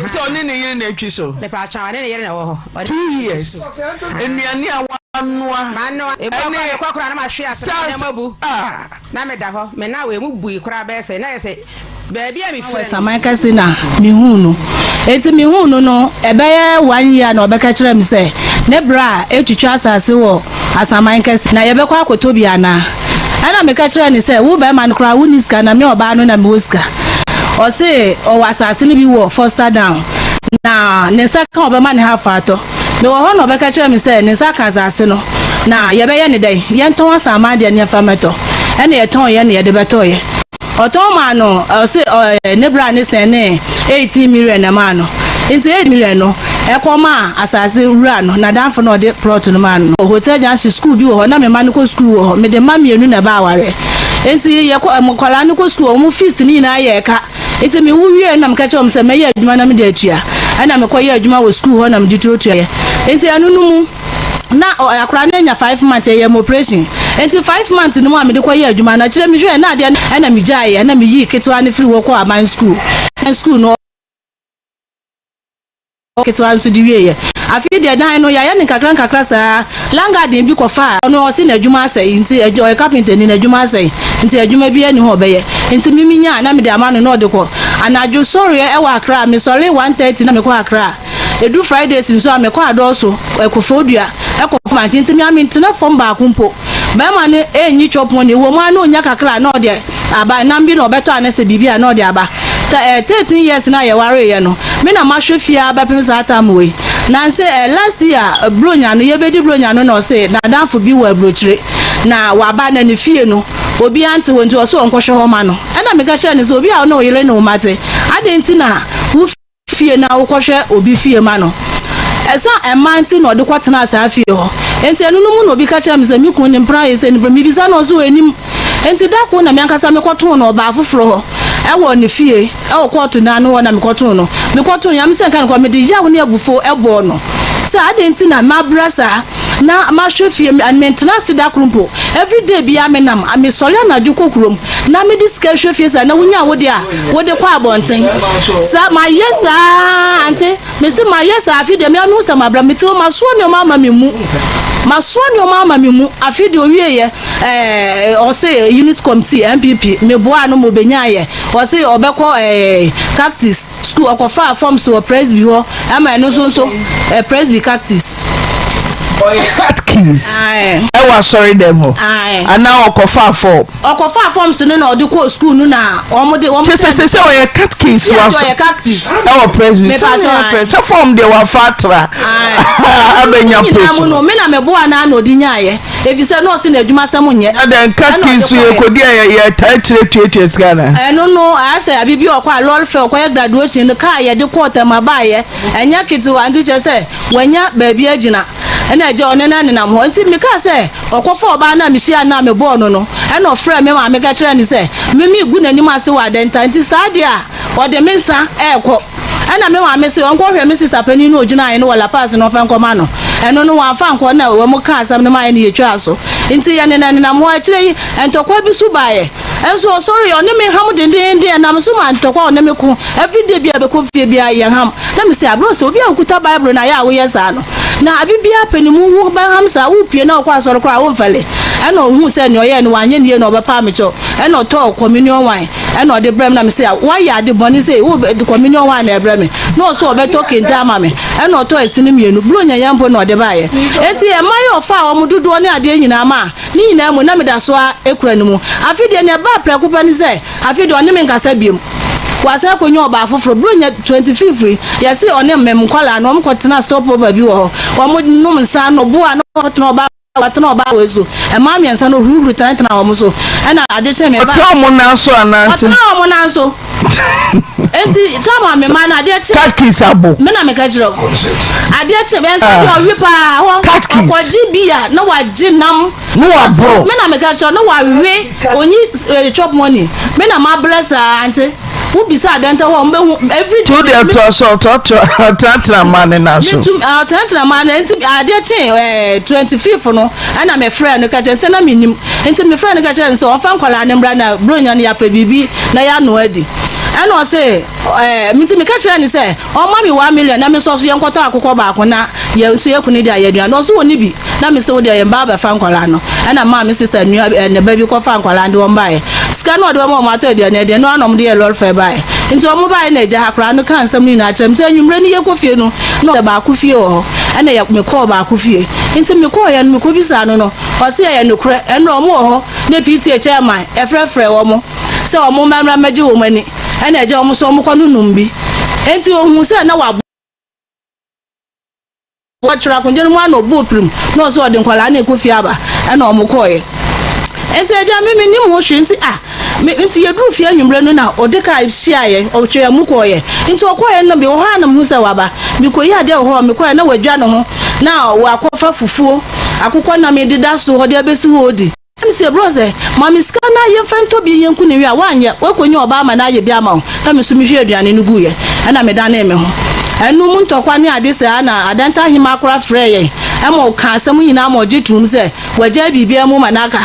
Sɛ ɔne ne yere na atwi so. Mepatwa ɔne ne yere na ɛwɔ hɔ. 2 years. Nnuane a wanoa. Manoa. Ebu akɔ mekɔ koraa na mahwe ase na nneɛma bu. Na meda hɔ. Me na wɔ emu bui koraa bɛyɛ sɛ na yɛ sɛ Baabi a mefiri no. Saman kɛse na mihuu no. Enti mihuu no no, ɛbɛyɛ one year na ɔbɛka kyerɛɛ me sɛ ne bra retwitwa asase wɔ Asaman kɛse na yɛbɛkɔ akɔtɔ bi anaa. Ɛna meka kyerɛɛ no sɛ wo barima no koraa wonni sika na me ɔbaa no na mewɔ sika. Ɔse ɔwɔ asase no bi wɔ Foster Down na ne nsa ka ɔbɛma ne half atɔ. Mewɔ hɔ na ɔbɛka kyerɛɛ me sɛ ne nsa aka asase no na yɛbɛyɛ no dɛn? Yɛntɔn Asaman deɛ no yɛmfa mmɛtɔ. Ɛna yɛtɔneɛ na yɛde bɛtɔeɛ. Ɔtɔn maa no, ɔse ɔɛ ne bra ne sɛn ne 18 million na ɛmaa no. Nti 8 million no, ɛkɔ maa asase wura no, n'adamfo no a ɔde plot no maa no no. Hotel Junction school bi wɔ hɔ, na me mma no kɔ school wɔ hɔ. Mede mma mmienu na ɛbaa awareɛ. Nti yɛkɔ, nkwadaa no kɔ school, wɔn fees no nyinaa yɛɛ ka. Nti mewo wieɛ no na meka kyerɛɛ wɔn sɛ mɛyɛ adwuma na mede atua. Ɛna mekɔyɛɛ adwuma wɔ school hɔ na mede tuatuaeɛ. Nti ɛno no mu. na akwadaa no anya five months yɛyɛ me operation nti five months no mu a mede kɔ yɛ adwuma no akyerɛ mehwɛ na adeɛ no ɛna megyaeɛ ɛna meyii ketewa no firi hɔ kɔ aban school school no ketewa nso de wieɛ afei deɛ dan no yɛayɛ no nkakra nkakra saa langaden bi kɔfa a ɔno ɔse n'adwuma asɛe nti ɔyɛ carpenter ni n'adwuma asɛe nti adwuma bi ani hɔ ɔbɛyɛ nti mimi nya na mede ama no na ɔde kɔ anadwo sɔreɛ ɛwɔ Accra mesɔre 1:30 na mekɔ Accra Edu Fridays nso a mekɔ adɔɔso, Koforidua, kɔ fam ante nti me a mentena fam baako mpo. Barima no nyi chop money, ɛwɔ mu ara na ɔnya kakra a na ɔde aba, nam bi na ɔbɛtɔ anasɛ biribi a na ɔde aba. Ta eh, 13 years no a yɛwareeɛ no, me na mahwɛ fie ara bɛpem saa tam wei. Nanse eh, last year Buronya no, yɛbɛdi Buronya no na ɔse n'adamfo bi wɔ aburokyire na waba na ne fie no obiara nte hɔ nti ɔse ɔnkɔhwɛ hɔ ma no. Ɛna meka kyerɛɛ no sɛ obi a wo ne wo yere ne wo mma te, adɛn nti na wo. fie na wokɔhwɛ obi fie ma no. Ɛsan mma nti na ɔde kɔtenaa saa fie hɔ. Enti ɛno no mu na obi ka kyerɛɛ me sɛ me kunu ne mpena ayɛ sei ne mpena. Mebisa no ɔse ɔnnim. Enti da koro na me ankasa mekɔtoo no ɔbaa foforɔ hɔ ɛwɔ ne fie ɛwɔ kɔɔto no ano hɔ na mekɔtoo no. Mekɔtoo no, Nyame sɛ nka nokorɛ mede yaw ne abufuo ɛbɔɔ no sɛ adɛn nti na mabrɛ saa na mahwɛ fie mentena ase da koro mpo. Everyday biara menam, mesɔre anadwo kɔ kurom na mede sika hwɛ fie saa na wonya wo deɛ a wode kɔ abɔnten saa mayɛ saa ante mese mayɛ saa afe deɛ mea mehu sɛ mabrɛ mete hɔ masoa nneɛma ama me mu masoa nneɛma ama me mu afe deɛ owieɛ ɛɛ ɔse unit committee NPP meboa no ma obenyaayɛ ɔse ɔbɛkɔ ɛɛ cactus Sukuu, ɔkɔfaa forms wɔ Presby hɔ ɛma ɛno nso nso ɛ Presby Cactus. Ɔyɛ catechist ɛwɔ asɔre dɛm hɔ anaa ɔkɔfaa form? Ɔkɔfaa forms no na ɔde kɔɔ sukuu no na wɔn de wɔn. Kyɛ sɛ sɛ sɛ ɔyɛ catechist wɔ asɔ ɛwɔ Presby sɛ sɛ form deɛ wafa atra abɛnya post. Ne nyinaa mu no me na meboa no ara na ɔde nyaeɛ. Efisɛ na ɔse n'adwumasɛm nyɛ. Na dɛn Ɛna ɔde kakis so kɔeɛ. yɛkɔdi a yɛtaa kyerɛ tuatua sika anaa? Ɛno no, ayɛ sɛ abe bi ɔkɔ a lɔre fɛ ɔkɔyɛ graduation no, kaa a yɛde kɔɔ Tema baeɛ, ɛnyɛ ketewa, nti kyerɛ sɛ wanya baabi agyina. Ɛna agya ɔne no nenam hɔ. Nti mekaa sɛ ɔkɔfa ɔbaa no a mehyiaa no a mebɔɔ no no, ɛna ɔfrɛɛ me maame ka kyerɛɛ no sɛ me megu n'anim ase wɔ Adenta, nti saa deɛ a ɔde me nsa rekɔ. Ɛna me maame se ɔnkɔhwɛ me sista panin no a ɔgyinaeɛ no wɔ La Paz no ɔmfa nkɔma no. Ɛno no wamfa ankɔ na wɔn kaa asɛm no maeɛ no yɛtwaa so. Nti yɛnenam hɔ. Akyire yi ntɔkwa bi so baeɛ. Nso ɔsɔreeɛ ɔne me ham dendeenden ɛnam so maa ntɔkwa ɔne me ko everyday biara bɛkɔ fie biara yɛ ham. Na mese aberɛ sɛ obi a ɔkuta bible no ayɛ a woyɛ saa no. Na abe biara pɛ ne mu wo bɛham saa wopue na wokɔ asɔre koraa womfɛle. Ɛna ɔhuu sɛ nea ɔyɛɛ no wanyɛ no yie na ɔbɛpaa me kyɛw. Ɛna ɔtɔɔ communion wine. Ɛna ɔde brɛ me na mese a woayɛ ade bɔne sei wo de communion wine na ɛbrɛ me na ɔso ɔbɛtɔ kente ama me ɛna ɔtɔ ɛsene mmienu buronya yɛ mpo na ɔde baeɛ enti ɛma yɛ ɔfaa wɔn dodoɔ ne adeɛ nyinaa maa ne nyinaa mu na meda so ara kura ne mu afe deɛ nea ɛbaa prɛko pɛ ne sɛ afe deɛ ɔne me nkasa biom wasan akɔnya ɔbaa foforɔ buronya 25 yi yɛse ɔne mmem nkwadaa no wɔn kɔtena stopover bi wɔ hɔ wɔn nom nsa no boa na wɔtena ɔbaa Wɔtena ɔbaa wei so. Mmaa mmiɛnsa no huruhuru tenatena wɔn so. Ɛna ade kyee me ba. Ɔtena wɔn nan so anaasɛ? Ɔtena wɔn nan so. Enti tam a me mma no adeɛ kye. Katkis abo. Me na meka kyerɛ wo. Adeɛ kye me nsa deɛ ɔwe paa hɔ. Katkis. Ɔkɔgye bia na wagye nam. Na waboro. Me na meka kyerɛ wo na wawe onyi eh, chop money. Me na mabrɛ saa ante. Wobisa adɛn ntɛ hɔ a wɔbɛhu every To deɛ toa so ɔtoatoa ɔtenatena mmaa ne nan so. Metum ɔtenatena mmaa ne nti adeɛ kyee ɛɛ 25 no ɛna mefrɛ no ka kyerɛ sɛ na menim nti mefrɛ no ka kyerɛ no sɛ ɔmfa nkwadaa no mmra na buronya no yɛapɛ biribi na yɛanoa adi ɛna ɔse ɛɛ nti meka kyerɛ no sɛ ɔmma me 1 million na me nso so yɛnkɔtɔ akokɔ baako na yɛn nso yɛkunu de ayɛ aduane ɔso wɔ ne bi na me sɛ wo deɛ yɛn ba abɛfa nkwadaa no ɛna maa me sister nua ɛ ne ba bi kɔfa nkwadaa no de wɔn baeɛ sika no ɔde wɔn a wɔn atɔ aduane aduane no ana wɔn de yɛ lɔre fɛ baeɛ nti wɔn baeɛ na agya ha koraa no ka nsɛm no nyinaa kyerɛ me nti anwummerɛ no yɛkɔ fie no na ɔyɛ baako fie wɔ hɔ ɛna yɛ mekɔɔ baako fie nti mekɔɔ yɛ no mekɔ bisa no no ɔse ɛyɛ nokorɛ ɛnna wɔn wɔ hɔ na PTA chairman ɛfrɛfrɛ wɔn sɛ wɔn mmɛmra mmɛgye wɔn ani ɛna agya wɔn so wɔn kɔ no nom bi nti ohun sɛ na wabɔ Wɔkyerɛ akonnwa no mu ana ɔbɔɔ pirim na ɔsɛ ɔde nkwadaa no rekɔ fie aba ɛna wɔn kɔɔeɛ. Nti agya me mennim ho hwee nti ah me nti yɛduru fie anwummerɛ no na ɔde kaa hyia yɛn ɔtwe yɛn mu kɔɔeɛ. Nti ɔkɔɔeɛ no mewɔ hɔ a na mehu sɛ waba. Mekɔyi adeɛ wɔ hɔ mekɔɔeɛ na wadwa ne ho na wakɔfa fufuo akokɔ nam deda so ɔde abɛsi hɔ ɔredi. Na mise bro sɛ, ma me sika na yɛmfa ntɔ bi yɛnku ne we a, woanyɛ, woakɔnya ɔbaa ma no ayɛ bi ama wo, na me nso mehwiee aduane no guiɛ, ɛna medanee me ho. Ɛno mu ntɔkwa ne ade saa na Adanta ahemaa koraa frɛɛ yɛn ma ɔkaa asɛm nyinaa ma ɔgye toom sɛ wagyae biribiara mu ma no aka.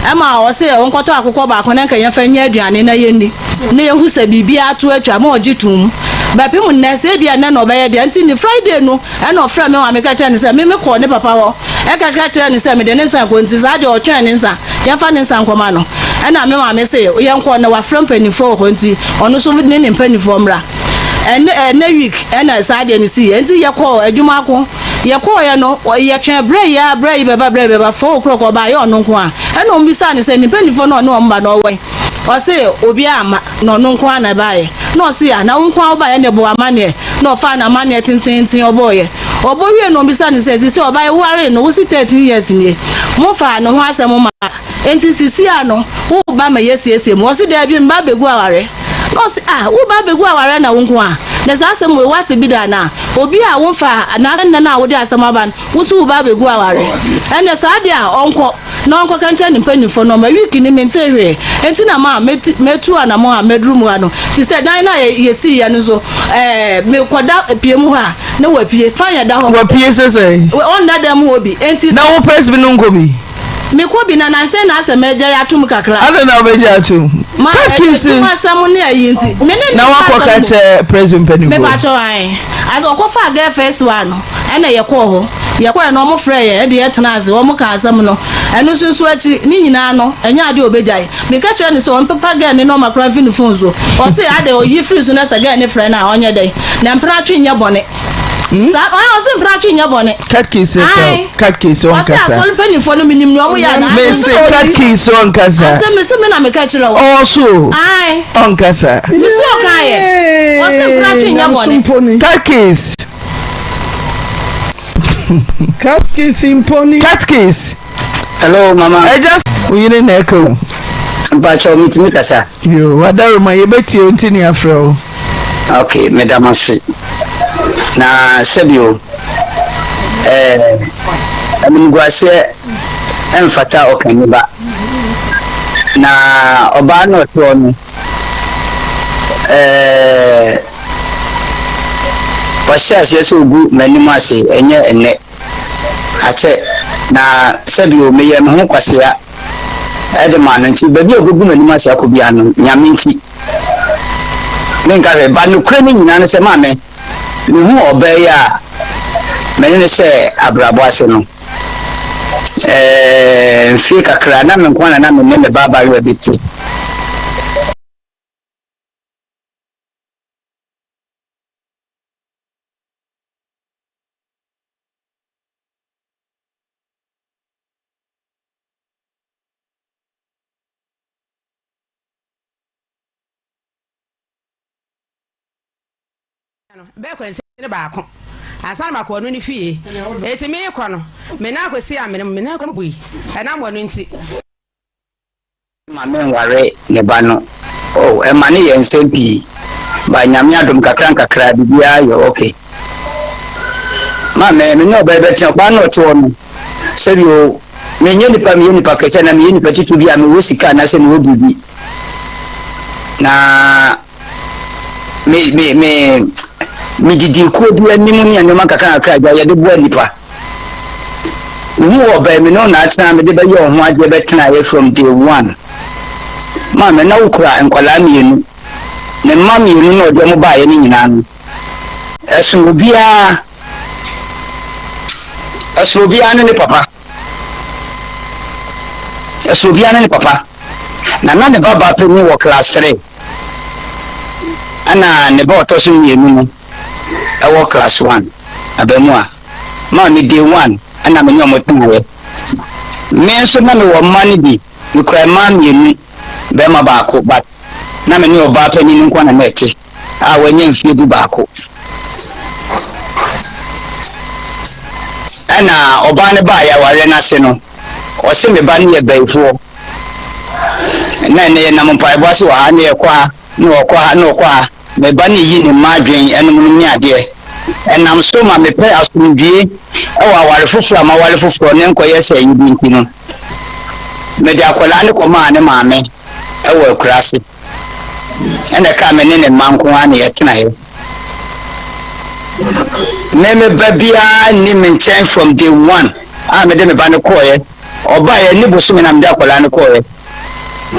Ɛma ɔse ɔnkɔtɔ akokɔ baako na nka yɛmfa nyɛ aduane na yɛnni na yɛhu sɛ biribiara ato atwa ma ɔgye toom. Bɛpem nnɛ, sɛ ebia nnɛ na ɔbɛyɛ deɛ nti ne Friday no Ɛnna ɔfrɛɛ me maame ka kyerɛɛ no sɛ, Me mekɔɔ ne papa hɔ ka kyerɛɛ no sɛ mede ne nsa rekɔ, enti saa deɛ ɔtwɛn ne nsa, yɛmfa ne nsa nkɔma no. Ɛnna me maame se, Yɛnkɔ, na wafrɛ mpanimfoɔ wɔ hɔ nti, ɔno nso ne ne mpanimfoɔ mmra. Ɛnnɛ, ɛnnɛ week ɛna saa adeɛ no siiɛ. Enti yɛkɔɔ adwuma ko. Yɛkɔeɛ no, yɛtwɛn berɛ yi ara, berɛ yi bɛba, berɛ yi bɛba, 4 o'clock ɔbaeɛ ɔno nko ara. Ɛnna wɔbisaa no sɛ, Ne mpanimfoɔ no a ɔne wɔn ba no, ɔwɔ he? Ɔse, Obiara amma. Na ɔno nko ara na ɛbaeɛ. Na ɔse, Ah, na wo nko ara wobaeɛ ɛnneɛ bɔ w'amanneɛ. Na ɔfaa n'amanneɛ tenteenten ɔbɔeɛ. Ɔbɔ wiee no ɔbisaa no sɛ, Sisi ɔbaa yi wowaree no, wose 13 years nie, mofaa ne ho asɛm maa, enti sisi ara no woreba ma yɛasiesie mu? Ɔse, Daabi, meba abɛgu awareɛ. Na ɔse, Ah, woreba abɛgu awareɛ na wo nko ara? Na saa asɛm wei woate bi da anaa? Obi a womfaa n'asɛm nnɛ no a wode asɛm aba no, wose woreba abɛgu awareɛ? Ɛnneɛ saa deɛ a ɔnkɔ. Na ɔnkɔka nkyerɛ ne mpanyimfo no ma week ni mentee hwee enti na ma metu anamɔn a maduru mu ha no fi sɛ dan no a yɛsii yɛ no nso ɛɛ mekɔda pie mu hɔ a na wapue fan yɛ da hɔ. Wapue sɛ sɛn? Ɔnda dan mu hɔ bi enti. Na wo pɛs bi no nkɔ bi? Mekɔ bi na nansɛn na asɛ magyae atom kakra. Adɛn na wobɛgyae atom? Ma adwuma asɛm ne ayi nti. Me ne Na wakɔka kyerɛ press mpanimfoɔ? Mepakyɛw ae. Asɛ ɔkɔfaa girl first one no ɛna yɛkɔɔ hɔ. Yɛkɔeɛ no, wɔfrɛɛ yɛn de yɛn tenaa ase, wɔkaa asɛm no. Ɛno nso nso akyiri, ne nyinaa no, ɛnyɛ adeɛ a ɔbɛgyae. Meka kyerɛɛ no sɛ ɔmpepa girl no nɔma koraa mfiri ne phone so. Ɔse adɛn, ɔyi firi so na sɛ girl no frɛ no a, ɔnyɛ dɛn? Na mpenatwe nyɛ bɔne. Saa, ɔe, ɔse mpenatwe nyɛ bɔne. Cut case Ae. cut case Ɔse ɔnkasa. asɔre mpanimfoɔ no, menim nea wɔyɛ anaa? Mese cut case ɔnkasa. Ante, mese me na meka kyerɛ wo. Ɔwɔ so o. Ae. Ɔnkasa. Mese ɔkaeɛ. Ɔse mpenatwe nyɛ bɔne. Cut case. Katkis mpo ni. Katkis. Hello mama. Ɛgya wo yere na ɛka o. Mpakyɛw metumi kasa. Yoo wadaroma yɛbɛtie wo nti ne afrɛ wo. Ok meda mo ase. Na sɛbio ɛɛ animguaseɛ ɛmfata ɔkanni ba. Na ɔbaa no ɔte hɔ no ɛɛ wahyɛ aseɛ sɛ ɔgu m'anim ase ɛnyɛ ɛnnɛ. Akyɛ, na sɛbio meyɛ me ho kwasea de ma no nti, baabi a ɔbɛgu m'anim ase akɔ biara no, Nyame nti, menka hwee. But nokorɛ no nyinaa ne sɛ, maame, mehu ɔbaa yi a me ne no hyɛɛ abrabɔ ase no, eh, mfie kakra, na me nko ara na na me ne me ba abaayewa bi te. No, bɛyɛ kwansini baako ansa na makɔ ɔno ne fie. Enti merekɔ no, me nan kɔsii amena mu, me nan kɔn bui, ɛnam ɔno nti. Ma me nware ne ba no oh ɛma ne yɛ nsɛm pii but nyame adom kakra nkakra biribiara yɛ ok ma me me ne ɔbaa bɛtena ɔbaa no ɔte hɔ no sɛbi o menyɛ nipa meyɛ nipa kɛse na meyɛ nipa titiri bi a mewɔ sika anaasɛ mewɔ biribi na me me me medidi kuo bi anim ne nneɛma nkakra nkakra agya yɛde boa nipa mehu wɔ bɛn me no na atena mede bɛyɛ ɔho adeɛ bɛtena yɛ from day one maame na wokura nkwadaa mmienu ne mma mmienu na ɔde ɔmo baeɛ no nyinaa no ɛsono obiara ɛsono obiara ne ne papa Ɛsono obiara ne ne papa. Na na ne ba baa panyin wɔ class 3. Ɛna ne ba ɔtɔ so mmienu no ɛwɔ class 1. Abɛmua. Maa me day 1 ɛna me ne ɔmo tenaeɛ. Me nso na mewɔ mma no bi. Mekura mmaa mmienu, bɛrima baako but na me ne ɔbaa panyin no nko na na ɛte. a wanya mfeɛ dubaako. Ɛna ɔbaa no baeɛ awareɛ no ase no, ɔse me ba no yɛ bayifoɔ. Na ɛnɛ yɛnam mpaebɔ ase wɔ ha na yɛkɔ ha na ɔkɔ ha na ɔkɔ ha. Me ba no yi ne mma adwen ɛnom nom ne adeɛ. Ɛnam so ma mepɛ asomdwie ɛwɔ aware foforɔ a maware foforɔ ne nkɔyɛ sɛ ayi bi nti no, mede akwadaa no kɔmaa ne maame ɛwɔ akuraase. Ɛna ɛkaa me ne ne mma nko ara na yɛtenaeɛ. Me me ba biara nni me nkyɛn from day one a mede me ba no kɔɔeɛ. Ɔbaeɛ ne bosome na mede akwadaa no kɔɔeɛ.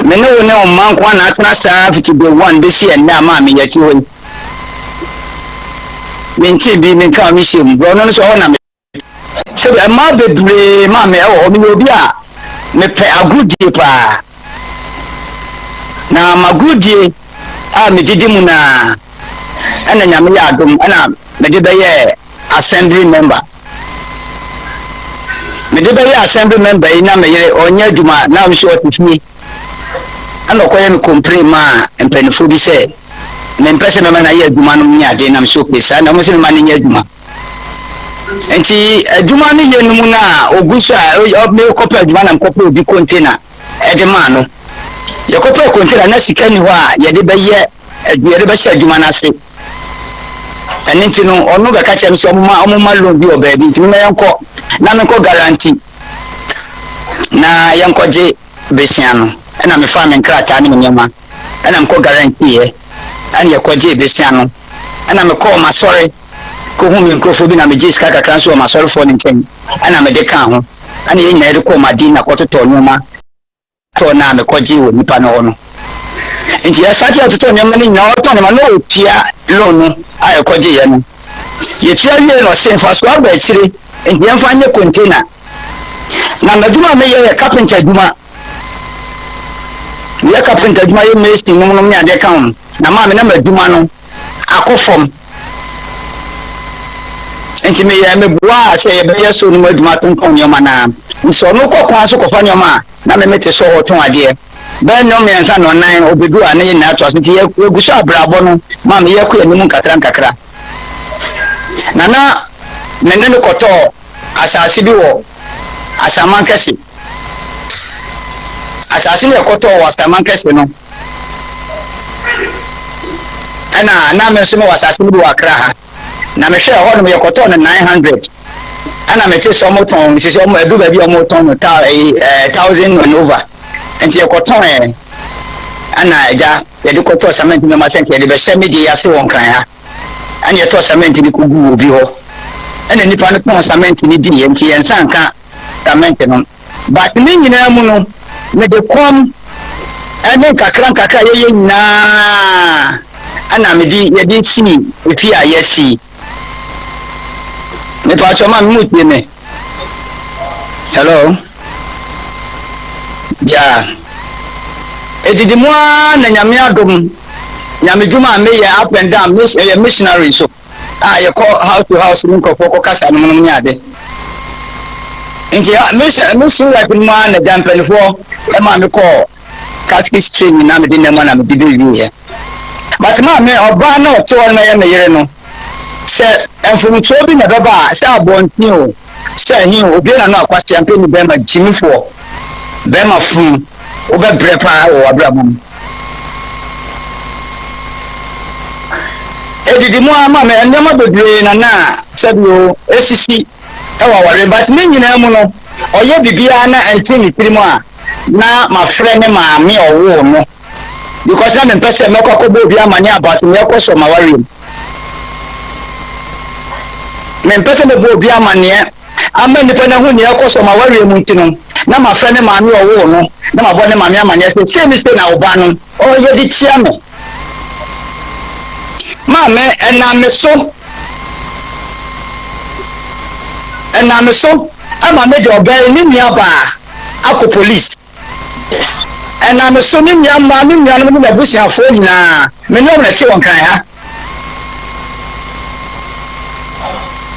Me ne wo ne wo mma nko ara na atena saa fiti day one bɛsi ɛnnɛ a maame yɛte hɔ yi. Mentee bi menkaa me hyɛ mu. Borɔno no so ɛhɔ na me Sɛdeɛ mmaa bebree ma me wɔ hɔ, meyɛ obi a mepɛ agorodie paa. Na m'agorodie a medidi mu no ara ɛna Nyame yɛ adom ɛna mede bɛyɛɛ assembly member. Mede bɛyɛɛ assembly member yi na me yere ɔnyɛ adwuma na nso ɔte fie. Ɛna ɔkɔyɛ me complain maa mpanimfoɔ bi sɛ mempɛ sɛ mɛma no ayɛ adwuma no ne ade na me sɛ okay saa na wɔn sɛ mema no nyɛ adwuma. Nti adwuma no yɛ no mu no a ogu so a mekɔpɛ adwuma na mekɔpɛ obi container ɛde maa no. Yɛkɔpɛ container na sika ni hɔ a yɛde bɛyɛ yɛde bɛhyɛ adwuma no ase. Ɛno nti no ɔno bɛka kyerɛ me sɛ ɔmoma ɔmoma loan bi wɔ baabi nti mema yɛnkɔ na menkɔ guarantee na yɛnkɔgye besia no. Ɛna mefaa me nkrataa ne me nneɛma ɛna mekɔ guarantee yɛ ɛna yɛkɔgyee besia no ɛna mekɔɔ m'asɔre kɔhuu me nkurɔfoɔ bi na megyee sika kakra nso wɔ m'asɔrefoɔ no nkyɛn ɛna mede kaa ho ɛna yɛn nyinaa yɛde kɔɔ Madina kɔtotɔɔ nneɛma tɔɔ no a mekɔgyee wɔ nipa no hɔ no nti yɛsate yɛtotɔ nneɛma no nyinaa ɔtɔ nneɛma na ɔtua loan no a yɛkɔgyeeɛ no yɛtua wie no ɔse mfasoɔ aba akyire nti yɛmfa nyɛ container na m'adwuma a meyɛ yɛ carpenter adwuma meyɛ carpenter adwuma yɛ mason nom nom ne adeɛ ka ho na maame na m'adwuma no akɔ fam nti meyɛ meboaa sɛ yɛbɛyɛ so no mu adwuma tontɔn nneɛma no ara nti ɔno kɔ kwan so kɔfa nneɛma a na me mete sɛ ɔtɔn adeɛ bɛyɛ nnɔn mmiɛnsa nnɔnnan ɔbɛdu a na yɛn nyinaa toa so nti yɛgu so abrabɔ no ma meyɛ kɔ anim nkakra nkakra na na me ne no kɔtɔɔ asase bi wɔ Asaman kɛse. Asase no yɛkɔtɔɔ wɔ Asaman kɛse no. Ɛna na me nso mewɔ asase no bi wɔ Accra ha. Na mehwɛɛ hɔ nom yɛkɔtɔɔ no 900. Ɛna mete sɛ wɔtɔn sisi wɔn ɛdu baabi a wɔtɔn no ta ɛyi ɛɛ thousand and over. Nti yɛkɔtɔn ɛ ɛna agya yɛde kɔtɔɔ cement nneɛma sɛ nka yɛde bɛhyɛ me deɛ ase wɔ Nkran ha. Ɛna yɛtɔɔ cement no kɔguu obi hɔ. Ɛna nipa no tɔn cement no diiɛ nti yɛn nsa nka cement no. But ne nyinaa mu no, mede kɔm ne nkakra nkakra a yɛyɛ nyinaa ɛna mede yɛde sii efie a yɛasi. Mepatwɔ ma me mu tie me. Hello. Yeah. Edidi mu ara na nyame adom nyame dwuma a meyɛ up and down ɛyɛ missionary so. a yɛkɔ house to house ne nkurɔfoɔ kɔ kasa nom nom ne ade nti mission mission work no mu ara na gya mpanimfoɔ ɛma me kɔɔ catechist training na mede nam na mede bɛwieɛ but maa me ɔbaa na ɔte hɔ no yɛ me yere no sɛ mfomtoɔ bi na ɛbɛba a sɛ abɔnten o sɛ ɛhe o obiara na no akwasea mpɛ ni bɛrima gyimifoɔ bɛrima funu wobɛbrɛ paa wɔ w'abrabɔ mu Edidi mu ara ma me nneɛma bebree na na sɛbio esisi wɔ aware but ne nyinaa mu no ɔyɛ biribiara na ɛnte ne tirim a na mafrɛ ne maame a ɔwoo no because na mempɛ sɛ mɛkɔ akɔbɔ obi amanneɛ about nea ɛkɔ so m'awareɛ mu. Mempɛ sɛ mɛbɔ obi amanneɛ ama nnipa no ahu nea ɛkɔ so m'awareɛ mu nti no na mafrɛ ne maame a ɔwoo no na mabɔ ne maame amanneɛ sɛ sei ne sei na wo ba no ɔyɛ de tia me. Maame, ɛnam me so, ɛnam me so ama me de ɔbaa yi ne nua baa akɔ police. Ɛnam me so ne nua mmaa, ne nuanom ne n'abusuafoɔ nyinaa, me ne wɔn na ɛte wɔ Nkran ha.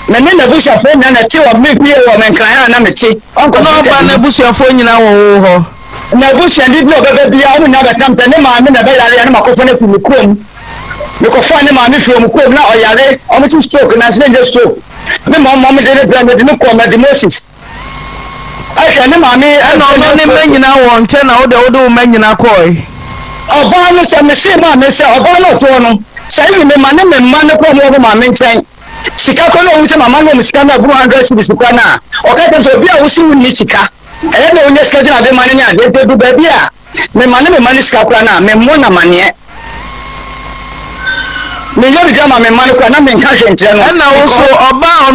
Me ne n'abusuafoɔ nyinaa na ɛte wɔ me fie wɔ me Nkran ha na mete. Ɔna ɔba n'abusuafoɔ nyinaa wɔ wo hɔ. N'abusuani bi a ɔbɛba biara, wɔn nyinaa bɛka sɛ ne maame na ɛbɛyare a na makɔfa no afiri me kurom. Mekɔfaa ne maame firii wɔn kurom, na ɔyare, wɔn se stroke, nanso na ɛnyɛ stroke. Me mom wɔn de no brɛ me, de no kɔɔ Medimosis. Ɛhwɛ ne maame. Ɛna ɔno ne mma nyinaa wɔ nkyɛn na wo deɛ wode wo mma nyinaa kɔɔe. Ɔbaa no sɛ mesee maame sɛ ɔbaa no ɔte hɔ no, sɛ even me ma ne me mma no kɔ wɔn wɔ maame nkyɛn. Sika koraa na ɔhu sɛ mama no wɔn sika no aburu 100 cedis koraa no a, ɔka kyerɛ me sɛ obi a wose wonni sika. Ɛyɛ dɛ wonya sika gyina ade ma no ne adeɛ nti ɛdu baabi a mema ne mema no sika koraa no a memmɔ no amaneɛ. Meyɛ biribi ama me mma no koraa na menka hwee nkyerɛ no. Ɛna wo so ɔbaa.